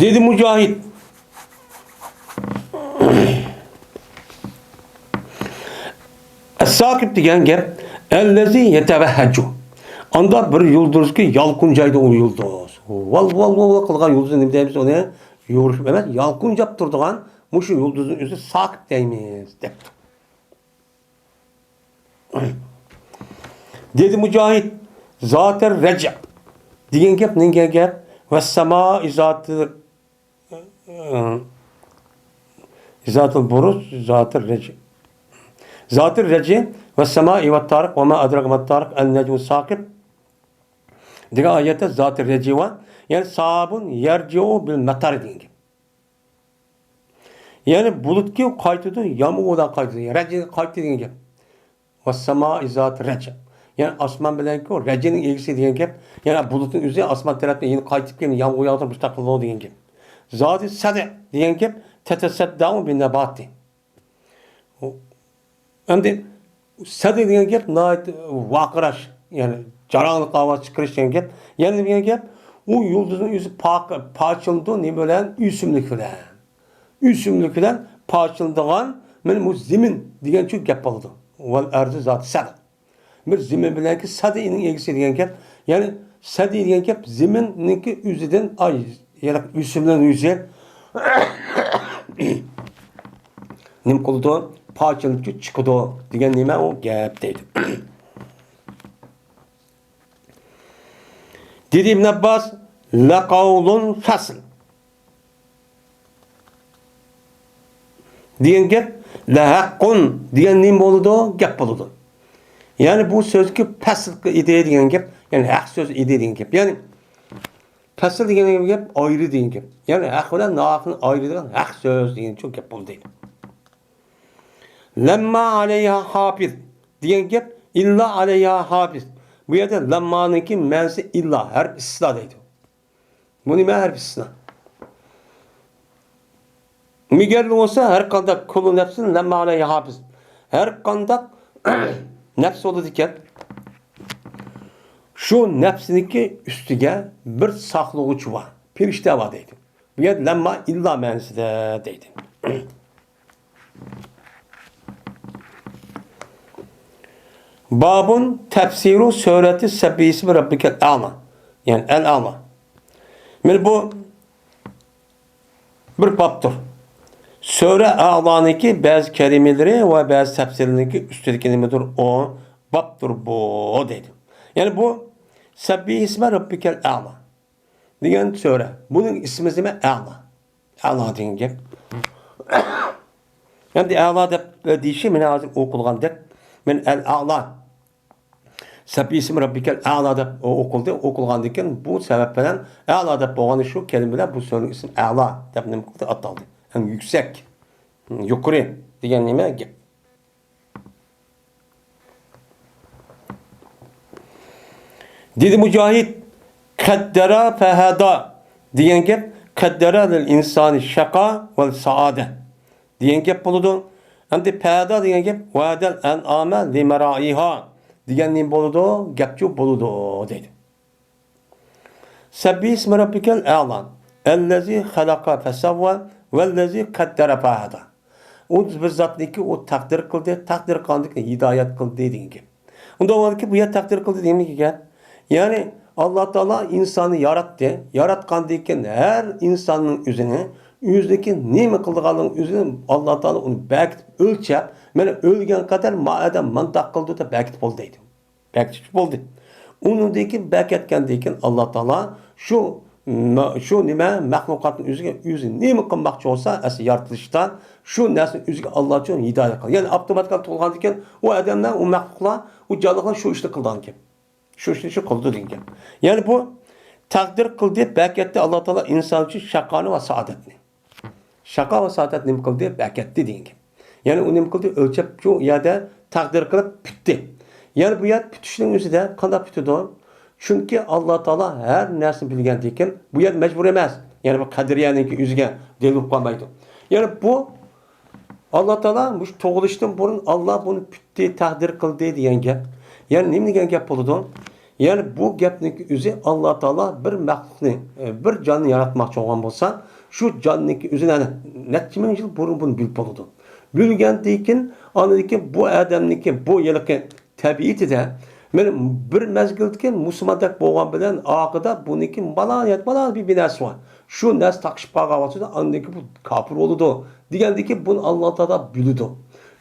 دېدى مۇجاھىد. ئەسساقىب دېگەن گەپ، ئەللەزى يەتەۋەھھەجۇ. ئاندا بىر يۇلدۇزكى يالقۇنجايدۇ ئۇ يۇلدۇز. ۋال، ۋال، ۋال، ۋال قىلغان يۇلدۇزنى نېمە دەيمىز ئۇنى؟ يورۇشۇپ ئەمەس، يالقۇنجاپ تۇرىدىغان مۇشۇ يۇلدۇزنىڭ ئۆزى ساقىب دەيمىز، دەپتۇ. دېدى مۇجاھىد، زاتەر رەجە دېگەن گەپ نېمە گەپ؟ ۋەسسەمائى زاتىل، زاتىل بۇرۇج، زاتىل رەج. زاتىل رەج ۋەسسەمائى ۋەتتارىق ۋەما ئەدراكە مەتتارىق ئەن نەجمۇ ساقىب دېگەن ئايەتتە زاتىل رەج بار. يەنى ساھابۇن يەرجىئۇ بىل مەتارى دېگەن گەپ. يەنى بۇلۇتكى قايتىدۇ، يامغۇر بىلەن قايتىدۇ. يەنى رەج قايتتى دېگەن گەپ. ۋەسسەمائى زاتىر رەج. يەنى ئاسمان بىلەنكى رەجنىڭ ئىگىسى دېگەن گەپ. يەنى بۇلۇتنىڭ ئۆزى ئاسمان تەرەپتىن يەنە قايتىپ كېلىپ يامغۇر ياغدۇرۇپ مۇشۇنداق قىلىدۇ دېگەن گەپ. زاتى سەدە دېگەن گەپ، تەتەسەددەئۇ بىن نەباتى. ئەمدى سەدە دېگەن گەپ ناھايىتى ۋارقىراش، يەنى جاراڭلىق ئاۋاز چىقىرىش دېگەن گەپ. يەنە دېگەن گەپ، ئۇ يۇلدۇزنىڭ ئۆزى پاك-، پارچىلىنىدۇ، نېمە بىلەن؟ ئۆسۈملۈك بىلەن. ئۆسۈملۈك بىلەن پارچىلىنىدىغان، مانا بۇ زېمىن دېگەنچۇ گەپ بولىدۇ. ۋەل ئەرزى زاتى سەدە. بىر زېمىن بىلەنكى سەدىنىڭ ئىگىسى دېگەن گەپ. يەنى سەدى دېگەن گەپ زېمىننىڭكى ئۆزىدىن، ئاي، يەنى ئۆسۈملەرنىڭ ئۆزى نېمە قىلىدۇ؟ پارچىلىنىپ چىقىدۇ دېگەن نېمە ئۇ گەپ دەيدۇ. دېدى ئىبن ئابباس، لەقەۋلۇن فەسل. دېگەن گەپ، لەھەققۇن دېگەن نېمە بولىدۇ؟ گەپ بولىدۇ. يەنى بۇ سۆزكى پەسل ئىدى دېگەن گەپ، يەنى ھەق سۆز ئىدى دېگەن گەپ. يەنى پەسل دېگەن گەپ ئايرى دېگەن گەپ. يەنى ھەق بىلەن ناھەقنى ئايرىيدىغان ھەق سۆز دېگەنچۇ گەپ بولدى. لەمما ئەلەيھا ھاپىز دېگەن گەپ ئىللا ئەلەيھا ھاپىز. بۇ يەردە لەممانىڭكى مەنىسى ئىللا، ھەرپ ئىستىسنا دەيدۇ. بۇ نېمە ھەرپ ئىستىسنا؟ مېگەر بولسا ھەر قانداق كۇللۇ نەپسىن لەمما ئەلەيھا ھاپىز. ھەر قانداق نەپس بولىدىكەن، شۇ نەپسىنىڭكى ئۈستىگە بىر ساقلىغۇچى بار، پەرىشتە بار دەيدۇ. بۇ يەردە لەمما ئىللا مەنىسىدە دەيدۇ. بابۇن تەپسىرۇ سۈرەتى سەببىھىسمى رەببىكەل ئەلا. يەنى ئەل ئەلا. مانا بۇ بىر بابتۇر. سۈرە ئەلانىڭكى بەزى كەلىمىلىرى ۋە بەزى تەپسىرلىرىنىڭكى ئۈستىدىكى نېمىدۇر؟ ئۇ بابتۇر بۇ دەيدۇ. يەنى بۇ سەببىھىسمە رەببىكەل ئەلا دېگەن سۈرە. بۇنىڭ ئىسمى نېمە؟ ئەلا. ئەلا دېگەن گەپ. ئەمدى ئەلا دەپ دېيىشى مانا ھازىر ئوقۇلغاندەك. مانا ئەل ئەلا. سەببىھىسمى رەببىكەل ئەلا دەپ ئوقۇلدى. ئوقۇلغاندىن كېيىن بۇ سەۋەب بىلەن ئەلا دەپ بولغان شۇ كەلىمە بىلەن بۇ سۈرىنىڭ ئىسمى ئەلا دەپ نېمە قىلدى؟ ئاتالدى. يەنى يۈكسەك، يۇقىرى دېگەن نېمە گەپ. دېدى مۇجاھىد، قەددەرە فەھەدا دېگەن گەپ، قەددەرە لىل ئىنسانى شەقا ۋەل سائادە دېگەن گەپ بولىدۇ. ئەمدى پەھەدا دېگەن گەپ، ۋەدەل ئەنئامە لىمەرائىھا دېگەن نېمە بولىدۇ؟ گەپچۇ بولىدۇ دەيدۇ. سەببىھىسمە رەببىكەل ئەلا، ئەللەزى خەلەقە فەسەۋۋە، ۋەللەزى قەددەرە فەھەدا. ئۇ بىر زاتنىكى ئۇ تەقدىر قىلدى، تەقدىر قىلغاندىكىن ھىدايەت قىلدى دېگەن گەپ. ئۇنداق بولغاندىكىن بۇ يەر تەقدىر قىلدى دېگەن گەپ. يەنى ئاللا تائالا ئىنساننى ياراتتى، ياراتقاندىن كېيىن ھەر ئىنساننىڭ ئۆزىنى، ئۆزىنىڭكى نېمە قىلىدىغانلىقىنى ئۆزىنى ئاللا تائالا ئۇنى بەكىتىپ ئۆلچەپ، مانا ئۆلگەن قەدەر ما ئادەم مانداق قىلىدۇ دەپ بەكىتىپ بولدى دەيدۇ. بەكىتىپ بولدى. ئۇنىڭدىن كېيىن بەكەتكەندىن كېيىن ئاللا تائالا شۇ، شۇ نېمە مەخلۇقاتنىڭ ئۆزىگە ئۆزى نېمە قىلماقچى بولسا، ئەسلى يارىتىلىشتا شۇ نەرسىنى ئۆزىگە ئاللا ئۈچۈن ھىدايەت قىلغان. يەنى ئاپتوماتىكا تۇغۇلغاندىن كېيىن ئۇ ئادەملەر، ئۇ مەخلۇقلار، ئۇ جانلىقلار شۇ ئىشنى قىلىدىغان گەپ. شۇ ئىشنى شۇ قىلىدۇ دېگەن گەپ. يەنى بۇ تەقدىر قىلدى، بەكەتتى ئاللا تائالا ئىنسان ئۈچۈن شەقانى ۋە سائادەتنى. شەقا ۋە سائادەت نېمە قىلدى؟ بەكەتتى دېگەن گەپ. يەنى ئۇ نېمە قىلدى؟ ئۆلچەپ شۇ يەردە تەقدىر قىلىپ پۈتتى. يەنى بۇ يەر پۈتۈشنىڭ ئۆزىدە قانداق پۈتىدۇ؟ چۈنكى ئاللا تائالا ھەر نەرسىنى بىلگەندىن كېيىن بۇ يەر مەجبۇر ئەمەس. يەنى بۇ قەدرىيەنىڭكى ئۆزىگە دەل بولۇپ قالمايدۇ. يەنى بۇ ئاللا تائالا مۇشۇ تۇغۇلۇشتىن بۇرۇن ئاللا بۇنى پۈتتى، تەقدىر قىلدى دېگەن گەپ. يەنى نېمە دېگەن گەپ بولىدۇ؟ يەنى بۇ گەپنىڭكى ئۆزى ئاللا تائالا بىر مەخلۇقنى، بىر جاننى ياراتماقچى بولغان بولسا، شۇ جاننىڭكى ئۆزىنى ئەنە نەچچە مىڭ يىل بۇرۇن بۇنى بىلىپ بولىدۇ. بىلگەندىن كېيىن، ئاندىن كېيىن بۇ ئادەمنىڭكى بۇ ھېلىقى تەبىئىتىدە، مانا بىر مەزگىلدىكى مۇسۇلماندەك بولغان بىلەن ئارقىدا بۇنىڭكى بالا، بالا بىر، بىر نەرسە بار. شۇ نەرسە تاقىشىپ قالغان ۋاقتىدا ئاندىن كېيىن بۇ كاپىر بولىدۇ دېگەندىكى بۇنى ئاللا تائالا بىلىدۇ.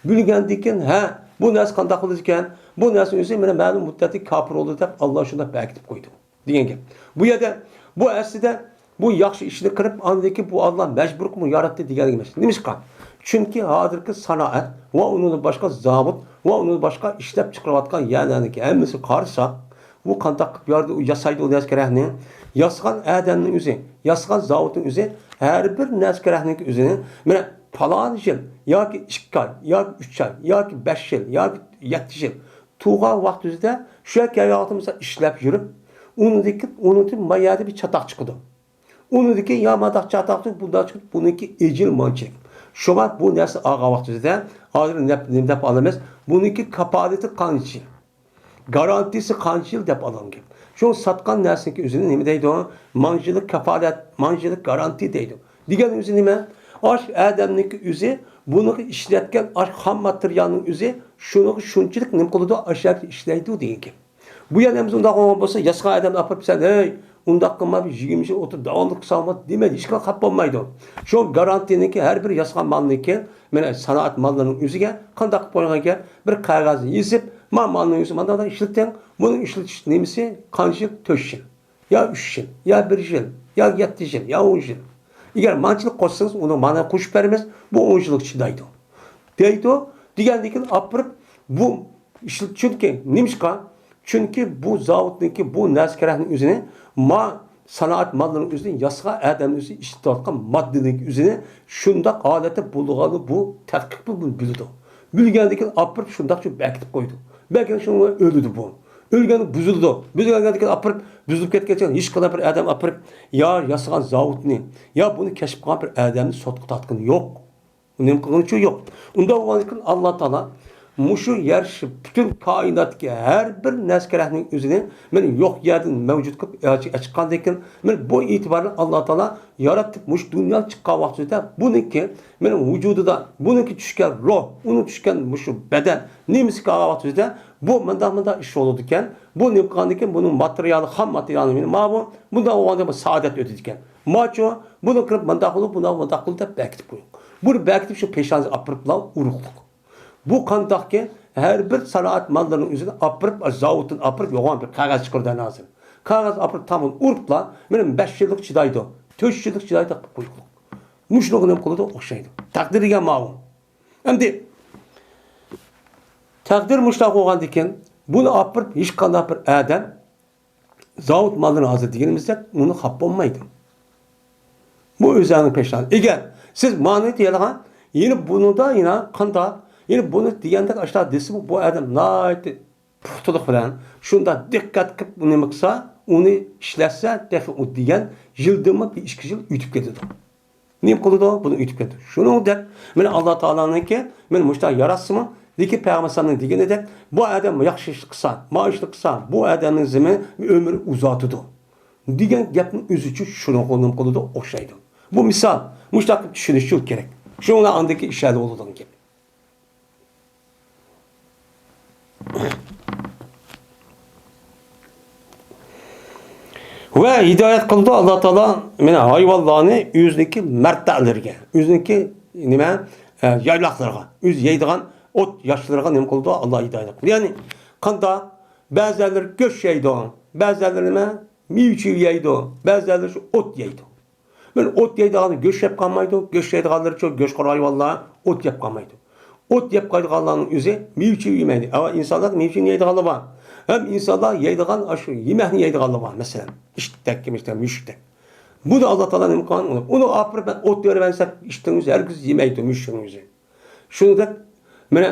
بىلگەندىن كېيىن، ھە، بۇ نەرسە قانداق بولىدىكەن؟ بۇ نەرسە ئۆزى مانا مەلۇم مۇددەتتە كاپىر بولىدۇ دەپ ئاللا شۇنداق بەكىتىپ قويدى دېگەن گەپ. بۇ يەردە بۇ ئەسلىدە بۇ ياخشى ئىشنى قىلىپ، ئاندىن كېيىن بۇ ئاللا مەجبۇر قىلىپ ياراتتى دېگەن ئەمەس. نېمىشقا؟ چۈنكى ھازىرقى سانائەت ۋە ئۇنىڭدىن باشقا زاۋۇت ۋە ئۇنىڭدىن باشقا ئىشلەپ چىقىرىۋاتقان يەرلەرنىڭكى ھەممىسىگە قارىساق، ئۇ قانداق قىلىپ يارىدى، ئۇ ياسايدۇ ئۇ نەرسە كېرەكنى؟ ياسىغان ئادەمنىڭ ئۆزى، ياسىغان زاۋۇتنىڭ ئۆزى، ھەر بىر نەرسە كېرەكنىڭكى ئۆزىنى، مانا، پالان يىل ياكى ئىككى ئاي ياكى ئۈچ ئاي ياكى بەش يىل ياكى يەتتە يىل تۇرغان ۋاقتىمىزدا شۇ يەرگە كەلگەن ۋاقتىمىزدا ئىشلەپ يۈرۈپ، ئۇنىڭدىكى، ئۇنىڭدىن ما يەردە بىر چاتاق چىقىدۇ. ئۇنىڭدىكى يا مانداق چاتاق چىقىپ، بۇنداق چىقىپ، بۇنىڭكى ئېجىل مانچىلىك. شۇڭا بۇ نەرسە ئالغان ۋاقتىمىزدا، ھازىر نەپ-، نېمە دەپ ئالىمىز؟ بۇنىڭكى كاپالىتى قانچە يىل؟ گارانتىسى قانچە يىل دەپ ئالغان گەپ. شۇ ساتقان نەرسىنىڭكى ئۆزىنى نېمە دەيدۇ؟ مانچە يىللىق كاپالەت، مانچە يىللىق گارانتى دەيدۇ. دېگەن ئۆزى نېمە؟ ئاشۇ ئادەمنىڭكى ئۆزى بۇنىڭغا ئىشلەتكەن ئاشۇ خام ماتېرىيالنىڭ ئۆزى شۇنىڭغا شۇنچىلىك نېمە قىلىدۇ؟ ئاشۇ يەردە ئىشلەيدۇ دېگەن گەپ. بۇ يەردە ئەمىسە ئۇنداق بولغان بولسا، ياسىغان ئادەمنى ئاپىرىپ سەن، ھەي، ئۇنداق قىلما، يىگىرمە يىل ئوتتۇرۇدا داۋاملىق قىلساڭ بولدى دېمەيدۇ، ھېچكىم خاپا بولمايدۇ. شۇ گارانتىنىڭكى ھەر بىر ياسىغان مالنىڭكى، مانا، سانائەت ماللىرىنىڭ ئۆزىگە قانداق قىلىپ قويغان گەپ، بىر قەغەز يېزىپ، ما مالنىڭ ئۆزى مانداق ئىشلىتىڭ، بۇنىڭ ئىشلىتىش نېمىسى قانچە يىل؟ تۆت يىل، يا ئۈچ يىل، يا بىر يىل، يا يەتتە يىل، يا ئون يىل. ئەگەر مانچىلىك قوشسىڭىز، ئۇنىڭ مانا قوشۇپ بەرىمىز، بۇ ئون يىللىق چىدايدۇ. دەيدۇ، دېگەندىن كېيىن ئاپىرىپ بۇ ئىشلىتىپ، چۈنكى نېمىشقا؟ چۈنكى بۇ زاۋۇتنىڭكى بۇ نەرسە كېرەكنىڭ ئۆزىنى ما سانائەت ماللىرىنىڭ ئۆزىنى ياسىغان ئادەمنىڭ ئۆزى ئىشلىتىۋاتقان ماددىنىڭ ئۆزىنى شۇنداق ھالەتتە بولىدىغانلىقىنى بۇ تەتقىق بىلەن بىلىدۇ. بىلگەندىن كېيىن ئاپىرىپ شۇنداق بېكىتىپ قويىدۇ. بەلكىم شۇڭا ئۆلىدۇ بۇ. ئۆلگەندە بۇزۇلىدۇ. بۇزۇلغاندىن كېيىن ئاپىرىپ، بۇزۇلۇپ كەتكەنچە ھېچقانداق بىر ئادەم ئاپىرىپ يا ياسىغان زاۋۇتنى، يا بۇنى كەشىپ قىلغان بىر ئادەمنى سوتقا تارتقىنى يوق. نېمە قىلغىنىچۇ يوق. ئۇنداق بولغاندىكىن ئاللا تائالا مۇشۇ يەر، شۇ پۈتۈن كائىناتتىكى ھەر بىر نەرسە كېرەكنىڭ ئۆزىنى مانا يوق يەردىن مەۋجۇت قىلىپ ئاچ-، ئاچىققاندىن كېيىن، مانا بۇ ئېتىبارنى ئاللا تائالا ياراتتى. مۇشۇ دۇنيا چىققان ۋاقتىدا بۇنىڭكى مانا ۋۇجۇدىدا، بۇنىڭكى چۈشكەن روھ، ئۇنىڭ چۈشكەن مۇشۇ بەدەن نېمىسى كەلگەن ۋاقتىدا بۇ مۇنداق، مۇنداق ئىش بولىدىكەن. بۇ نېمە قىلغاندىكىن، بۇنىڭ ماتېرىيالى، خام ماتېرىيالى مانا بۇ، بۇنداق بولغاندا بۇ سائادەت ئۆتىدىكەن. ماچۇ، بۇنى قىلىپ مۇنداق قىلىپ، بۇنداق، بۇنداق قىلىپ دەپ بەكىتىپ قويۇڭ. بۇنى بەكىتىپ شۇ پېشانىسىغا ئاپىرىپلا ئۇرۇقلۇق. بۇ قانداقكى ھەر بىر سانائەت ماللىرىنىڭ ئۆزىنى ئاپىرىپ، زاۋۇتتىن ئاپىرىپ يوغان بىر قەغەز چىقىرىدۇ ھازىر. قەغەز ئاپىرىپ تامغىنى ئۇرۇپلا، مانا بەش يىللىق چىدايدۇ، تۆت يىللىق چىدايدۇ دەپ قويۇقلۇق. مۇشۇنىڭغا نېمە قىلىدۇ؟ ئوخشايدۇ. تەقدىر دېگەن ماۋۇ. ئەمدى تەقدىر مۇشۇنداق بولغاندىكىن، بۇنى ئاپىرىپ ھېچقانداق بىر ئادەم زاۋۇت ماللىرىنى ھازىر دېگىنىمىزدەك، ئۇنى خاپا بولمايدۇ. بۇ ئۆزىنىڭ پېشانە. ئەگەر سىز مانى دېيەلىغان، يەنە بۇنىدا يەنە قانداق، يەنە بۇنى دېگەندەك ئاشۇنداق دېسىمۇ، بۇ ئادەم ناھايىتى پۇختىلىق بىلەن شۇنداق دىققەت قىلىپ نېمە قىلسا، ئۇنى ئىشلەتسە، تېخى ئۇ دېگەن يىلدىنمۇ بىر ئىككى يىل ئۆتۈپ كېتىدۇ. نېمە قىلىدۇ؟ بۇنى ئۆتۈپ كېتىدۇ. شۇنىڭدەك، مانا ئاللا تائالانىڭكى، مانا مۇشۇنداق ياراتسىمۇ، لېكىن پەيغەمبەر ئەلەيھىسسالامنىڭ دېگىنىدەك، بۇ ئادەم ياخشى ئىشنى قىلسا، ما ئىشنى قىلسا، بۇ ئادەمنىڭ زېمىن ئۆمرى ئۇزارتىدۇ دېگەن گەپنىڭ ئۆزىچۇ شۇنىڭغا نېمە قىلىدۇ؟ ئوخشايدۇ. بۇ مىسال، مۇشۇنداق قىلىپ چۈشىنىشى كېرەك. شۇنىڭ بىلەن ئاندىكى ئىش ھەل بولىدىغان گەپ. ۋە ھىدايەت قىلىدۇ ئاللا تائالا، مانا، ھايۋانلارنى ئۆزىنىڭكى مەرتەلىرىگە، ئۆزىنىڭكى نېمە، ئە، يايلاقلىرىغا، ئۆزى يەيدىغان ئوت ياشلىرىغا نېمە قىلىدۇ؟ ئاللا ھىدايەت قىلىدۇ. يەنى قانداق؟ بەزىلەر گۆش يەيدۇ، بەزىلەر نېمە؟ مېۋە-چېۋە يەيدۇ، بەزىلەر شۇ ئوت يەيدۇ. بىر ئوت يەيدىغانلار گۆش يەپ قالمايدۇ، گۆش يەيدىغانلىرىچۇ، گۆشخور ھايۋانلار ئوت يەپ قالمايدۇ. ئوت يەپ قالىدىغانلارنىڭ ئۆزى مېۋە-چېۋە يېمەيدۇ. ئەۋە ئىنسانلار مېۋە-چېۋىنى يەيدىغانلار بار. ھەم ئىنسانلار يەيدىغان ئاشۇ يېمەكنى يەيدىغانلار بار. مەسىلەن، ئىشتەك، مۇشتەك، مۈشۈكتەك. بۇنى ئاللا تائالا نېمە قىلغان؟ ئۇنى ئاپىرىپ مەن ئوت بېرىمەن دېسەك، ئىشتىنىڭ ئۆزى ھەرگىز يېمەيدۇ مۈشۈكنىڭ ئۆزى. شۇنىڭدەك، مانا،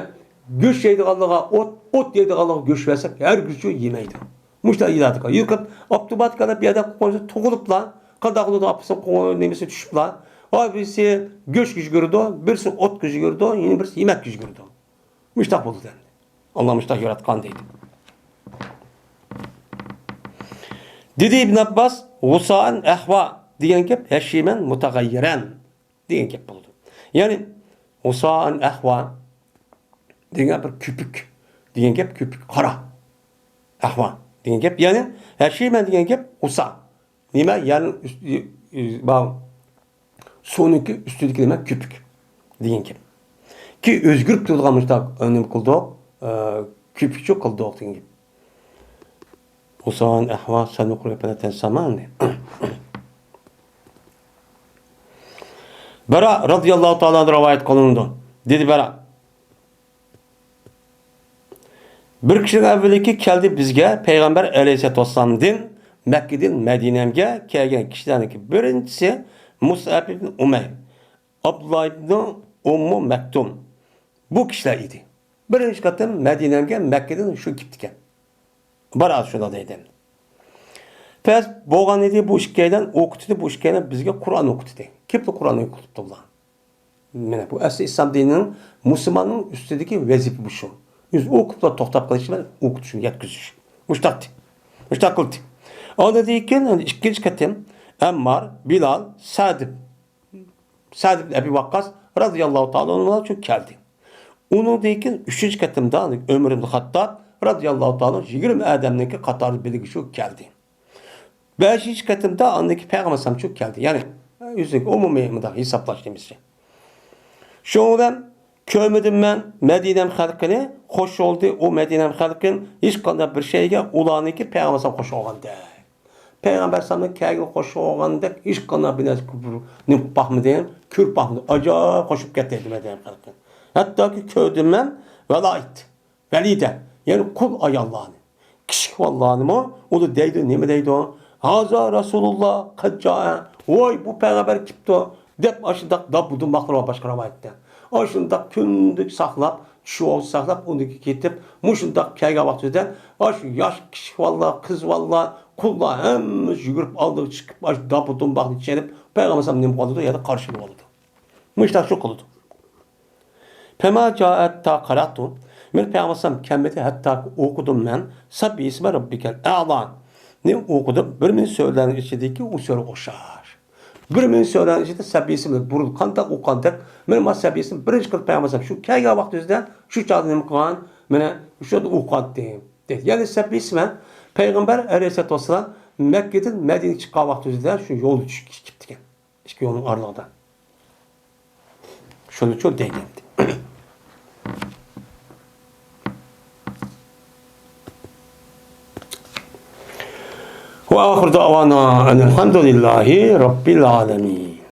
گۆش يەيدىغانلارغا ئوت، ئوت يەيدىغانلارغا گۆش بەرسەك، ھەرگىزچۇ يېمەيدۇ. مۇشۇنداق ئىلاجلار. يۈرۈپ ئاپتوماتىكا بىر يەردە قويسا، تۇغۇلۇپلا، قانداق قىلىدۇ، ئاپىسىنىڭ قو-، نېمىسى چۈشۈپلا، ھە، بىرسى گۆشكە يۈگۈرىدۇ، بىرسى ئوتقا يۈگۈرىدۇ، يەنە بىرسى يېمەككە يۈگۈرىدۇ. مۇشۇنداق بولىدۇ ئەمدى. ئاللا مۇشۇنداق ياراتقان دەيدۇ. دېدى ئىبن ئابباس، غۇسائەن ئەھۋا دېگەن گەپ، ھەشىمەن مۇتەغەييىرەن دېگەن گەپ بولىدۇ. يەنى، غۇسائەن ئەھۋا دېگەن بىر كۆپۈك دېگەن گەپ، كۆپۈك، قارا. ئەھۋا دېگەن گەپ، يەنى ھەشىمەن دېگەن گەپ، غۇسا. نېمە؟ يەرنىڭ ئۈستى، ئۈ-، باغ-، سۇنىڭكى ئۈستىدىكى نېمە؟ كۆپۈك دېگەن گەپ. كى ئۆزگىرىپ تۇرىدىغان مۇشۇنداق، ئە، نېمە قىلدۇق؟ ئە، كۆپۈكچۇ قىلدۇق دېگەن گەپ. غۇسران ئەھۋال سەن ئوقۇرغا پەلەتەن سامان. بەرا رازىياللاھۇ تائالا ئەنھۇ رىۋايەت قىلىنىدۇ. دېدى بەرا: بىر كىشىنىڭ ئەۋۋىلىكى كەلدى بىزگە، پەيغەمبەر ئەلەيھىسسالاتۇ ۋەسسالامدىن مەككىدىن مەدىنەمگە كەلگەن كىشىلەرنىڭكى بىرىنچىسى مۇسئەب ئىبن ئۇمەير، ئابدۇللا ئىبن ئۇممۇ مەكتۇم. بۇ كىشىلەر ئىدى. بىرىنچى قېتىم مەدىنەمگە مەككىدىن شۇ كېپتىكەن. بارا شۇنداق دەيدۇ. پەس بولغان ئىدى، بۇ ئىككىيلەن ئوقۇتتى، بۇ ئىككىيلەن بىزگە قۇرئان ئوقۇتتى. كېپلا قۇرئان ئوقۇتۇپتۇ بۇلار. مانا بۇ ئەسلى ئىسلام دىنىنىڭ مۇسۇلماننىڭ ئۈستىدىكى ۋەزىپە مۇشۇ. ئۆزى ئوقۇپلا توختاپ قېلىش بىلەن ئوقۇتۇشنى يەتكۈزۈش. مۇشتاقتى. مۇشتاق قىلدى. ئاندىن كېيىن ئىككىنچى قېتىم ئەممار، بىلال، سەد، سەد ئىبن ئەبى ۋەققاس رازىياللاھۇ تائالا ئەنھۇ شۇ كەلدى. ئۇنىڭدىن كېيىن ئۈچىنچى قېتىمدا ئۆمەر ئىبن خاتتاب رازىياللاھۇ تائالا يىگىرمە ئادەمنىڭكى قاتارىدا بىللە شۇ كەلدى. بەشىنچى قېتىمدا ئاندىن كېيىن پەيغەمبەر ئەلەيھىسسالام شۇ كەلدى. يەنى ئۆزىنىڭ ئومۇمىي مۇنداق ھېسابلاش نېمىسى. شۇنىڭ بىلەن كۆرمىدىم مەن مەدىنەم خەلقىنى، خوش بولدى ئۇ مەدىنەم خەلقىم ھېچقانداق بىر شەيگە ئۇلارنىڭكى پەيغەمبەر ئەلەيھىسسالام خوش بولغاندەك. پەيغەمبەر ئەلەيھىسسالامنىڭ كەلگىنى خوش بولغاندەك ھېچقانداق بىر نەرسە نېمە قىلىپ باقمىدىم، كۆرۈپ باقمىدىم. ئاجايىپ خوش بولۇپ كەتتى مەدىنەم خەلقى. ھەتتاكى كۆردۈم مەن ۋەلايىت. ۋەلىدە، يەنى قۇل ئاياللارنى، كىچىك بالىلارنىمۇ ئۇلار دەيدۇ، نېمە دەيدۇ؟ «ھازا رەسۇلۇللا قەد جائە»، «ۋاي، بۇ پەيغەمبەر كېپتۇ» دەپ، ئاشۇنداق داپۇ-دۇمباقلىرى بار باشقا رىۋايەتتە. ئاشۇنداق كۈندە ساقلاپ، چۈشى بولسا ساقلاپ، ئۇنىڭدىن كېيىن كېتىپ، مۇشۇنداق كەلگەن ۋاقتىدا ئاشۇ ياش كىچىك بالىلار، قىز بالىلار، قۇللار ھەممىسى يۈگۈرۈپ ئالدىغا چىقىپ، ئاشۇ داپۇ-دۇمباقنى چېلىپ، پەيغەمبەر ئەلەيھىسسالام نېمە قىلىدۇ؟ يەنە قارشى ئالىدۇ. مۇشۇنداق شۇ قىلىدۇ. فما جاء حتى قرأت. مېنى پەيغەمبەر ئەلەيھىسسالام كەلمىدى، ھەتتاكى ئوقۇدۇم مەن سبح اسم ربك الأعلى نى ئوقۇدۇم. بىر مىڭ سۈرىلەرنىڭ ئىچىدىكى ئۇ سۈرە ئوخشاش. بىر مىڭ سۈرىلەرنىڭ ئىچىدە سبح اسم بۇرۇن قانداق ئوقۇغاندەك، مېنى ما سبح اسم بىرىنچى قېتىم پەيغەمبەر ئەلەيھىسسالام شۇ كەلگەن ۋاقتىمىزدا شۇ چاغدا نېمە قىلغان؟ مېنى شۇ ئوقۇغانتىم، دېدى. يەنى سبح اسم پەيغەمبەر ئەلەيھىسسالاتۇ ۋەسسالام مەككىدىن مەدىنىگە چىققان ۋاقتىمىزدا شۇ يولدا چۈشۈپ كېتىپتىكەن. ئىككى يولنىڭ ئارىلىقىدا. شۇنىچۇ دېگەنتى. وآخر دعوانا أن الحمد لله رب العالمين.